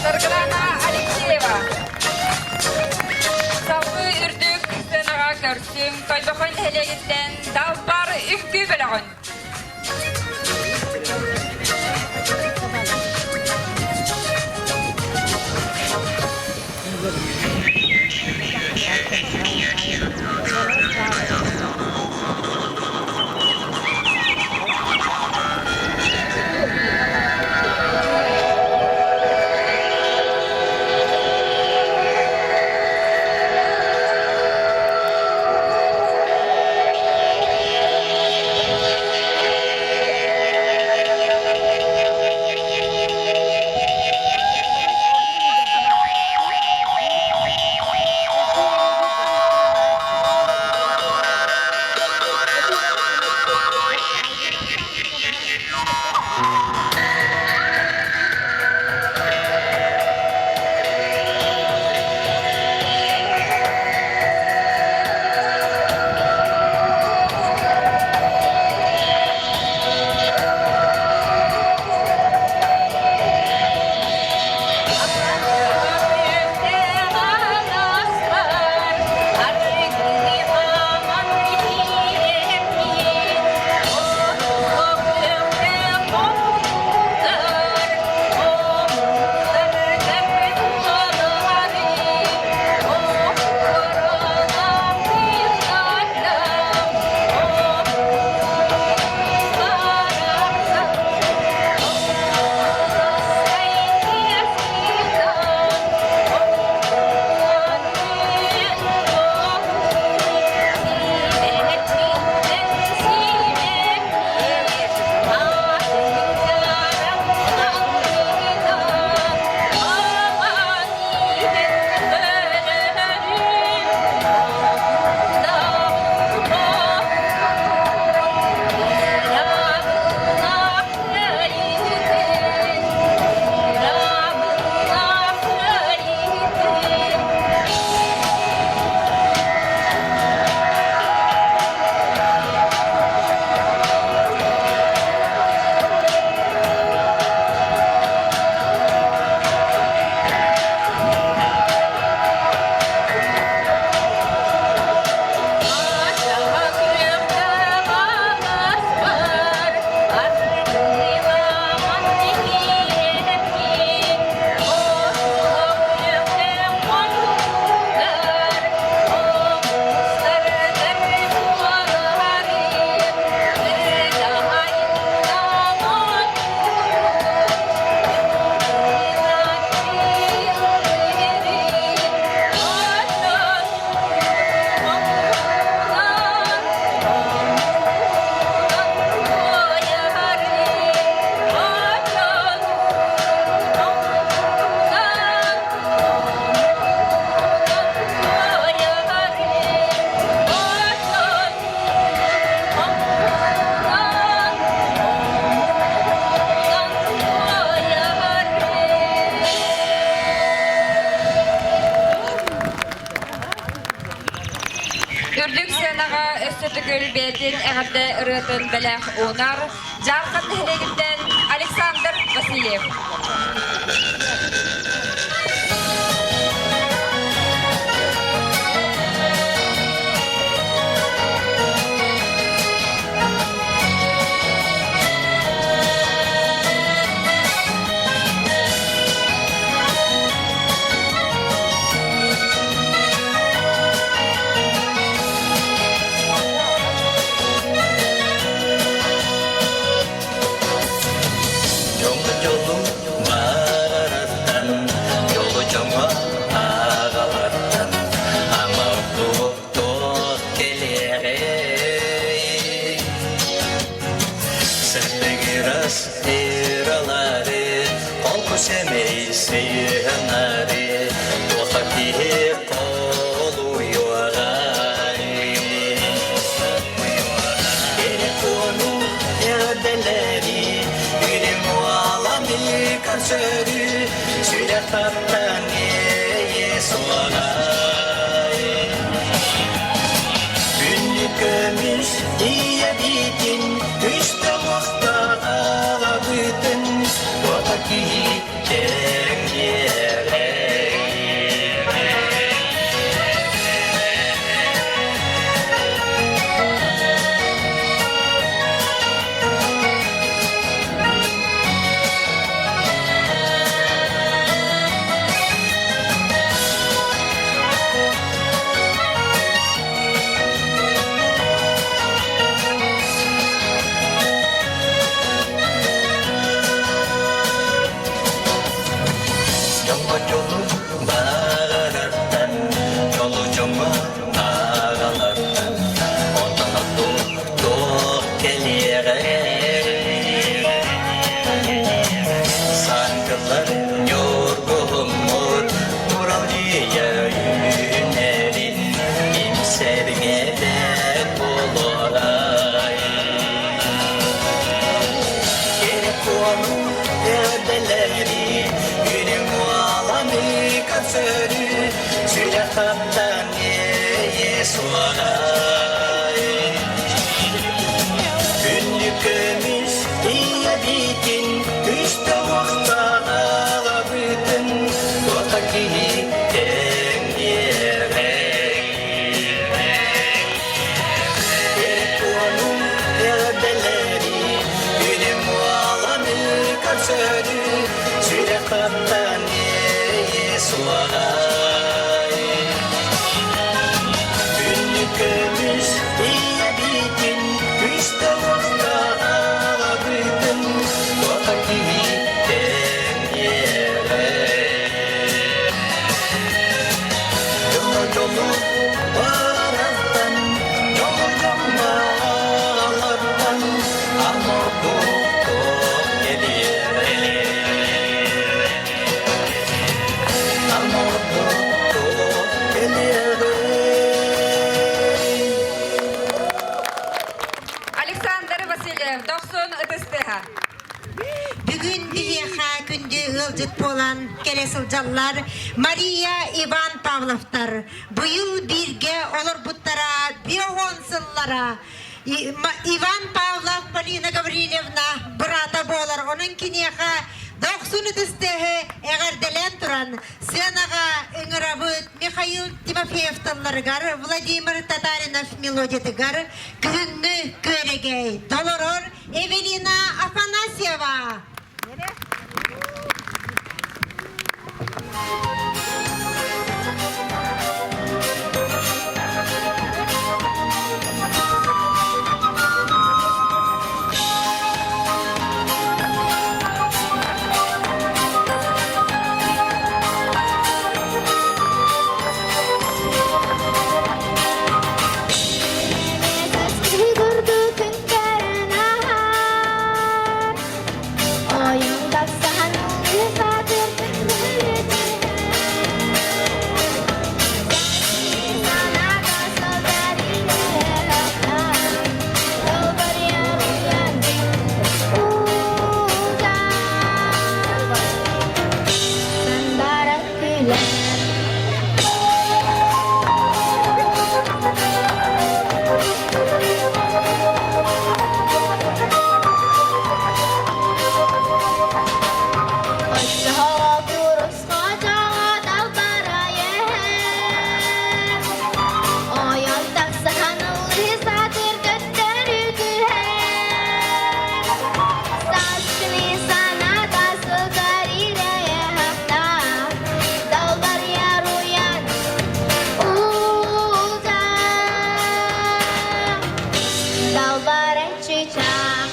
[SPEAKER 2] Саргылана Алексеева. Салгыы үрдүк сыанаҕа көрсүҥ, Тойбохой нэһилиэгиттэн Далбар үҥкүү бөлөҕүн. бэйэтин эҕэрдэ ырыатын бэлэх уунар Дьаархан нэһилиэгиттэн Александр Васильев.
[SPEAKER 13] Дьоҥҥо дьолу барараттан, дьолу дьоҥҥо аҕалартан, ама туох кэлиэҕэй? Сырдыгырас ыралары, холку сэмэй сыһыаннары, туохха киһи холуйуоҕай? Телефону эҕэрдэлэри, үрүҥ уоланы көрсөрү, сүрэх таптаан иэйэ суоҕай. Күндү көмүс ийэбитин, үстэ аҕабытын, туота киһи тэҥниэҕэй. Дьоҥҥо дьолу баҕарартан, дьолу дьоҥҥо аҕалартан, онтон туох кэлиэҕэй? Саргылар ньургуһуммут Уралдьыйа үүнэрин имсэргэтэ буолуоҕай. Телефону эҕэрдэлэри, үрүҥ уоланы көрсөрү, сүрэх таптаан иэйэ суоҕай. Күндү көмүс ийэбитин, үстэ уохтаах аҕабытын, туота киһи тэҥниэҕэй. Телефонум эҕэрдэлэри, үрүҥ уоланы көрсөрү, сүрэх таптаан иэйэ суоҕай. Күндү көмүс ийэбитин, үстэ уохтаах аҕабытын, туота киһи тэҥниэҕэй. Дьолу барартан, дьолу дьоҥҥо аморду кэлиэҕэй. Аморду кэлиэҕэй.
[SPEAKER 2] Александр Васильев, дохсун ытыстыха.
[SPEAKER 8] Бүгүн биһиэхэ күндү ыалдьыт буолан кэлэ сылдьаллар Мария Иван Павловтар. Быйыл бииргэ олорбуттара биоон сыллара. Иван Павлов Полина Гаврильевна быраата буолар. Онон киниэхэ дохсун ытыстыһы эҕэрдэлээн туран сценаҕа ыҥырабыт Михаил Тимофеев тылларыгар, Владимир Татаринов мелодиятыгар күһүҥҥү күөрэгэй толорор Эвелина Афанасьева.
[SPEAKER 12] Далбара чычах.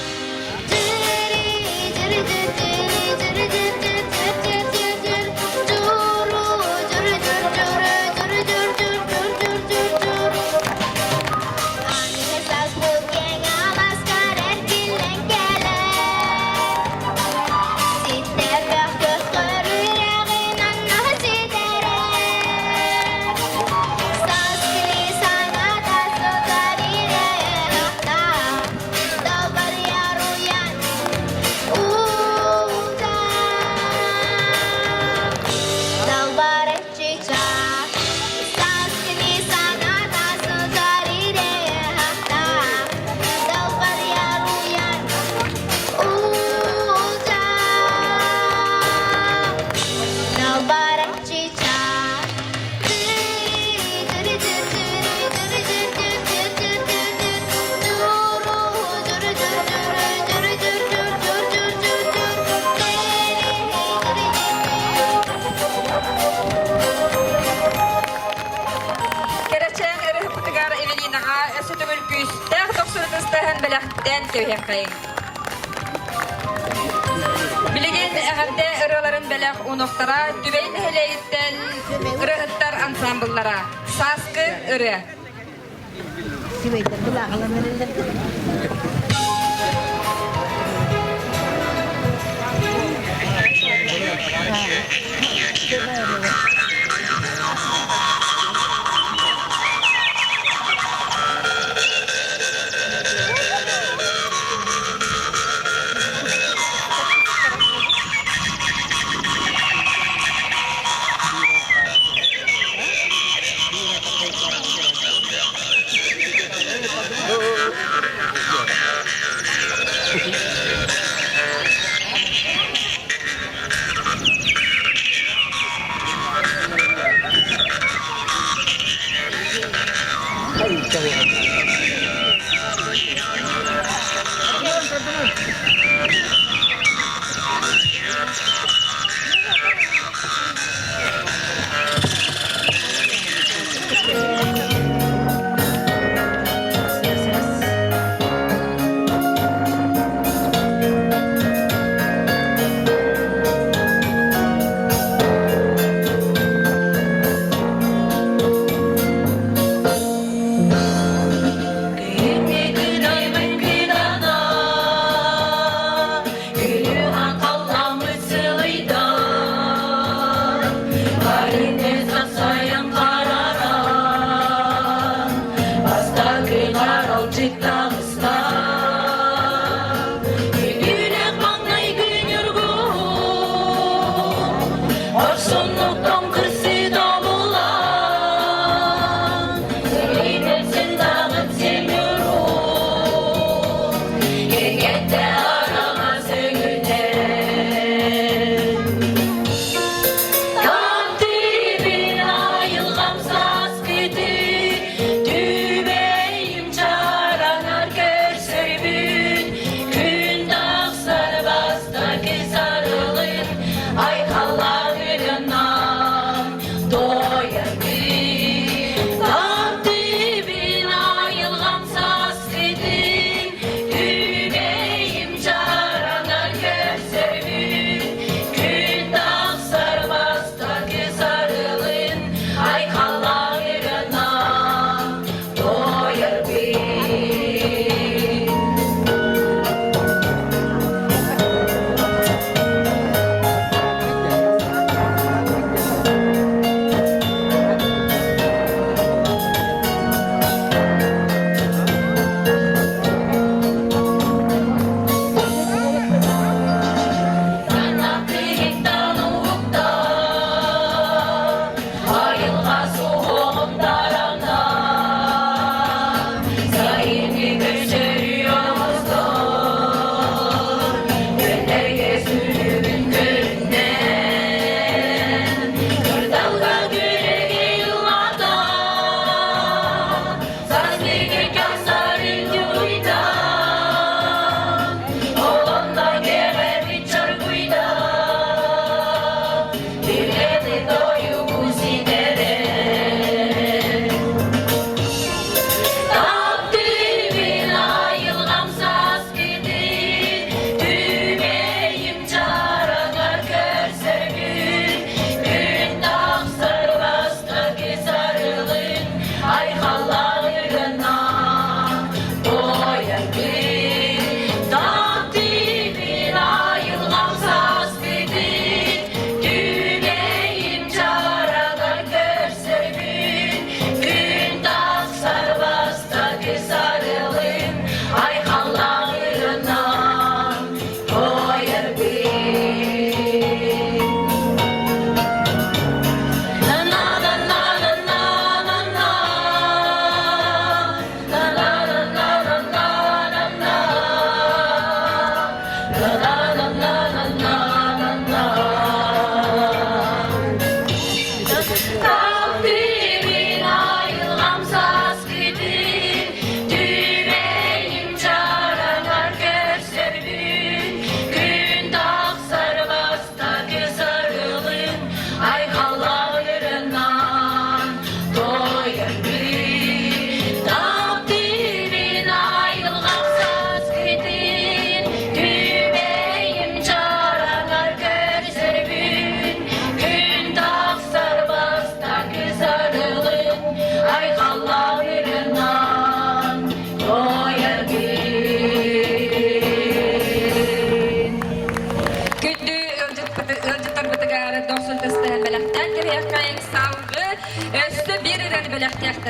[SPEAKER 2] Кэрэчээн ырыһыппытыгар Эвелинаҕа өссө төгүл күүстээх дохсунутустаһын бэлэхтэн кэбиһиэххэйиҥ. Билигин эҕэрдэ ырыаларын бэлэх уунуохтара Түбэй нэһилиэгиттэн ырыаһыттар ансаамбыллара Сааскы ырыа.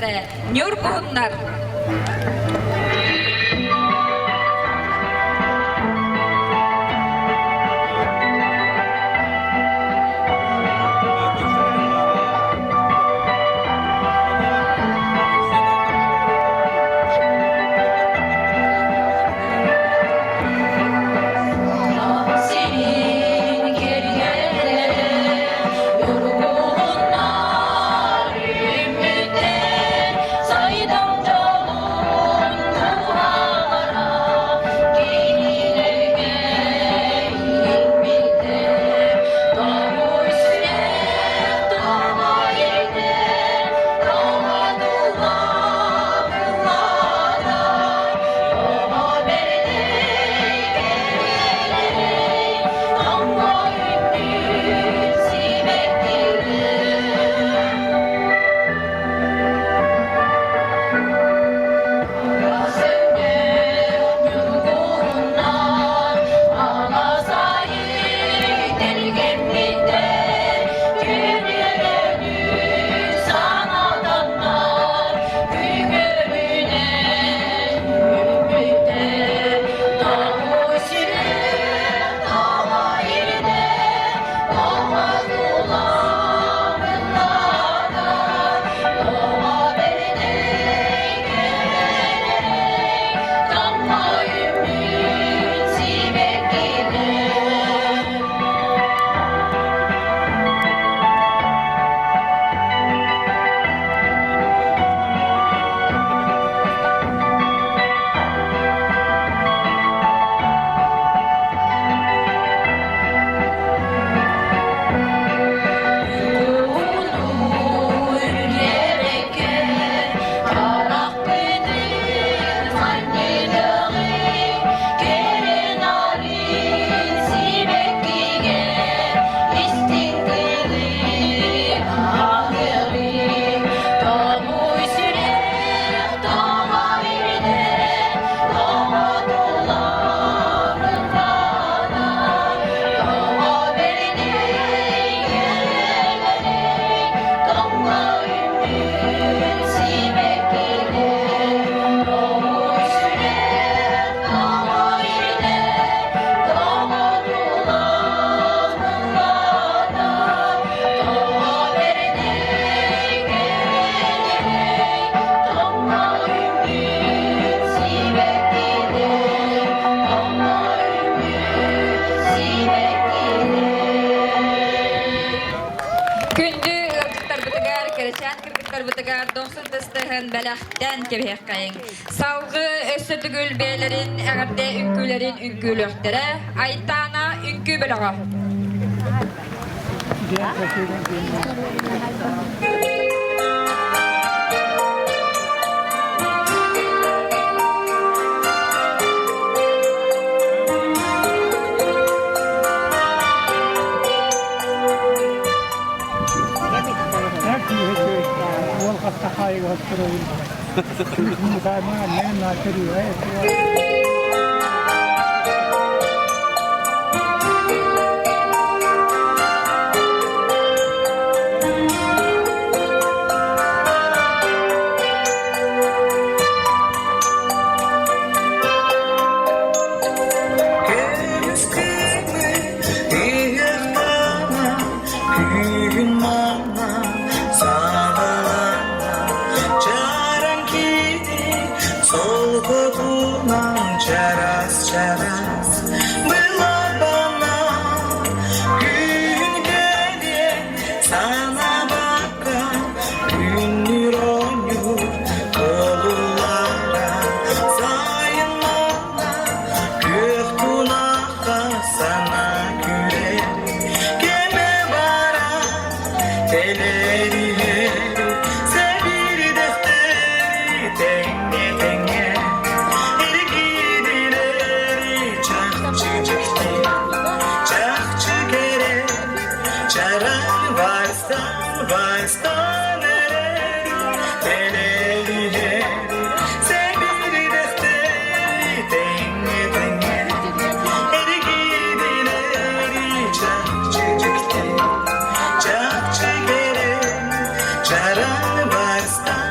[SPEAKER 2] биригээдэлэрэ Ньургуһуннар.
[SPEAKER 14] Senin kergene yorgunlar ümitten saydam canım duhalara kinilerge ilmitten Tomoy sürek tomoy yerde tomo
[SPEAKER 2] Күндү ыалдьыттарбытыгар, кэрэчээн кыргыттарбытыгар дохсун тыстыһын бэлэхтэн кэбиһиэххэйиҥ. Салгыы өссө төгүл бэйэлэрин эҕэрдэ үҥкүүлэрин үҥкүүлүөхтэрэ. Айтаана үҥкүү бөлөҕө.
[SPEAKER 13] Көмүс күммүт ыһыктана, күһүн манна саҕалана, чараҥ кини солкотунан чарас-чарас былабана, күн кэлиэн санаабакка күннүүр оонньуур толуллара сайын манна күөх тунахха сана күлэр кэмэ бара тэлэриһэр сэбирдэхтэри тэҥҥэ тэҥҥэ эргиирилэри чахчы дьикти чахчы кэрэ чараҥ вальстан вальстан эрэр тэлэриһэр сэбирдэхтэри тэҥҥэ тэҥҥэ эргиирилэри чахчы дьикти чахчы кэрэ чараҥ вальстан.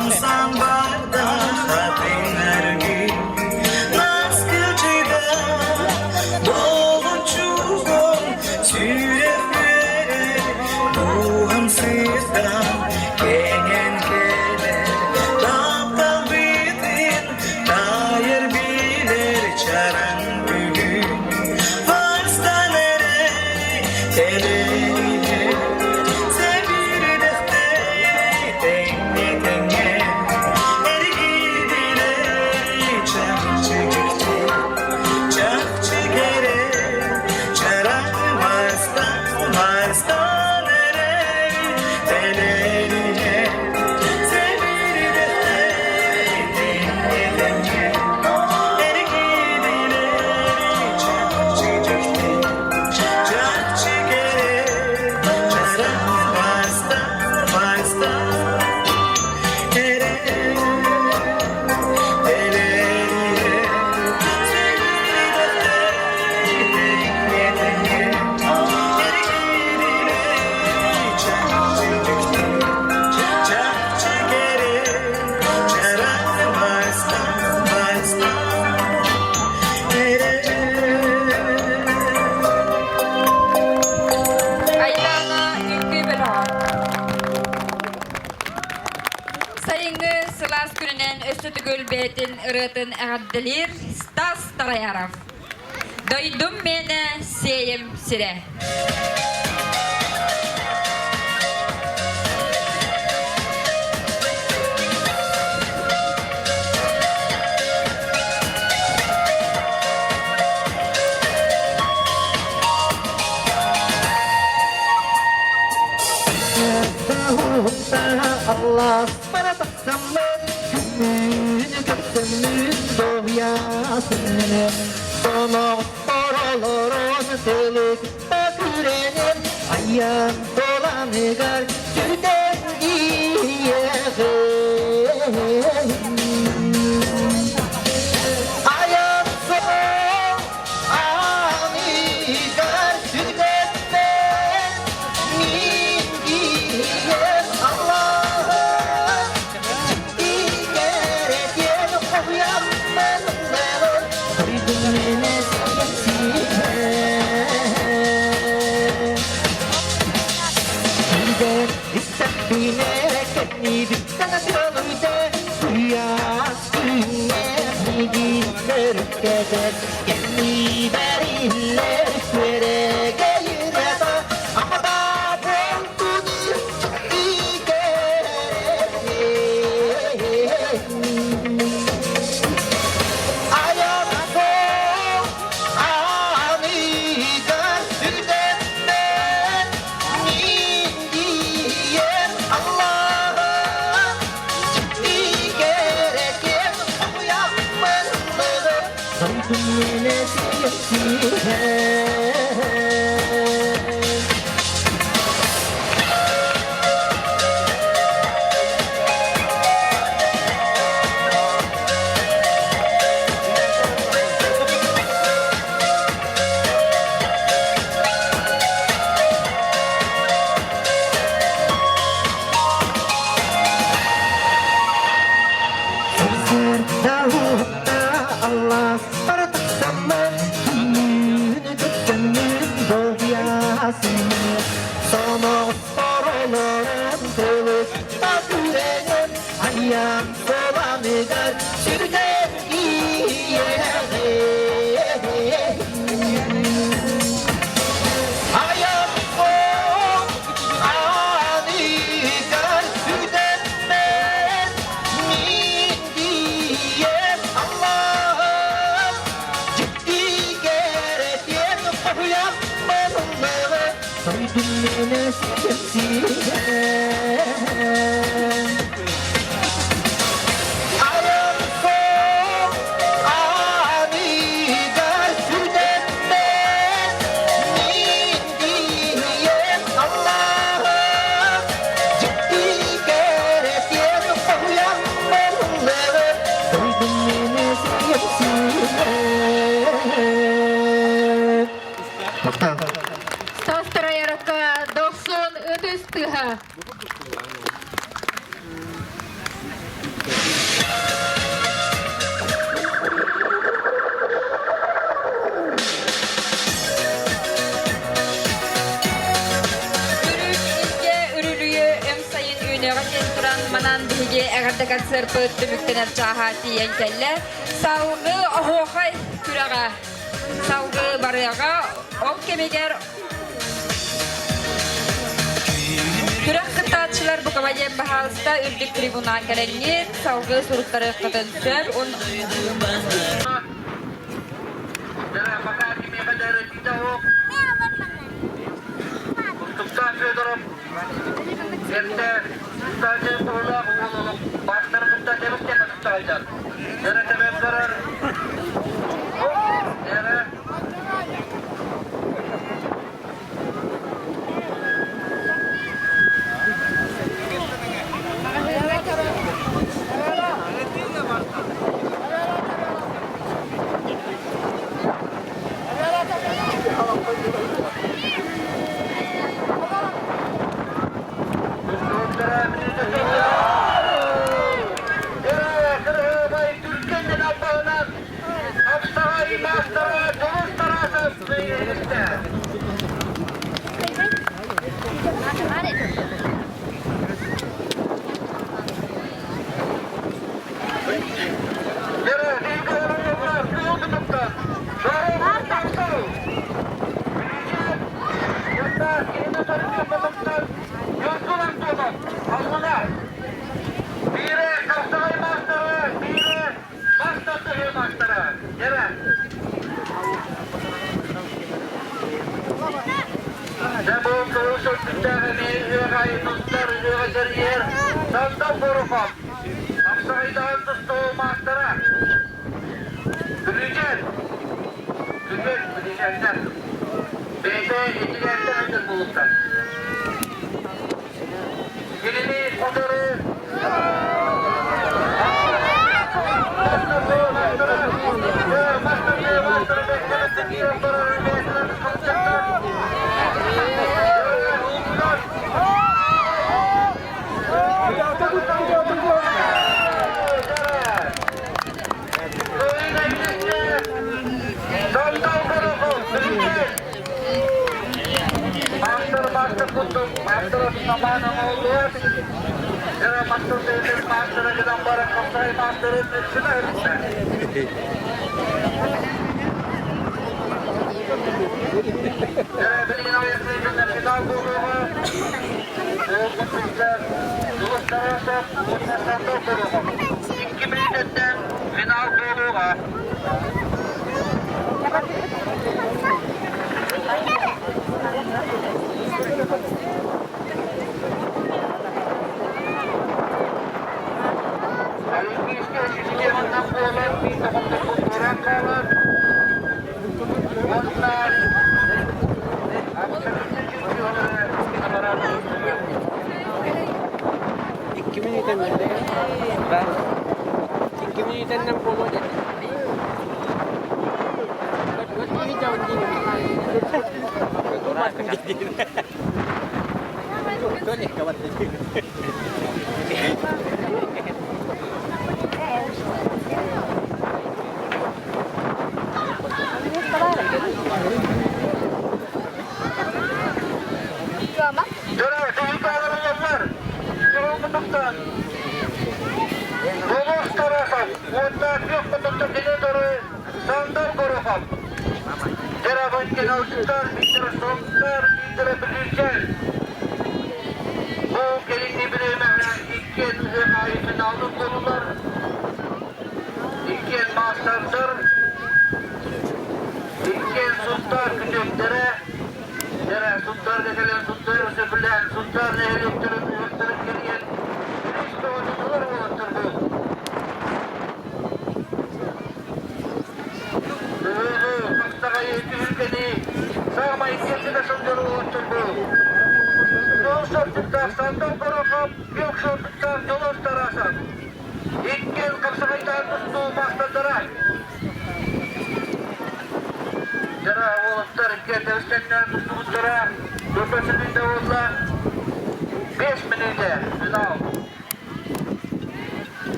[SPEAKER 13] Хамсан барда хатыҥ аргы Наскылчыда долунчугун сүрэх үөрэр Дууһам сырдан кэҥэн кэлэр Тапталбытын тайар билэр чараҥ бүгүн Вальстан эрэ тэлэрийэр Сэбирдэхтэй тэҥҥэ тэҥҥэ Эргийдилэр чахчы дьикти Чахчы кэрэ чараҥ мастан мастан эрэ тэлэрийэр Сэбирдэхтэй тэҥҥэ тэҥҥэ Эргийдилэр чахчы дьикти Чахчы кэрэ чараҥ мастан мастан эрэ
[SPEAKER 2] Айдаана үҥкүү бөлөҕө. Сайыҥҥы сылаас күнүнэн өссө төгүл бэйэтин ырыатын эҕэрдэлиир Стас Тараяров. Дойдум миэнэ сиэйим сирэ.
[SPEAKER 5] Allah bana taksamın Gümrüğünü köksümün doğyasını Sonoktorolorun tılık bakürenin Ayağım dolanıgar süden giyeyim Ayağım son anigar süden Min Allah'ım Yeah.
[SPEAKER 2] Стас Тараярова дохсун ытыс тыаһа. эҕэрдэ концерпыт түмүктэнэр чааһа тиийэн кэллэ. Салгыы оһуохай күрэҕэ салгыы барыаҕа. Ол кэмигэр күрэх кыттааччылар букаба диэн баһаалыста үрдүк трибуна кэлэҥҥит, салгыы суруттарыаххытын сөп.
[SPEAKER 5] Кустуктаах Федоров эрдэ стадия туһулаах уол олох баастаргытта тэбис тэбис Эрэ тэбэн барар. Эрэ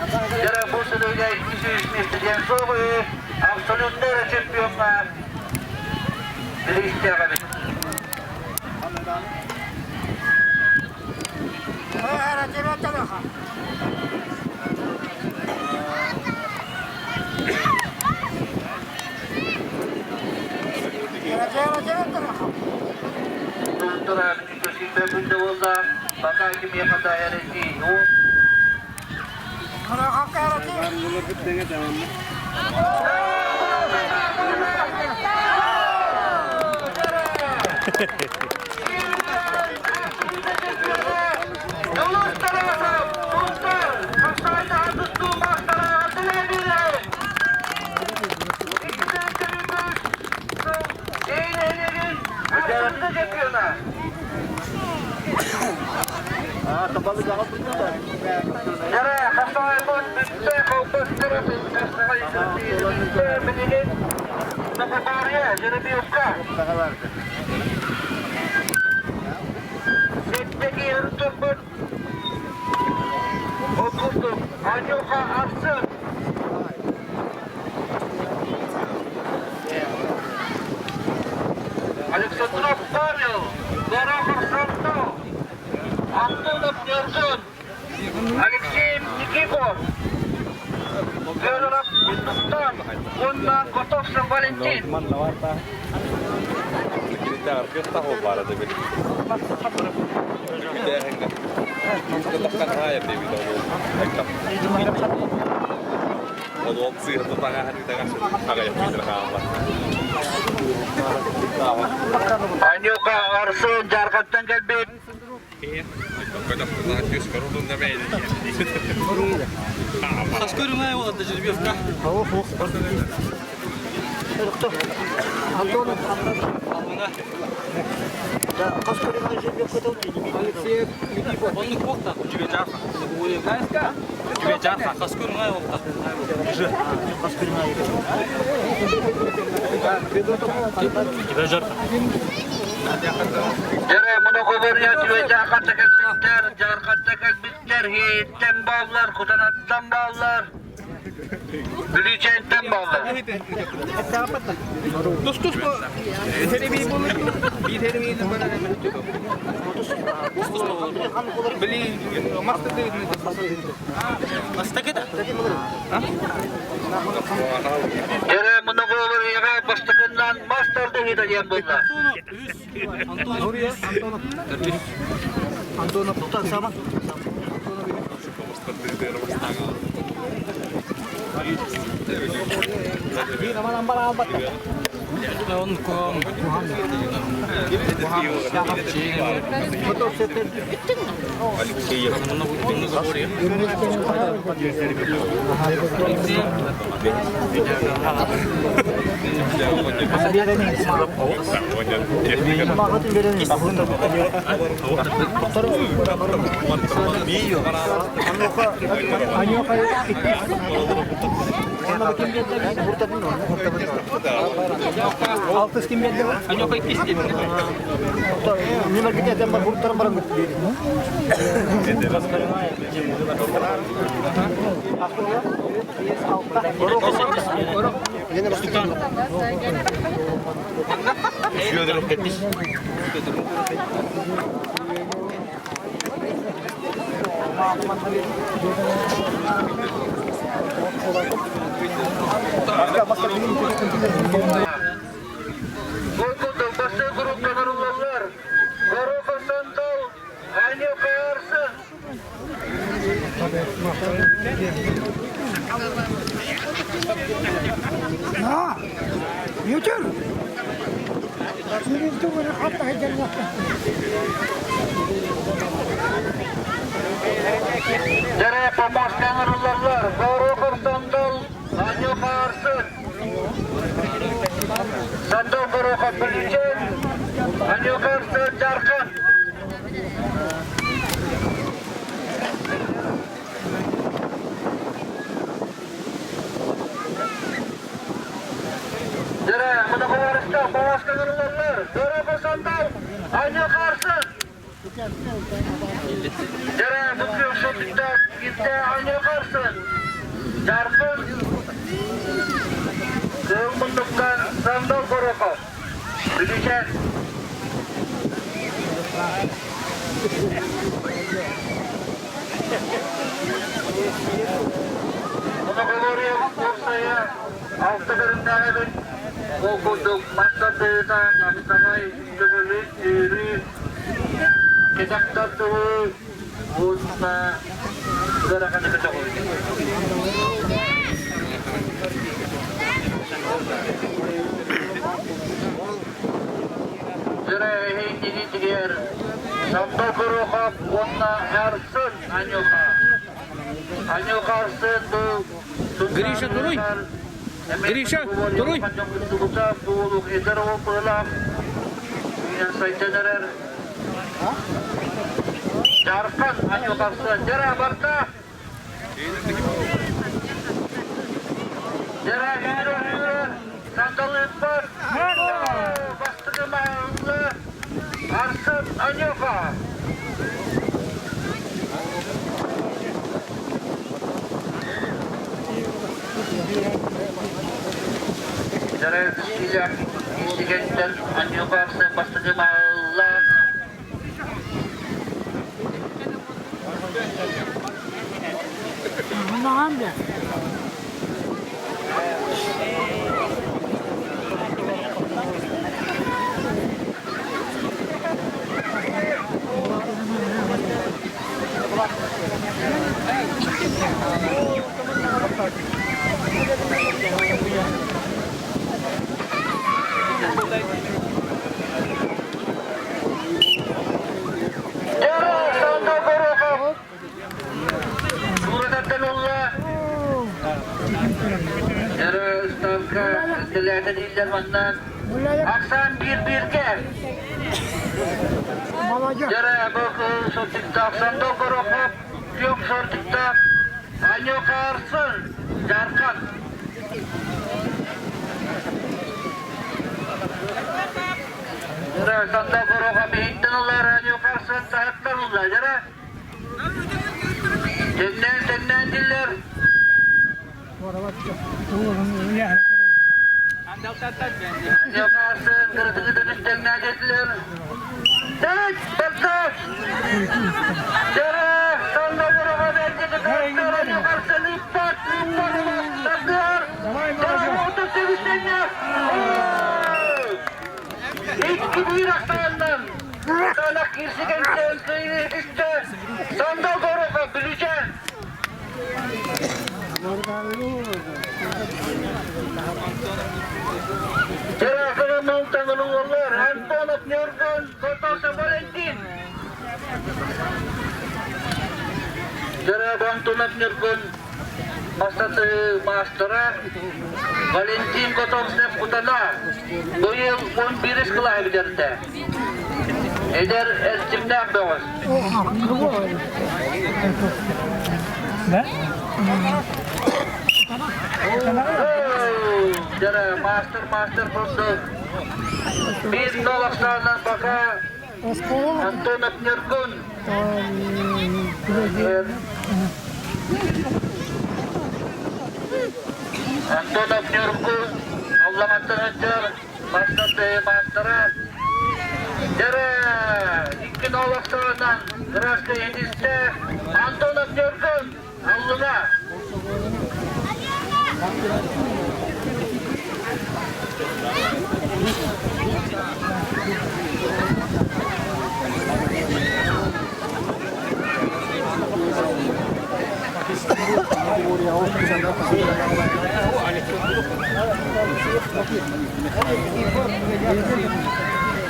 [SPEAKER 5] Дьэ, бу сырыыга 200 миэстэтигэр суох үһү, абсолютнай эрэ чемпиоҥҥа бириистээх эбит. Пока кимиэхэ да эрэйдии Александров Павел, Горохов Сантов, Антонов Нюргун, Алексей Никифоров, Федоров Индустан уонна Готовцев Валентин. Анюка Арсен Дьаархантан кэлбит. Дьэрэ многоборье түбэжаахатта кэлбиттэр, дьаархатта кэлбиттэр, иһиттэн бааллар, кутанаттан бааллар, Бүлүүчээнтэн бааллар. Дьэрэ многоборьеҕа бастакыннан мас тардыһыыта диэн буолла. Ол курдук бастыҥ группалар ылаллар. Горохов Сандал, Аня Арсен. Дьэрэ помощник ылаллар. Горохов Сандал, Аня Арсен. Сандал Горохов Бүлүүчээн, Аня Арсен Дьаархан. Дьэрэ, мунаховарыска помощник ылаллар. Горохов Сандал, Аня Арсен. Дьэрэ, бу күөх сылдьыттар. кирдэ Аньыхарсын, Жаркын, Кыыл муннуктан Сандал Горохов, Бүлүүчээн. Многоборье уопсайа алта көрүҥнээх эбит. Ол курдук мас тардыһыыта, хапсаҕай, төгүрүк, сүүрүү, кэтэх тардыһыы уонна ыараханы көтөҕүү. Дьэрэһэйдигитигэр Сандал Горохов уонна Арсен Анюха. Анюха Арсен бу
[SPEAKER 15] Гриша, туруй! Гриша, туруй!
[SPEAKER 5] Жархан Анюха Арсен. Дьэрэ барда! Дьэрэ үүрэ үүрэ сандал ыыппат. Бастакы маалла Арсен Анюха. Дьэрэ Киилээх киисигэнтэн Анюха Арсен бастакы маалла. Ахсаан биир-бииргэ. Дьэрэ бу сортиктаах сандал горохоп, күөх сортиктаах Анюха Арсын, Жархан. Дьэрэ сандал горохоп иһиттэн ылар Анюха Арсын таһыттан ылла. Дьэрэ. Тэннээн тэннээн диллэр. Анюха Арсын кырытыгытын үстэннээн диллэр. Тэт, барда! Дьэрэ сандал горохоп эргитэ Анюха Арсын ыппат, ыппат, тардыар. Икки биир ахсаанынан Кытаанах киирсигэнтэн кыайыы Сандал Горохов Бүлүүчээн. Теракыры Малтанын уоллар Антонов Ньургун, Котосов Валентин. Терак Антонов Ньургун Бастакы маастара Валентин Готовцев Кутана быйыл 11 кылааһы бүтэрдэ. Эдэр эрчимнээх бөҕөс. Дьэ, мастер, мастер курдук. Биир нол ахсаанынан пока Антонов Ньургун. Антонов Ньургун Аллаҕаттан сылдьар мастер маастара. Дьэрэ икки нол ахсаанынан Граждан Едисте Антонов Ньургун Аллыга.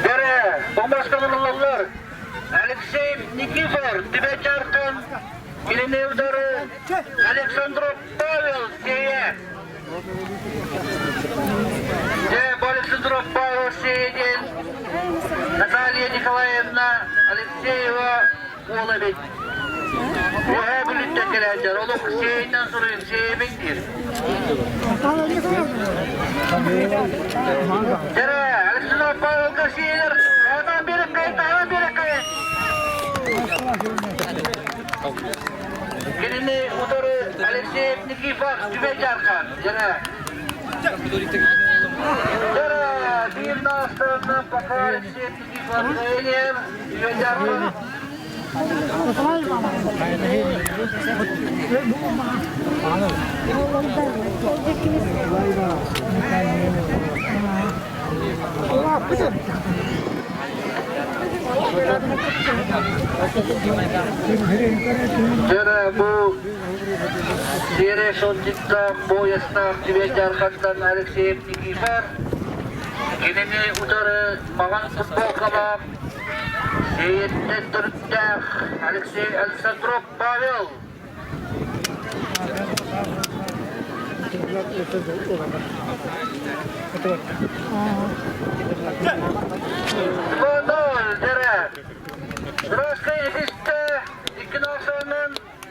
[SPEAKER 5] Дэрэ, бомбаскаланыллар. Алексей Никифор, Тибетяртан Кинини удары Александров Павел Сея. Дьэ, бу Александров Павел Сея диэн Наталья Николаевна Алексеева уола эбит. Үөһээ Бүлүүттэн кэлээччилэр олох Сеяйынан суруйун Сеябин диир. Дьэрэ, Александров Павелга Сеялар Таһынан биэрэккэй, таһынан биэрэккэй! Кинини утары Алексеев Никифор Түбэй Дьаархан. Дьэрэ. Дьэрэ, биир наастарынан пока Алексеев Никифор Каинер, Түбэй Дьаархан. Дьэрэ, бу Сиэрэ Сонтиттаах, Буойастаах Түбэй Дьаархантан Алексеев Никифор. Кинини утары маҕан футболкалаах Сиэйэттэн төрүттээх Алексей Александров Павел. Два-ноль, дьэрэ. Здравствуй, иһистэ икки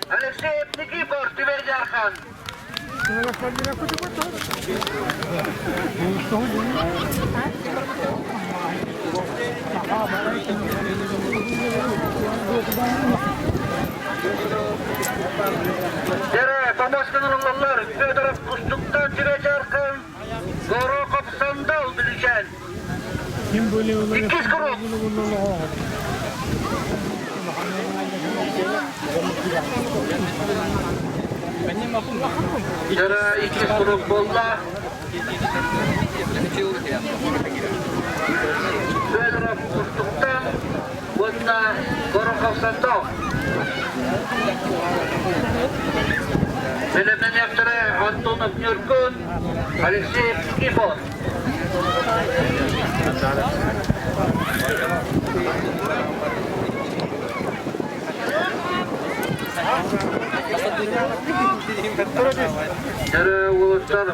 [SPEAKER 5] Алексей Никифор Түбэй Дьаархан. Дьэрэ, помощканы ылаллар Федоров Кустуктан Түбэй Дьаархан, Горохов Сандал Бүлүүчээн. Иккис круг. Дьара иккис круг буолла. Федоров Кустуктан уонна Горохов Сандал. Бэлэмнэниэхтэрэ Антонов Ньургун, Алексей Никифоров. Дьэрэ уолаттар,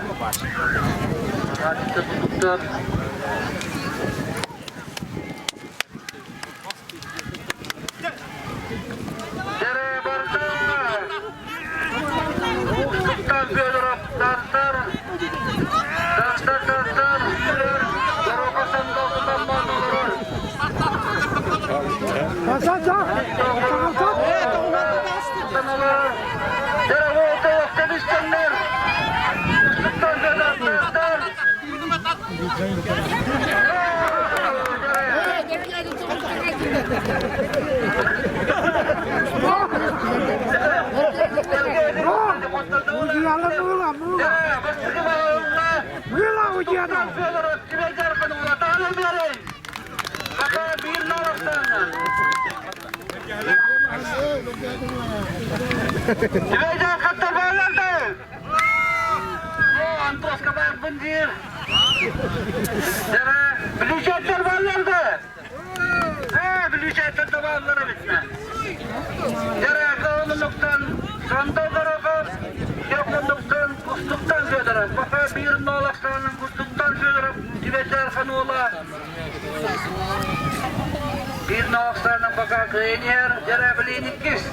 [SPEAKER 5] хаачыстыбы туттар. Дьэрэ барда! Уустуктан Федоров тартар, тартар, тартар, Дорога сандалтан олорор. Дьэрэ уолта көмүскэннэр! Уустуктан Федоров тартар! Антоска баарбын диир. Бүлүүчээттэр бааллар да? Ээ, бүлүүчээттэр да бааллар эбит Дьэ, кыһылынуктан Сандал Горохов, Дьокунуктан Кустуктан Федоров, пока биир ноолахтаанын Кустуктан Федоров Тибетер Ханула, биир ноолахтаанын пока кыайынер, дьэ, билин иккис.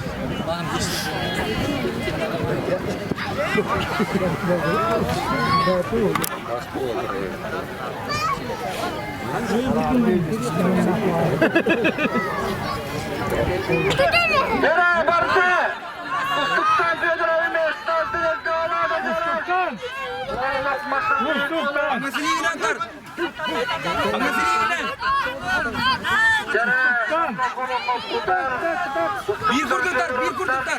[SPEAKER 5] Дьэрэ, барда! Кустуктан Федоровы
[SPEAKER 15] Биир курдуктар, биир курдуктар.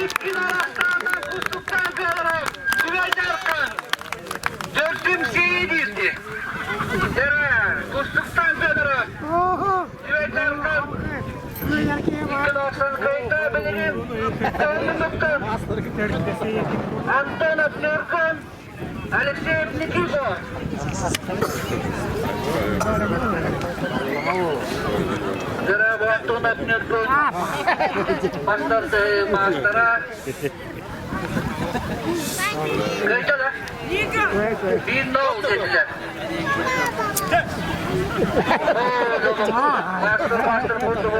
[SPEAKER 5] Икки нарастааннан кустуктан Федоров Түбэй Төрдүм сии диирди. Дэрэ, кустуктан Федоров Түбэй Дархан икки нохсон кыйта билигин Тыллыктан Антонов Нюркун Алексеев Никифор. Дьэ, Антонов Нюркун мастар маастара. Кыйта да? Биир нол дедилер. Мастер, мастер курдук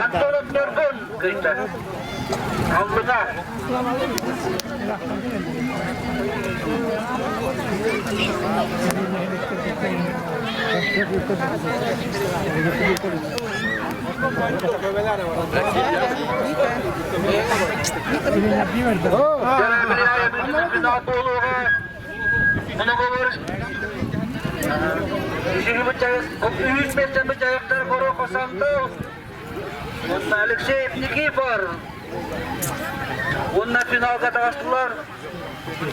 [SPEAKER 5] Антонов Ньургун кыйта. Аллыга. Алексеев Никифор. Уонна финалга таҕыстылар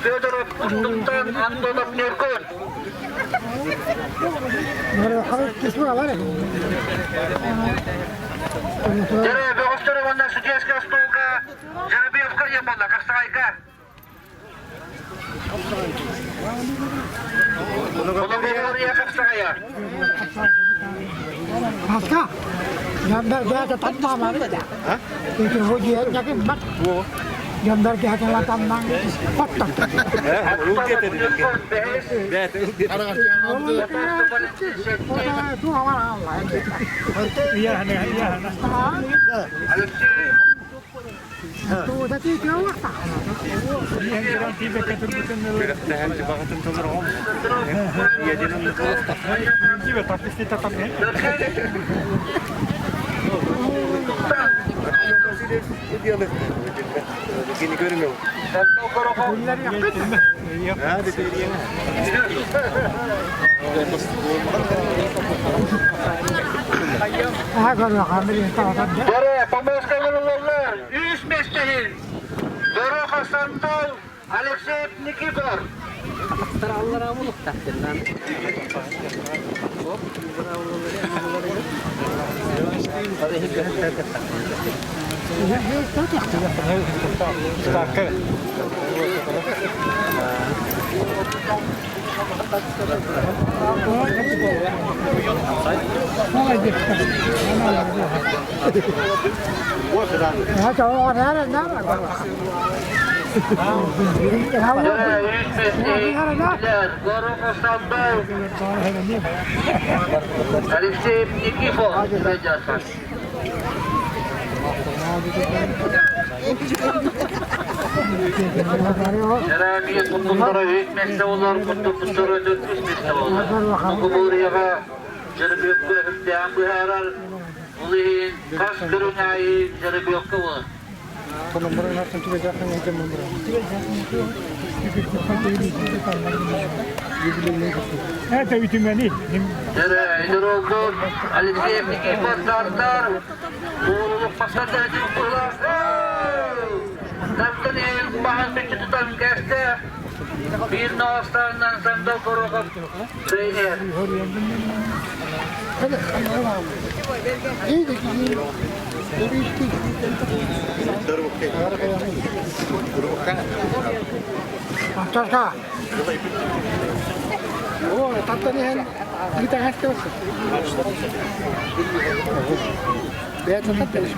[SPEAKER 5] Федоров Кустуктан Антонов Ньургун. Дьэрэ, бөҕөстөр уонна судейскай остуолга Жеребьевка диэн буолла, Хапсаҕайга.
[SPEAKER 7] Аска, gambar dia tambah mari. Itu dia jadi mat. Gambar dia telah tambah potong.
[SPEAKER 6] Iya, iya.
[SPEAKER 5] Дөрө, помоскалар олороллор. Үс миэстэһин. Дорохов Сантал, Алексей Никифор. Дөрө, үс миэстэһин. Дорохов Сантал, Алексей Никифор. Дөрө, куттуктара үс миэстэ болар, куттуктара төрт миэстэ болар. Мугубурияга жеребьевка үрдээн быһаарар, ол иһин хас көрүҥ аайы жеребьевка болар.
[SPEAKER 6] Это үтүмэни.
[SPEAKER 5] Дөрө, эдэр Алексей Никифор Сартар, буолулук пасата була. Тартан эл баһан мүччү тутан кэстэ. Биир ноостааннан сандал Горохов тренер.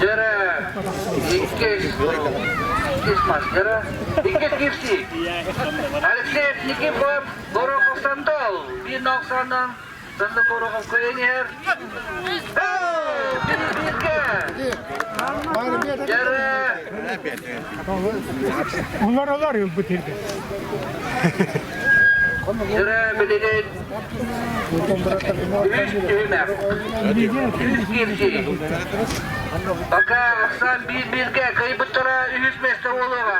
[SPEAKER 5] Дөрө, иккис, иккис мастера, иккис кирси. Алексеев Никифор, Горохов Сандал, биир нооксааннан Сандал Горохов кыайан Бир бирге. Дөрө,
[SPEAKER 6] Onlar olar bu tilde.
[SPEAKER 5] Дөрө билигин үс түһүмэх. Үс кирси. Пока Оксан бир бирге кыйбыттара үс месте болуға.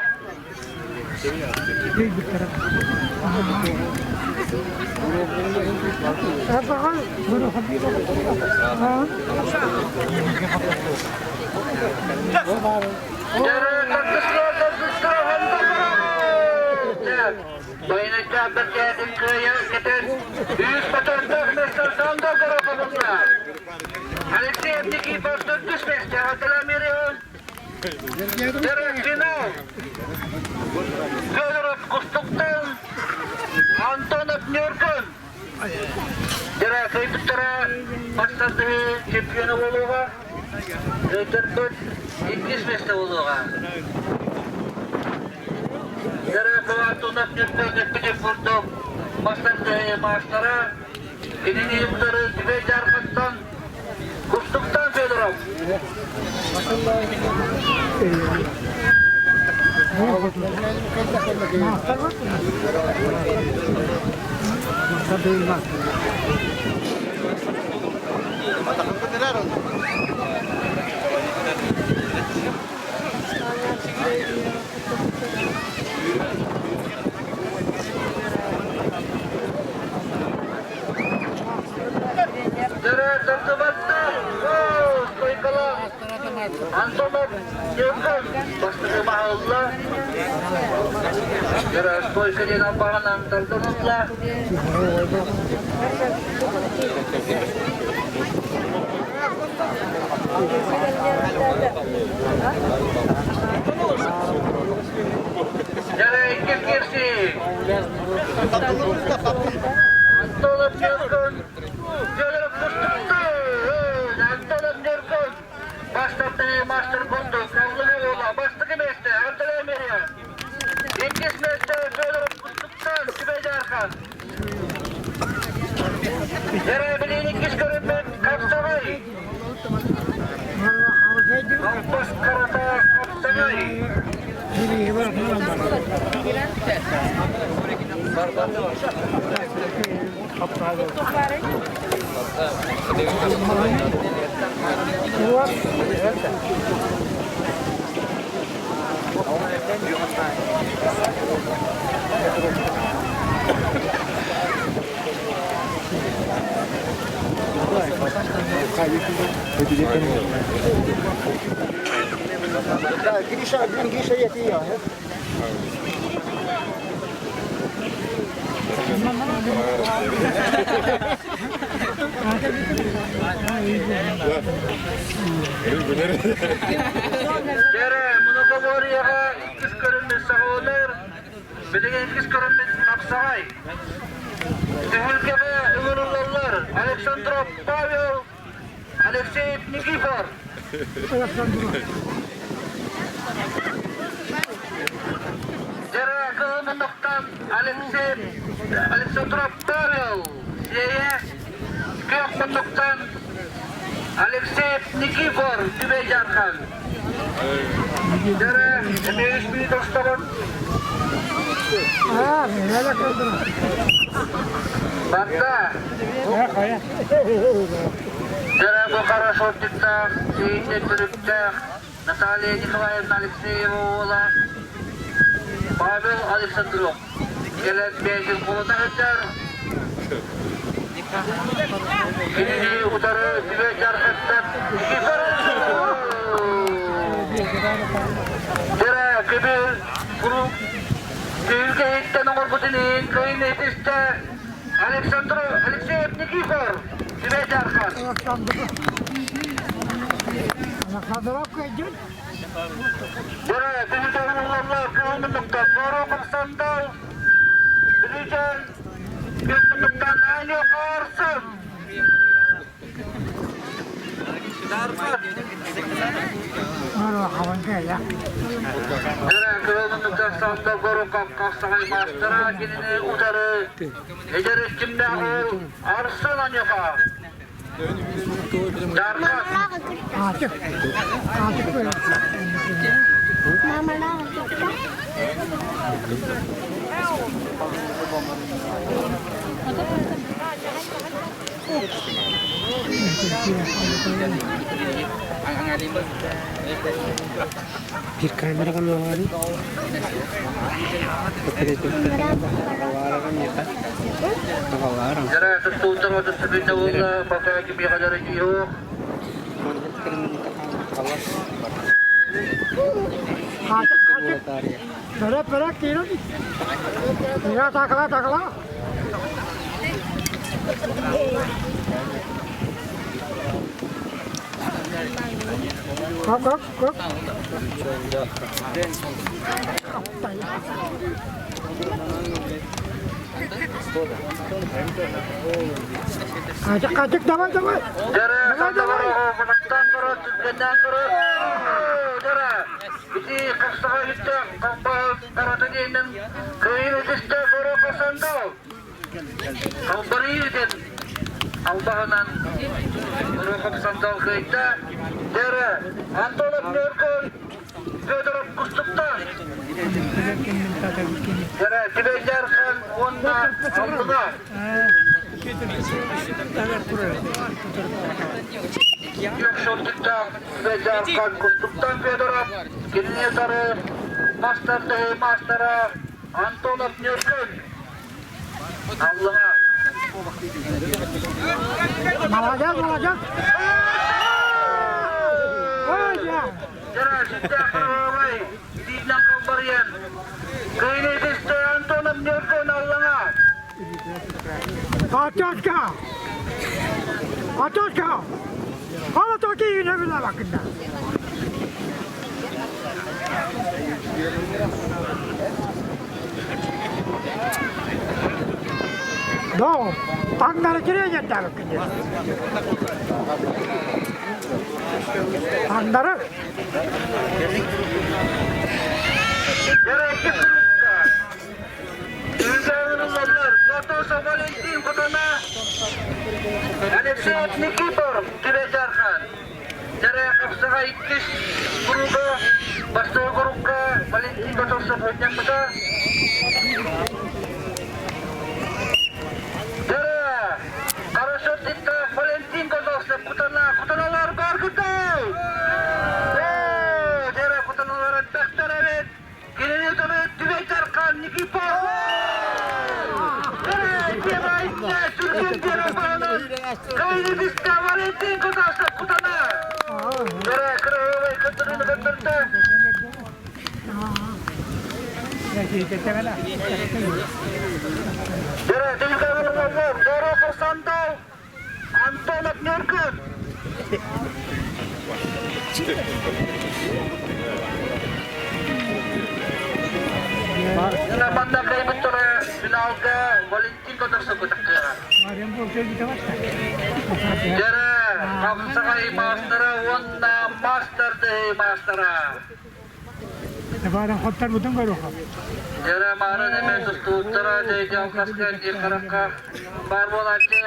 [SPEAKER 5] Дөрө, тартыстыра, тартыстыра, Байынайта бір кыйы кетен үс патонтақ месте Сандал Горохов Алексей Никифоров төртүс месте, Атала Мирион. Дөрө, финал. Федоров Кустуктан, Антонов Нюркун. Дөрө, кыйбыттара бастарды чемпионы болуға. Өтөрбөт иккис месте болуға. Дөрө, Антонов Ньургун эппитин курдук мастар маастара кинини утары Түбэй Дьаархаттан Кустуктан Федоров. Дөрө тардыбатта! Стойкала! Антонов Ньургун бастакы маһылла. Дөрө стойка диэн албаҕынан тардан ылла. Дөрө иккис кирси. Антонов Ньургун Федоров Кустукту Антонов Ньургун Бастакы мастер курдук Аллыга уола бастакы миэстэ Антон Мерия Иккис миэстэ Федоров Кустуктан Сүбэй Дьаархан Дьэрээбилиин иккис көрүммүт Хапсаҕай Албас Харата Хапсаҕай
[SPEAKER 16] Гриша, Гриша, я тебя.
[SPEAKER 5] Дьэрэ, многоборьеҕа иккис көрүммүт саҕаланар, билигин иккис көрүммүт хапсаҕай. Түһүлгэҕэ ыҥырыллаллар Александров Павел, Алексей Никифор. Дьэрэ, кыһыл муннуктан Алексей Александров Павел, Сиэйэ, күөх муннуктан Алексей Никифор, Түбэй Дьаархан. Дьэрэ, эмиэ үс мүнүүтэ устабын. Барда. Дьэрэ бу хара шортиктаах, сииннэ түрүктээх Наталья Николаевна Алексеева уола Павел Александров кэлэн бэйэтин холото сылдьар. Кинини утары Түбэ Дьархаттан Никифор Дьэрэ көбүл куруук түһүлгэ иһиттэн оҥорбутун иһин кыайын этистэ Александр Алексеев Никифор Түбэ Дьархан. Дьэрэ түһүлгэ уллаллар кыһыл муннуктан Горохов Сандал Бүлүүчээн күөх муннуктан Аня Арсен Дьэрэ кыһыл муннуктан Сандал Горохов хапсаҕай маастара кинини утары эдэр эрчимнээх уол Арсен Анюха
[SPEAKER 15] Bir камера гына
[SPEAKER 5] Дьэрэ тустууттан отут буолла, пока кимиэхэ дьарыйыы
[SPEAKER 16] Пора, пора, киирэн. Я такала, такала. Хоп, хоп, хоп. Качык, качык, давай, давай.
[SPEAKER 5] Дьэрэ
[SPEAKER 16] Давай, давай.
[SPEAKER 5] Сандалар мунуктан туран түргэннээн көрөр. Дара, ити хапсаҕай үттээх халбаһы харата диэннэн кыайыы үтүстэ Горохов Сандал. Халбарыы үтэн албаһынан Горохов Сандал кыайда. Дара, Антонов Нөркөн Федоров Кустуктан. Дара, Түбэйдэрхан уонна Алтына. Түбэйдэрхан Кустуктан Федоров, кинини утары мастар маастара Антонов Нөркөн. Аллаҕа.
[SPEAKER 16] Молодец, молодец! Аташка! Аташка! Hala toki yine bile bakın da. No, таҥнары кириэн дьарыккын Таҥнары.
[SPEAKER 5] Алексей Никифоров, Кире-Жархан. Дьарыахапсаҕа иккис курууга бастакы курукка Валентин Готовцев мунньаммыта. Дьара, хорошо тиктаах Валентин Готовцев кутана, кутаналар бар кутай! Оо, дьара кутаналар элбэхтэр эбит. Кинини утары Түбэй Тархан Никифоров! Валентин Готовцев кутана! Дьара, кыраһыабай кыттырыыны көрдөрдө. Дьара, Дилгавыр Горохов Сандал, Антонов Нюркун. Манна кайбыттара финалга Валентин Готовцев кытыктыаҕа. Дьара, хапсаҕай маастара уонна мастер тыһы маастара.
[SPEAKER 16] Табааран хоттарбытын көрүөххэ.
[SPEAKER 5] Дьара маарын эмэ тустууттара дьайдьал хаска диир харахха баар буолааччы.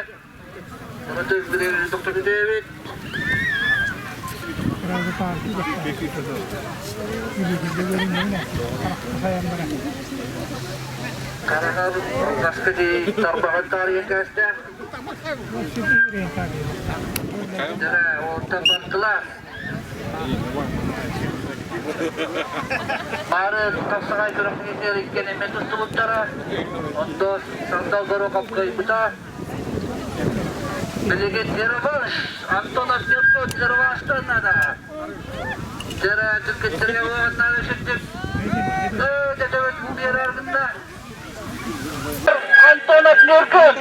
[SPEAKER 5] Бары тапсаҕай күрэхтэһиитигэр иккиэн эмиэ тустубуттара. Онто Сандал Горохов кыайбыта. Билигин реванш Антонов Нюркут реванштан надо. Дьэрэ түркүттэргэ уонна өшүттүк. Дэтебет биэрэргинда. Антонов Нюркут.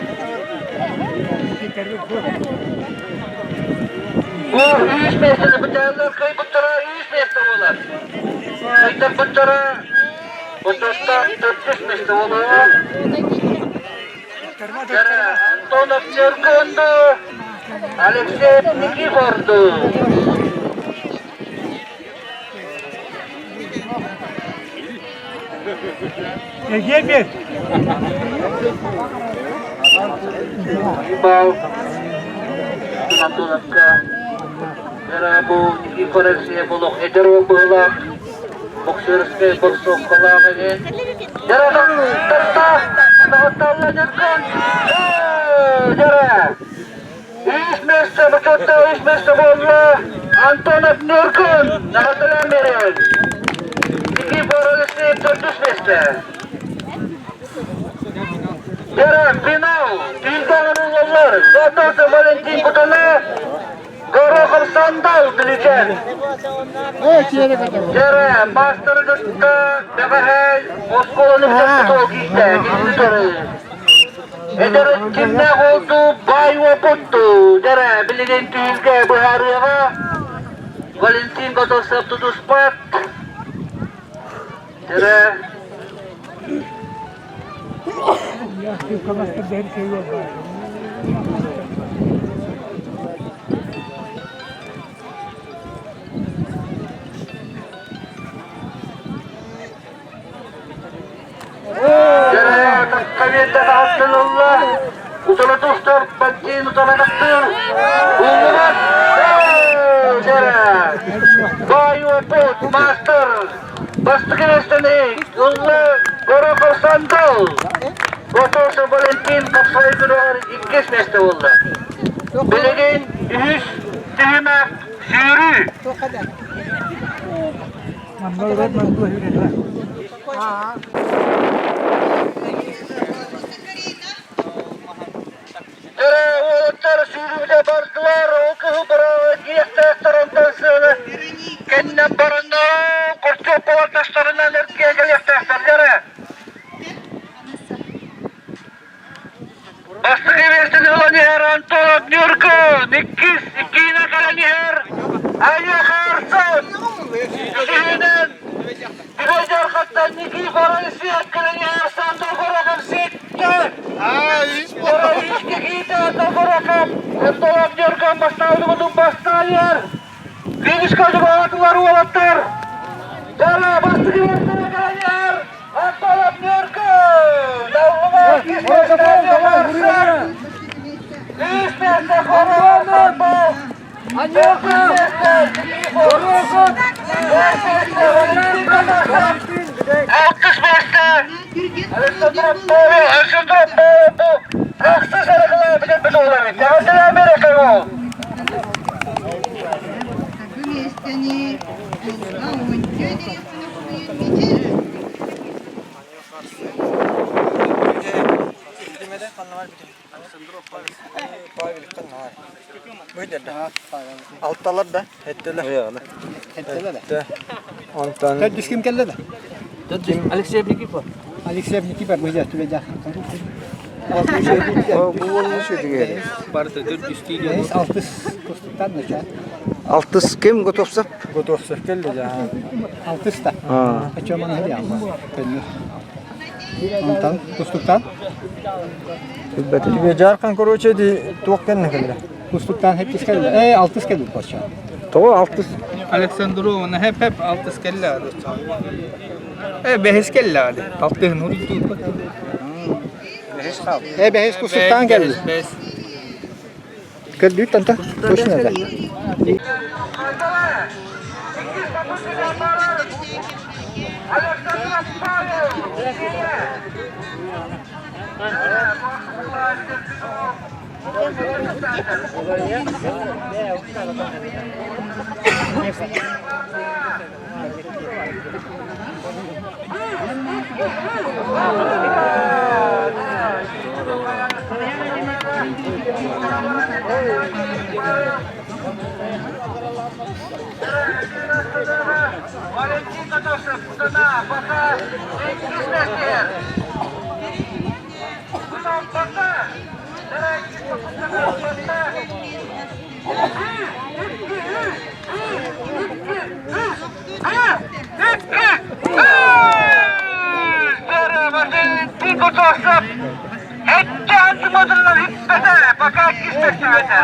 [SPEAKER 5] Бу үс миэстэни бүтээллэр кыайбыттара үс миэстэ буолар. Кыайтарбыттара Отуттан төрдүс миэстэ буолуоҕа. Антонов Нюркунду, Алексей Никифорду.
[SPEAKER 16] Египет!
[SPEAKER 5] Бал Антоновка бу Никифор Алексеев олох эдэр уол быһыылаах боксерскай борсуоккалаах эҥин Үс место бочуотта үс место буолла Антонов Нюркун наҕатылаан берен. Никифор Алексеев төрдүс место. Дера финал Тилдаҕын ыллаллар Готовцев Валентин Кутана Горохов Сандал Биличен. Дьэрэ, маастары кытта бэҕэһээ оскуоланы бүтэрбит уол киирдэ, кинини көрүү. Эдэр кимнээх уолду баай уопутту, дьэрэ, билигин түһүлгэ быһаарыаҕа. Валентин Готовцев тутуспат. Дьэрэ, Кавета таһаттан ылла. Утары тустар Баттин утары тахтыр. Уллубат. Баай опыт, мастер. Бастакы миэстэни ылла Горохов Сандал. Готовцев Валентин хапсай күрэҕэр иккис миэстэ буолла. Билигин үһүс түһүмэх сүүрүү. Дөрө уолаттар сүүрүүгэ бардылар, ол кыһыл бырааҕы киэхтээхтэр онтон сыана кэннэ баранна хорчуоппалар тастарынан эргийэн кэлиэхтээхтэр дьэрэ. Бастакы миэстэни ылан иһэр Антонов Ньургун, иккис иккиһинэн кэлэн иһэр Айя Харсон, үсүһүнэн Дьархаттан Никифоров Свет кэлэн иһэр Сандал Горохов Ситтэ, Үс Никита Антон Горохов, Антонов Ньургун бастаабытын бастаан иһэр Финишка дьулаатылар уолаттар. Дара бастакы миэстэни кэлэн иһэр Антонов Ньургун, Даллыга иккис миэстэ Харсон, үс миэстэ Хоров Сандал, төрдүс миэстэ Никифоров, түөрт миэстэ Валентин Казахов, алтыс миэстэ Александров Павел, Александров Павел бу ахсыс арыгылаах бүтэрбит оҕолор эбит. Эҕэрдэлээн биэрэккэ ол.
[SPEAKER 7] Бастакы миэстэни ылла уонча директоры хомуйан Мичил.
[SPEAKER 17] Алталар да, эттелер. Этте. Онтон
[SPEAKER 16] Төрдүс ким кэллэ да?
[SPEAKER 17] Алексей Никифоров.
[SPEAKER 16] Алексей Никифоров быйа түбэдэ. Алтыс кустуктан нача.
[SPEAKER 17] Алтыс ким Готовцев?
[SPEAKER 16] Готовцев келди жа. Алтыс та. Хочу мана хадиама. Онтон кустуктан?
[SPEAKER 17] Түбэ Жархан короче ди туох кэннэ кэллэ.
[SPEAKER 16] Кустуктан хеппис келди. Э, алтыс келди бача.
[SPEAKER 17] Того алтыс.
[SPEAKER 18] Александровна хеп хеп алтыс келли ады. Э бэһис келли ады. Алтыһын уруйдуут.
[SPEAKER 16] Э, бэһис кустуктан келди.
[SPEAKER 18] Бэс.
[SPEAKER 16] Келди танта. Точно да.
[SPEAKER 5] Александров Павел, Валентин Готовцев, Кутана, пока иккис миэстэ. Кутан пока. Валентин Готовцев, Эттэ антимодуллар иппэтэ, пока иккис миэстэҕэ.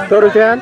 [SPEAKER 17] Төрүтэн.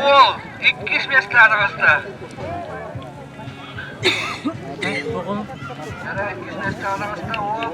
[SPEAKER 5] Уол иккис миэстэҕэ таҕыста. Иккис миэстэҕэ таҕыста уол.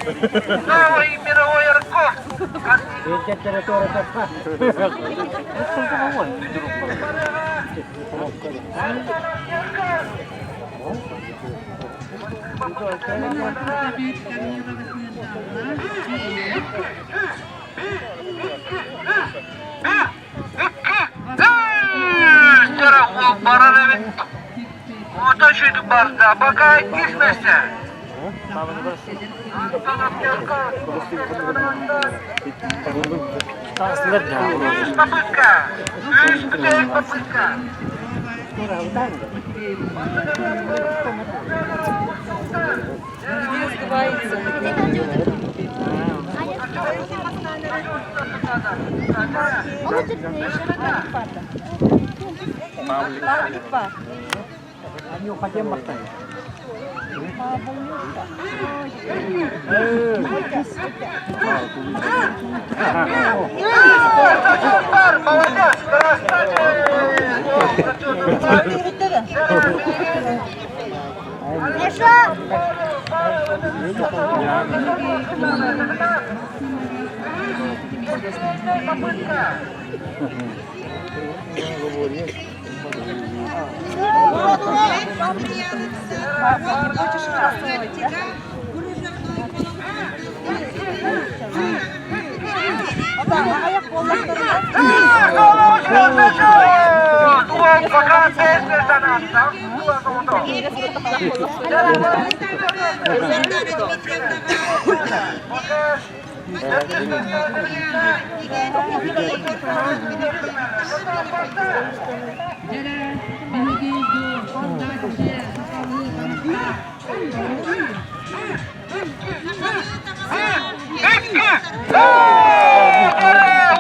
[SPEAKER 5] Билигин Новый мировой рекорд! Барар эбит. Ота сүтүк барда, пока иккис Үс попытка. Үс бүтэһик попытка.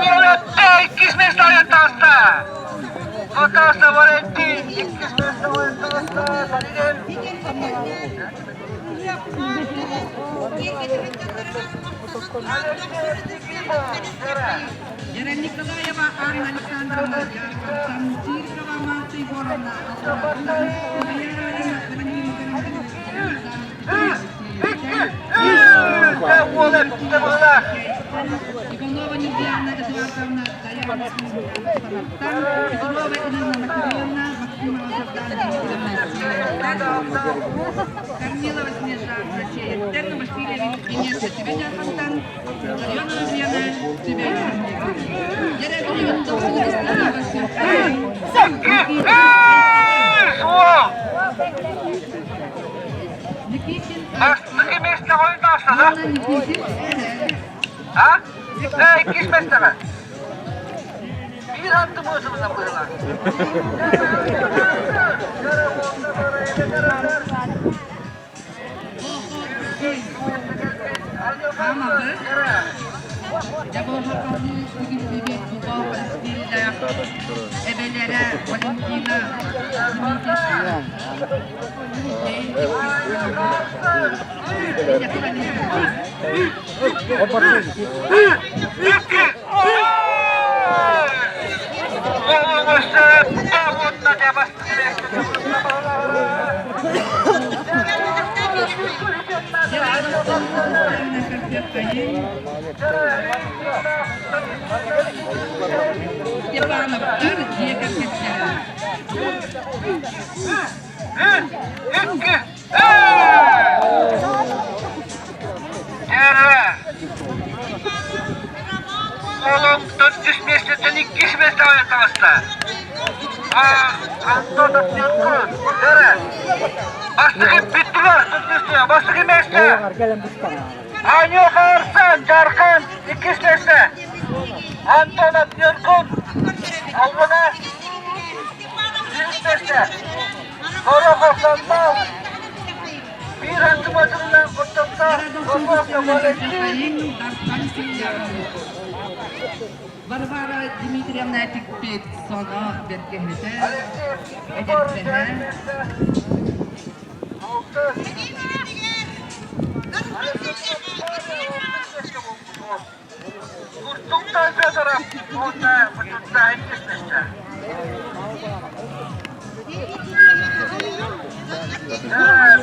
[SPEAKER 5] Молодец, Иккис местоҕа таҕыста. Таҕыста Валентин. Иккис местоҕа таҕыста Салидин.
[SPEAKER 1] Вера Николаева, Анна Александровна, Чиркова, Марта Егоровна, Иванова Нюрьяна Эдуардовна, Даяна Петрова Ирина Матвеевна, Максимова Сардана Корнилова Снежана, Терна Васильевич, Инесса Тебедяхантан, Ларионова Лена,
[SPEAKER 5] Бастакы миэстэҕэ ойон таҕыста да? А? Иккис миэстэҕэ. Биир анты муосубунан быһылаах.
[SPEAKER 1] Эбэлэрэ Валентина Дмитриевна Степановтар дьиэ кэргэттэрэ.
[SPEAKER 5] Икки, Дьэ, Олом төрдүс миэстэттэн иккис миэстэҕэ таҕыста. Антон Овсенко, дьэ, бастакы бүттүлэр төрдүс бастакы миэстэ. Анюха Арсан, Жархан, иккис миэстэ. Антон Овсенко, Аллана, үһүс миэстэ. Горохов Самбал, биир антыматынан куттанса,
[SPEAKER 1] Варвара Дмитриевна тикпит соно бэргэһэтэ, эдэрбэһэ.
[SPEAKER 5] Куртуктан Федоров уонна Мутуттаайын түспүттэ.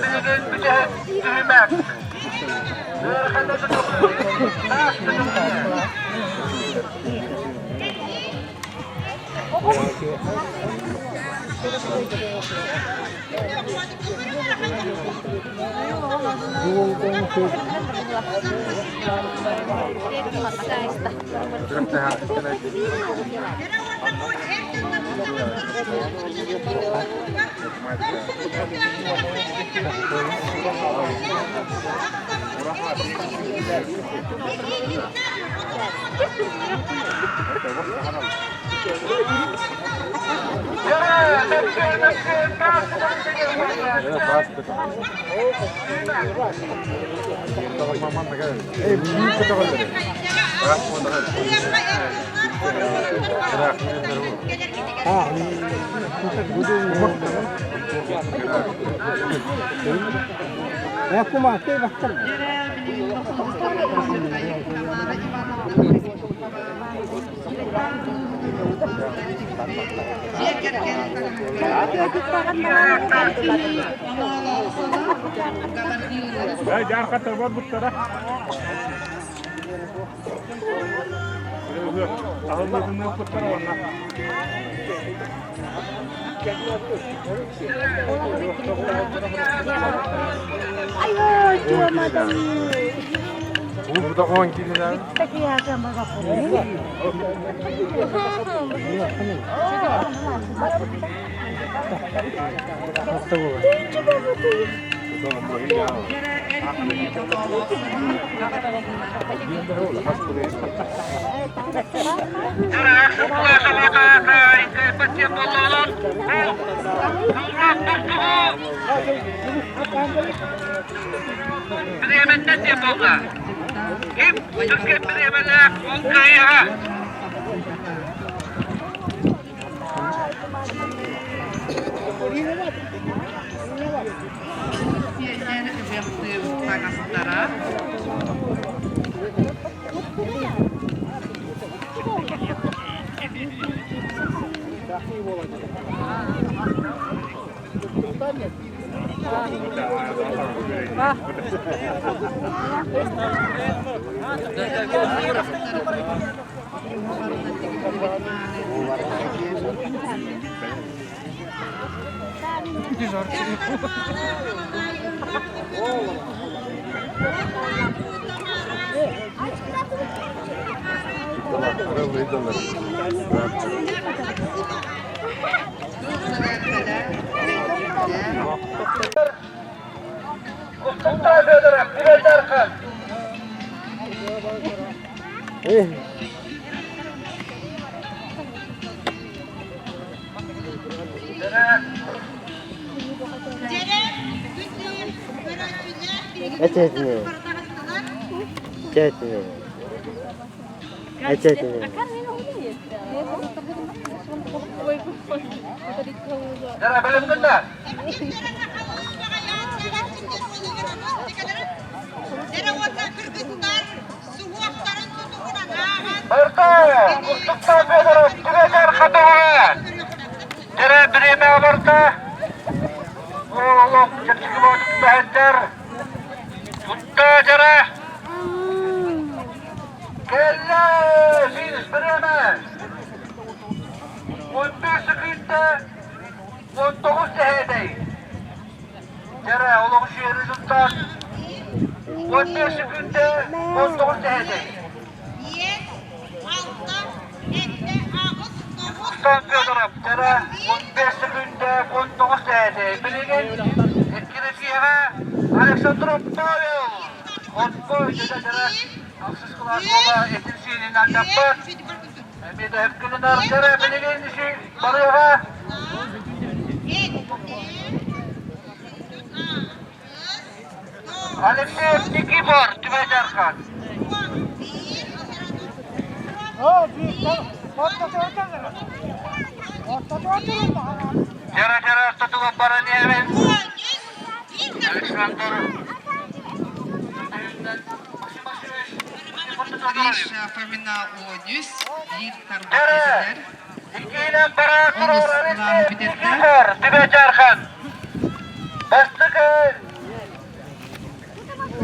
[SPEAKER 5] Билигин бүтэһик түһүмэх.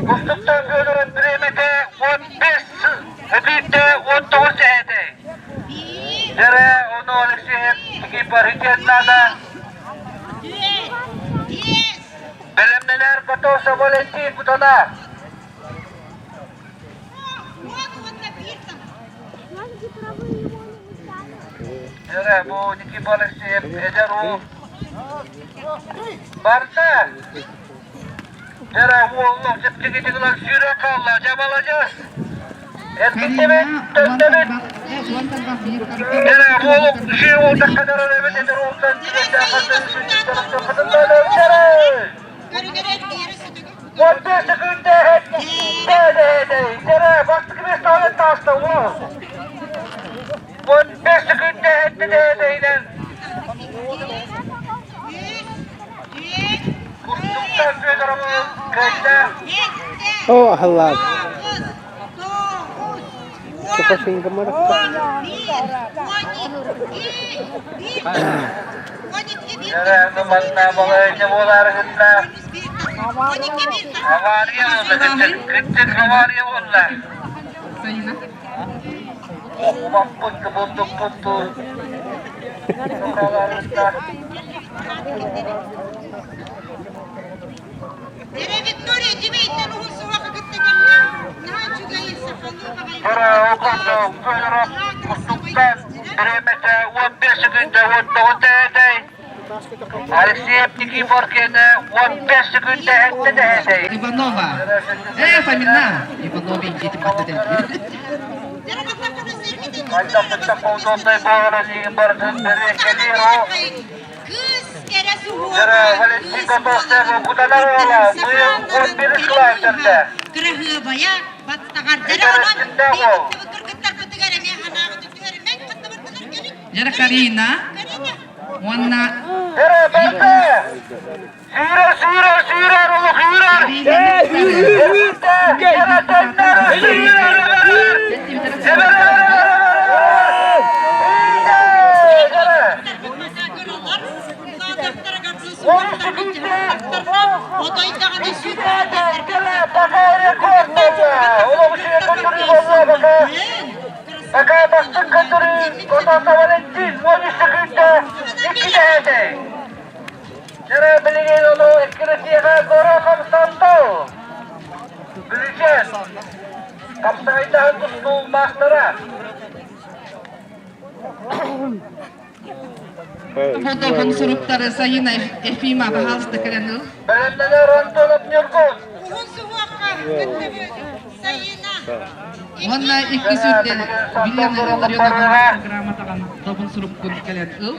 [SPEAKER 5] Кустуктан Федоров бириэмэтэ 15 өтүүттэ 19 сэһэтэ. Дьэрэ, ону Алексеев Никифоритет наада. Бэлэмнэнэр Готовцев Валентин Кутана. Дьэрэ, бу Никифор Алексеев эдэр уол. Барда! Дьэрэ, уоллук чэпчэкитик ылан сүүрэн хаалла, дьэ маладьыас! Эргиттибит, төннөбүт! Дьэрэ, уолук үчүгэй уолтахха дарар эбит, эдэр уолтан 15 секунда Дьэрэ, бастакы миэстэҕэ тааста уол. 15 секунда эттэ Кустуктан Федоровы кыайда.
[SPEAKER 15] О, аһыллаат.
[SPEAKER 5] Дьэрэ, манна балайдьа буолаары гынна. Авария буолла, кырдьык, кырдьык авария буолла. Баппыт, булдукпут
[SPEAKER 8] Эрэ Виктория Димейтен уһун суһуоха кытта кэллэ. Наһаа үчүгэй сахалыы баҕайы.
[SPEAKER 5] Кустуктан бириэмэтэ 15 секунда 19 тэһэтэй. Алексеев Никифор киэнэ 15 секунда эттэ тэһэтэй.
[SPEAKER 19] Иванова. Э, Фомина. Иванова индиэтин бардатын.
[SPEAKER 5] Хайдах полдонной буоларын барытын бэриэккэлиир о.
[SPEAKER 8] Кыыс кэрэ
[SPEAKER 5] Дьэрэ,
[SPEAKER 8] суһуоҕа,
[SPEAKER 5] Валентин
[SPEAKER 8] кыыс
[SPEAKER 5] Готовцев
[SPEAKER 8] буолан
[SPEAKER 5] кутанар уола, быйыл 11 кылаастарда.
[SPEAKER 8] Кыраһыабайа баттаҕардара
[SPEAKER 5] Эдэр
[SPEAKER 8] онон
[SPEAKER 5] өттүндээх уол.
[SPEAKER 8] кыргыттарбытыгар эмиэ ханаабыты түһэримэҥ хаттабартылар кэлин.
[SPEAKER 19] Дьэрэ Карина. Уонна
[SPEAKER 5] Дьэрэ, барда! Сүүрэр, сүүрэр, сүүрэр, олох үүрэр! Дьэрэ, төннөр, сүүрэр, эбэр, эбэр, Пока бастык көтөрүү Котоса Валентин 13 секунда икки дэһэтэй. Дьэрэ билигин ону эккирэтиэҕэ Горохов Сантал. Бүлүчэн. Хапсаҕайдаһын тустуу маастара.
[SPEAKER 19] Фотофон суруктары Саина Ефима, пожалуйста, кэлэн ыл.
[SPEAKER 5] Бэлэмнэнэр Антонов Ньургун.
[SPEAKER 8] Уһун суһуохха кыттыбыт Саина.
[SPEAKER 19] Уонна икки сүрдэн Вилена Илларионова грамотаҕан добун суруккун кэлэн ыл.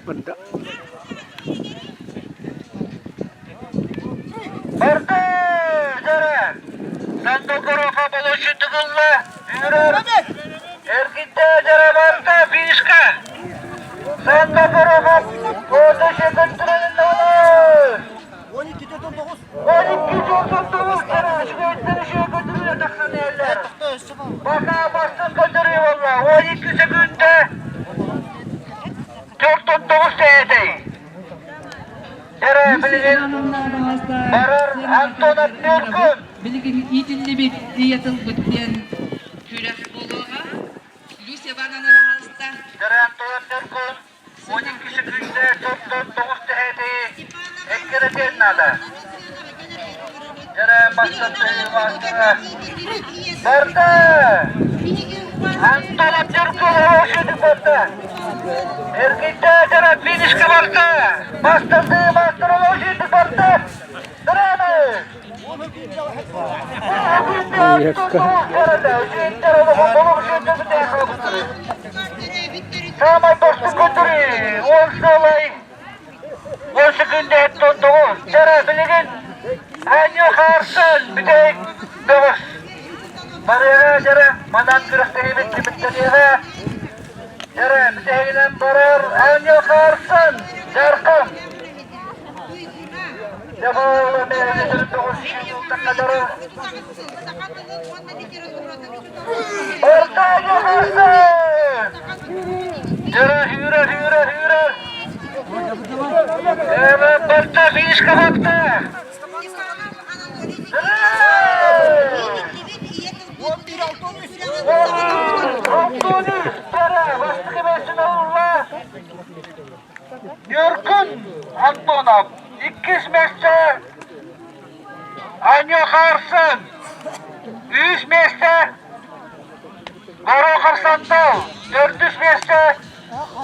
[SPEAKER 5] Барда! Дьэрэ! Сандал Горохов тыгылла! Үүрэр! Эргитте дьэрэ барда! Фишка! Сандал Горохов отучу көттүрэнин олор! 12-9! 12-9! Дьэрэ, үчүгэйден үчүгэй көтүрүүнэ тахсан иһэллэр. Бака бастын көтүрүү болла! 12 секунда! 49 тэйэтэй! Дьэрэ, билигин барар Антонов Ньургун!
[SPEAKER 19] Билигин иитиллибит ийэ тылбыт диэн күрэх буолуоҕа. Люся Ивановна, пожалуйста.
[SPEAKER 5] Дьэрэ, Антонов Ньургун 12 секунда 49 тэйэтэй эккирэтиэн наада. Дьэрэ, бастын тыйы Барда! Антонов Ньургун ошуду барда! Эргитте дьэрэ финишке барда! Бастырды, мастер ошуду барда! Браво! Самай бастын көтүрүү, он сылай, он секунда 9. Дьэрэ, билигин Аню Харсон бүтэйик бөҕөс. Барыаҕа дьэрэ, манан күрэхтэһиибит түмүктэниэҕэ. Дьэрэ, бүтэһигинэн барар Аню Харсон, Жархан. Дьэ, бэйэбитин тоҕус таххадары. Орто Аню Харсон! Дьэрэ, үүрэр, үүрэр, үүрэр. Барта, фишка батта. Ньургун Антонов иккис миэстэ Аня Харсон үс миэстэ Горохов Сантал төрдүс миэстэ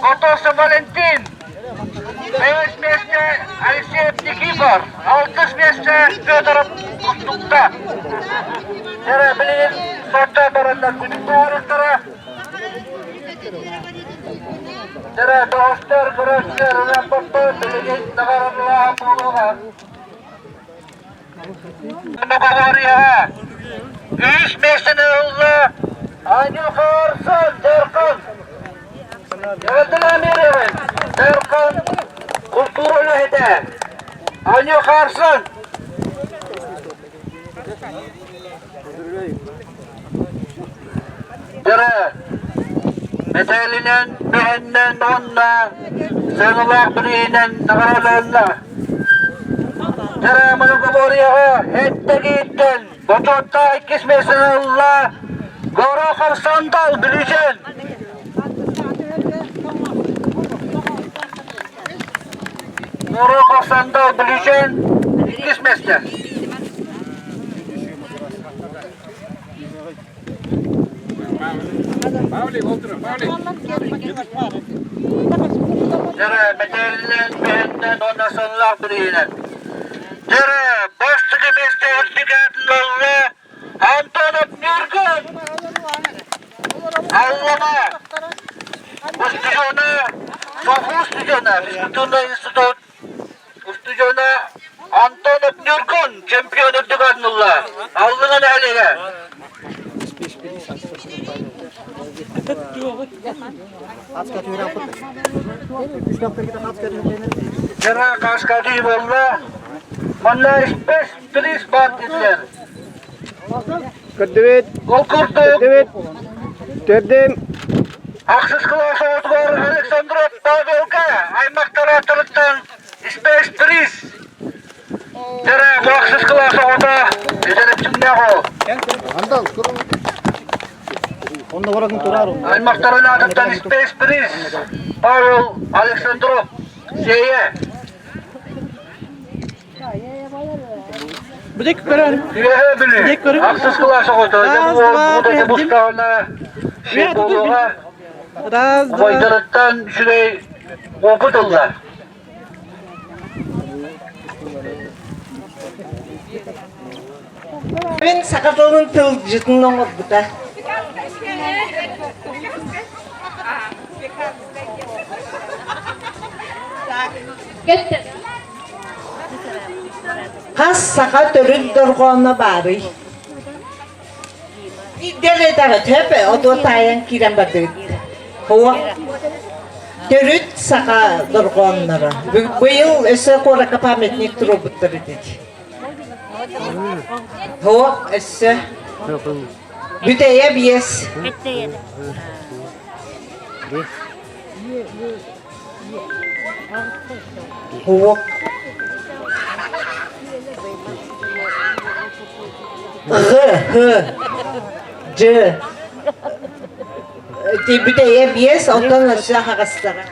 [SPEAKER 5] Готовцев Валентин бэһис миэстэ Алексеев Никифор алтыс миэстэ Федоров Кустукта Дьэ, билигин сордоон бараннар күнү Дьэ, доҕостор, көрөөччүлэр, ырыаппаппыт билигин наҕараллааһын буолуоҕа. Договорияҕа үс миэстэни ылла Анюха Арсан, Дьархан. Эҕэрдэлээн биэриэҕин. Дьархан култуура үлэһитэ. Анюха Арсан. Дьэ, мэтээлинэн, бэһиннэн уонна сыаналаах билиинэн наҕараадаланна. Дьэ, Многоборьеҕа Эттэгииттэн бочуоттаах иккис миэстэни ылла Горохов Сандал Бүлүүчээн. Горохов Сандал Бүлүүчээн иккис миэстэ. Дьэрэ, мэтээлинэн, бэһиннэн уонна сыллаах бирииһинэн. Дьэрэ, бастакы миэстэ үрдүк аатын ылла Антонов Ньургун! Аллама! Устудьуона, СОФУ устудьуона, физкультурный институт устудьуона Антонов Ньургун чемпион үрдүк аатын ылла. Аллыҥа нэһилиэгэ. Дьара Кашкадий буолла. Манна испэс приз баар диэтилэр.
[SPEAKER 17] Көрдүбүт.
[SPEAKER 5] Ол курдук.
[SPEAKER 17] Көрдүбүт. Төрдүм.
[SPEAKER 5] Ахсыс кылаас оҕотугар Александров Павелга аймахтара ааттарыттан Space Приз Дьэрэ, бу ахсыс кылаас оҕото эдэрчимнээх ол. Аймахтарын аатыттан Space Приз Павел Александров Сиэйэ.
[SPEAKER 15] Бүдик көрөн.
[SPEAKER 5] Үөһээ Бүлүү. Ахсыс кылаас оҕото. Дьэ бу бустаҕына сир буолуоҕа. Убайдарыттан үчүгэй опыт ылла.
[SPEAKER 7] Мин саха тылын тылдьытын оҥорбута. Хас саха төрүт дорҕооно баарый? Биирдэ этэҕит, хөп, отуо таайан киирэн бардыгыт. Хуо. Төрүт саха дорҕоонноро. Быйыл өссө куоракка памятник туруорбуттар этит. Хуо, өссө. Бүтэйэ биэс. Хуо. Ҕ, Һ, Дж. Бүтэйэ биэс, онтон өссө аһаҕастара.